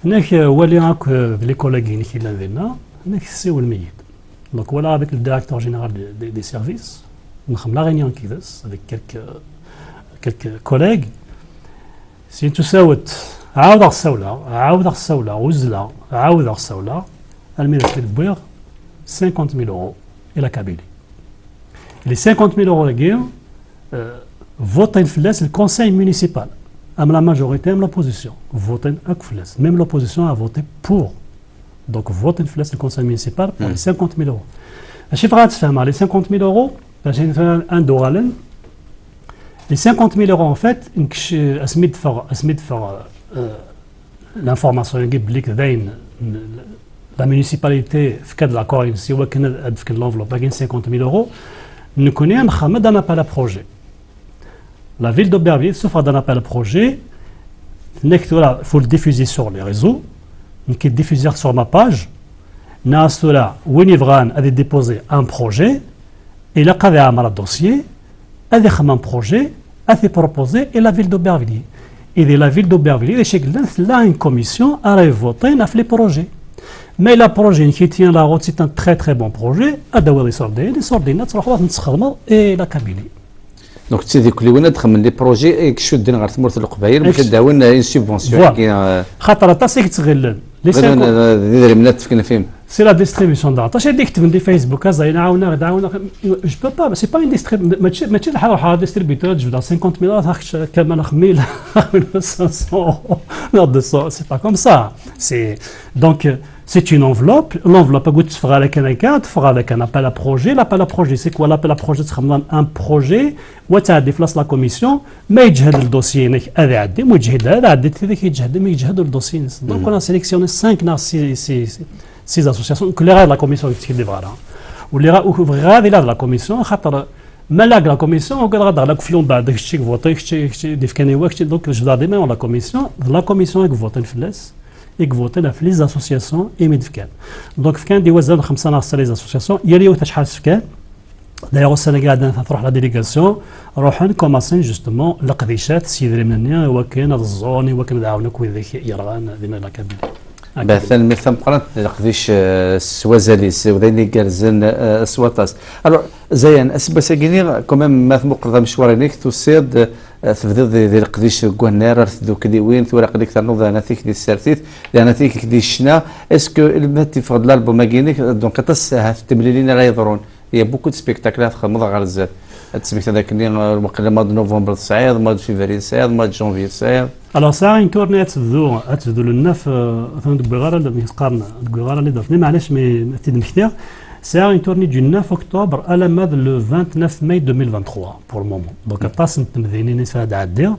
Nniɣ-ak, eh, wali akk, eh, d les collègues-inek yellan dinna, nniɣ-ak tessiwlem-iyi-d. Donc, voilà, avec le directeur général des, des, des services, nexdem la réunion n tidet, avec quelques, quelques collègues. Syin tusawet, ɛawdeɣ ssawleɣ, ɛawdeɣ ssawleɣ, uzzleɣ, ɛawdeɣ ssawleɣ, almi d ass i d-wwiɣ cinquante mille euros i la Kabylie. Les cinquante mille euros-agi, euh, votin fell-as le conseil municipal, am la majorité, am l'opposition. Votin akk fell-as. Même l'opposition a voté pour. Donc, votin fell-as le conseil municipal pour les cinquante mille euros. Acu i bɣiɣ ad tfehmeɣ, les cinquante mille euros, parce que un dollar, Les cinquante mille euros, en fait, nekk, asmi d-teffeɣ, asmi d-teffeɣ, euh, l'information-agi belli k dayen, la municipalité tefka-d l'accord-ines i wakken ad, ad d-fken l'enveloppe-agi n cinquante mille euros, nekkni nexdem-d un appel à projet. La ville d'Aubervilliers tessufeɣ-d un appel à projet, tenna-k tura, faut le diffuser sur les réseaux, nekk i diffusiɣ sur ma page, nniɣ-as tura, win yebɣan ad idéposer un projet, ilaq ad iɛemmer dossier, ad ixdem un projet, ad t-proposer i la ville d'Aubervilliers. Et di la ville d'Aubervilliers, d acu i yellan, tella une commission ara ivuṭin ɣef les projets. Mais le projet-nnek i tient la route, c'est un très très bon projet, ad d-tawiḍ iṣurdiyen, iṣurdiyen ad truḥeḍ ad ten-tesxedmeḍ i la Kabylie. Donc d tidukliwin ad xedmen les projets i icudden ɣer tmurt n Leqbayel, mačči ad d-awin une subvention. Voilà. Xaṭer aṭas i yettɣillen. D idrimen ad d-fken fim. C'est la distribution d aṭas i d-iketben di Facebook, aẓayen ɛawneɣ, d ɛawneɣ. Je peux pas, c'est pas une distribution, mačči, mačči d ḥaṛa ḥaṛa distributeur, jebdeɣ cinquante mille euros, Kamal, axemmil, cinq cents euros. Non, deux cents, c'est pas comme ça. C'est, donc, euh, c'est une enveloppe. L'enveloppe, agi ur teffeɣ ara kan akka, teffeɣ avec un appel à projet. L'appel à projet, c'est quoi l'appel à projet? C'est un projet, wa tɛeddi fell-as la commission, ma yeǧhed le dossier-inek ad iɛeddi, ma yeǧhed ara ad iɛeddi, tidak yeǧhed, ma yeǧhed le dossier-ines. Donc, on a sélectionné cinq neɣ six, six, six associations. Nekk lliɣ la commission, ur tettkeddib ara. Ur lliɣ, ur bɣiɣ ara ad iliɣ la commission, xaṭer ma lliɣ la commission, ugadeɣ ad aɣeɣ la kefli, umbeɛd kečč i ivuṭin, kečč, kečč i d-ifkan i wa, kečč, donc jebdeɣ dima la commission, d la commission i ivuṭin fell-as, i ivuṭin ɣef les associations imi d-fkan. Donc fkan-d i wazal n xemsa neɣ setta les associations, yal yiwet acḥal s-fkan. D'ailleurs, ussan-agi iɛeddan truḥ la délégation, ruḥen, commencen justement leqdicat s yidrimen-nni i wakken ad ẓẓun, i wakken ad ɛawnen akk widak yerɣan dima la Kabylie. Bah, tanemmirt tameqqrant, leqdic, euh, s wazal-is, d ayen igerrzen, euh, s waṭas. Alors, Zayan, aseggas-agi-nni, quand même, ma tmuqleḍ amecwar-inek, tusiḍ-d, euh, tebdiḍ di, di leqdic deg wannar ar tdukliwin, tura aql-ik ternuḍ daɣen atik di tsertit, daɣen atik di ccna. Est-ce que ma d-yeffeɣ-d l'album-agi-inek, donc aṭas ahat n temlilin ara yeḍrun? Il y a beaucoup de spectacles ara txedmeḍ ɣer zdat. Ad tesmektiḍ akkenni, euh, waqila mois de novembre tesɛiḍ, mois de février tesɛiḍ, mois de janvier tesɛiḍ. Alors, sɛiɣ une tournée ad tebdu, ad tebdu le neuf, euh, atan deg wiɣar, ad qqaren, deg wiɣar ad d-afni, maɛlic, mi ad t-id-mmektiɣ. Sɛiɣ une tournée du neuf octobre alamma d le vingt-neuf mai deux mille vingt-trois, pour le moment. Donc, aṭas n temdinin i sɛiɣ ad ɛeddiɣ.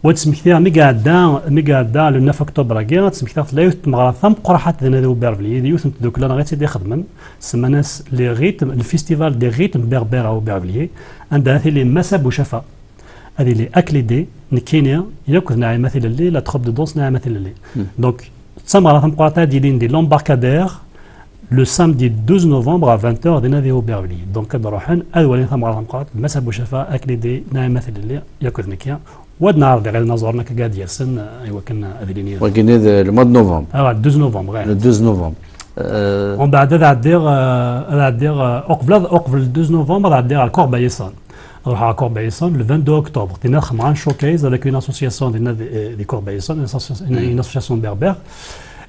U ad smektiɣ, mi iɛedda, mi iɛedda le neuf octobre-agi, ad smektiɣ tella yiwet n tmeɣra tameqqraḥat dinna di Aubervilliers, d yiwet n tdukla neɣ i tt-id-ixedmen, semman-as les rythmes, le festival des rythmes berbères à Aubervilliers, anda ad tili Massa Bouchafa, ad yili Akli Dé, nekkini, yakk d Naïma Tilelli, la troupe de danse Naïma Tilelli. Donc, d tameɣra tameqqrant ad yilin di l'Embarcadère, le samedi douze novembre à vingt heures dinna di Aubervilliers. Donc, ad ruḥen, ad walin tameɣra tameqqrant, Massa Bouchafa, Akli Dé, Naïma Tilelli, yakk d nekki. U ad neɛreḍ iɣil inaẓuren akka ad d-yasen, eh, i wakken ad ilin yid-neɣ. Wagini d le mois de novembre. Ah, douze novembre, ouais. Le douze novembre. Euh, umbeɛd ad ɛeddiɣ, eh, ad ɛeddiɣ, eh, uqbel ad, uqbel douze novembre, ad ɛeddiɣ ɣer Corbeil-Essonnes. Ad ruḥeɣ ɣer Corbeil-Essonnes le vingt-deux octobre. Dinna ad xedmeɣ un showcase avec une association dinna di, di Corbeil-Essonnes, une associa-, une, une association berbère.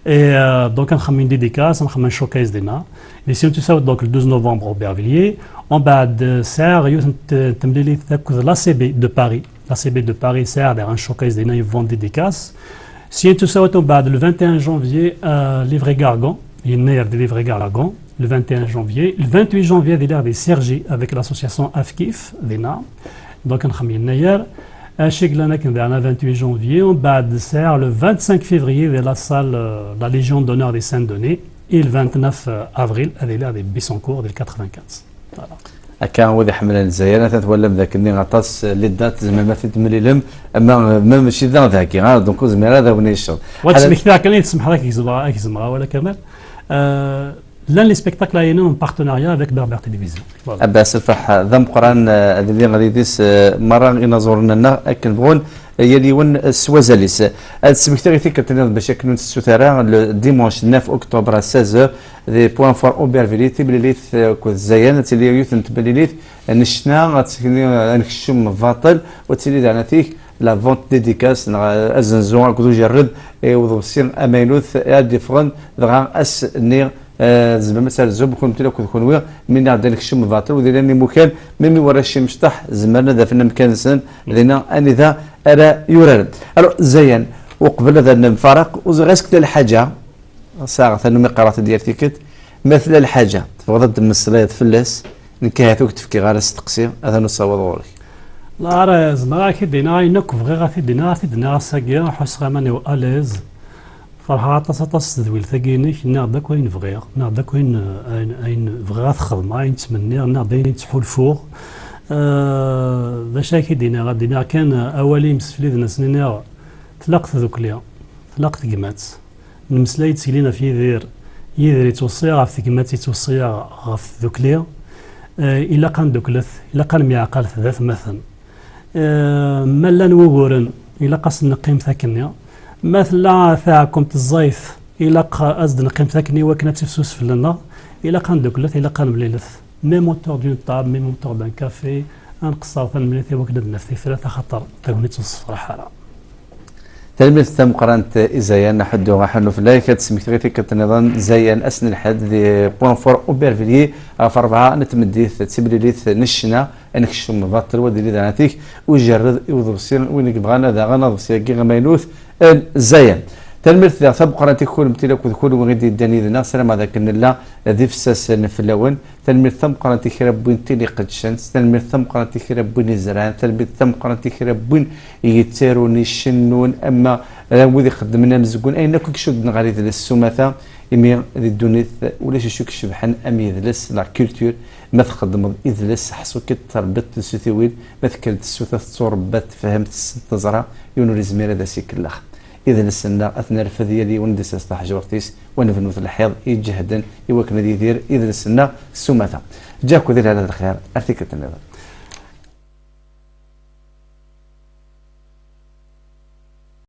Et, euh, donc, ad nxemmem une dédicace, ad nxemmem un showcase dinna. Mais si on tout ça, donc, le douze novembre au Bervilliers. Umbeɛd, eh, sɛiɣ yiwet n t-, temlilit akked l'A C B de Paris. L'A C B de Paris sɛiɣ daɣen un showcase dinna, une vente dédicace. Si tout ça, umbeɛd, le vingt et un janvier, euh, Livry-Gargan, yennayer di Livry-Gargan, le vingt et un janvier. Le vingt-huit janvier, ad iliɣ di Cergy avec l'association Afkif, dinna. Donc, ad nxemmem yennayer. Acu i yellan akken daɣen, le vingt-huit janvier, umbeɛd sɛiɣ le vingt-cinq février di la salle, euh, la Légion d'honneur de Saint-Denis, et le vingt-neuf avril, ad iliɣ di Bissancourt, di quatre-vingt-quinze. Voilà. Akka, wid iḥemmlen Lezzayer, atan twalam d akken aṭas les dates, tzemrem ad t-id-temlilem, ama, ma mačči da dagi, ah, donc ur zmireɣ ad awen-icceḍ. Wa ad smektiɣ kan, ad tsemḥeḍ, ad k-gezmeɣ, ad k-gezmeɣ awal, a Kamal. Euh, llan les spectacles-agi en partenariat avec Berbère Télévision. Voilà. Abbas Lferḥ, d ameqqran, eh, ad iliɣ yid-s, eh, merra inaẓuren-nneɣ akken bɣun, eh, yal yiwen, eh, s wazal-is. Ad smektiɣ i tikkelt-nniḍen bac akken ur nettessut ara, le dimanche neuf octobre à seize heures, di Point Fort Aubervilliers, timlilit, eh, akked Zayan, ad tili yiwet n temlilit n ccna, ad tili, eh, ad nekcem baṭel, u ad tili daɣen atik la vente dédicace, neɣ, eh, azenzu akked ujerred, eh, i uḍebsi amaynut, eh, ad d-iffɣen, dɣa ass-nni, eh, tzemrem ad terzum, kunemti akked kunwi, mi nniɣ-d ad nekcem baṭel, u dinna imukan, même i warrac imecṭaḥ, zemren ad afen amkan-nsen, dinna anida ara yuraren. Alors, Zayan, uqbel ad nemfaraq, ur ẓriɣ est-ce que tella lḥaǧa, sɛiɣ tanumi qqareɣ-t-id yal tikkelt, ma tella lḥaǧa, tebɣiḍ ad d-temmeslayeḍ fell-as, nekk ahat ur k-d-fkiɣ ara asteqsi, atan usawaḍ ɣur-k. La ara zemreɣ ad k-id-iniɣ ayen akk bɣiɣ ad t-id-iniɣ, ad t-id-iniɣ ass-agi, ḥusseɣ iman-iw à l'aise. Ferḥeɣ aṭas, aṭas s tedwilt-agi-inek, nniɣ-d akk ayen bɣiɣ, nniɣ-d akk ayen, ayen, ayen bɣiɣ ad t-xedmeɣ, ayen ttmenniɣ, nniɣ-d ayen i ttḥulfuɣ. Eh, d acu ara k-id-iniɣ? Ad d-iniɣ kan, eh, awal-im s fell-i d-nsen iniɣ, tlaq tdukli, tlaq tegmat. Nemmeslay-d seg lin ɣef Yidir. Yidir yettweṣṣi ɣef tegmat, yettweṣṣi ɣef tdukli. Eh, ilaq ad nduklet, ilaq ad nemyeɛqalet d atmaten. Eh, ma llan wuguren, ilaq ad sen-neqqimet akkenni. Ma tella taɛkumt ẓẓayet, ilaq ad s-d-neqqimet akkenni iwakken ad tifsus fell-aneɣ. Ilaq ad nduklet, ilaq ad nemlilet. Même autour d'une table, même autour d'un café, ad nqeṣṣer tanemmirt iwakken ad d-naf tifrat, axaṭer tagnit ur tessefraḥ ara. Tanemmirt tameqqrant i Zayan Aḥuddu Aḥunnu fell-ak. Ad d-smektiɣ i tikkelt nniḍen Zayan ass n lḥedd di Point Fort Aubervilliers ɣef rebɛa n tmeddit d timlilit n ccna. Ad nekcem baṭel wa d-ili daɛatik ujerred i uḍebsi, win i yebɣan ad aɣen aḍebsi-agi amaynut n Zayan. Tanemmirt diɣ tameqqrant i kunemti akked kul win i d-yeddan yid-neɣ, sarameɣ d akken nella d ifessasen fell-awen. Tanemmirt tameqqrant i kra n win tin iqeddcen, tanemmirt tameqqrant i kra n win izerɛen, tanemmirt tameqqrant i kra n win yettarun, icennun, ama d wid ixeddmen amezgun, ayen akk i icudden ɣer yidles s umata, imi di ddunit ulac acu i icebḥen am yidles, la culture. Ma txeddmeḍ idles, ḥṣu-k-id terbiḍ tisutiwin, ma tekker-d tsuta tetturebba, tefhem, tessen, teẓra, yiwen ur izmir ad as-ikellex. Idles-nneɣ ad t-nerfed, yal yiwen ad d-isers taḥjurt-is, wa nebnu-t lḥiḍ iǧehden i wakken ad yidir idles-nneɣ s umata. Ǧǧiɣ-ken di lehna d lxir, ar tikkelt nniḍen.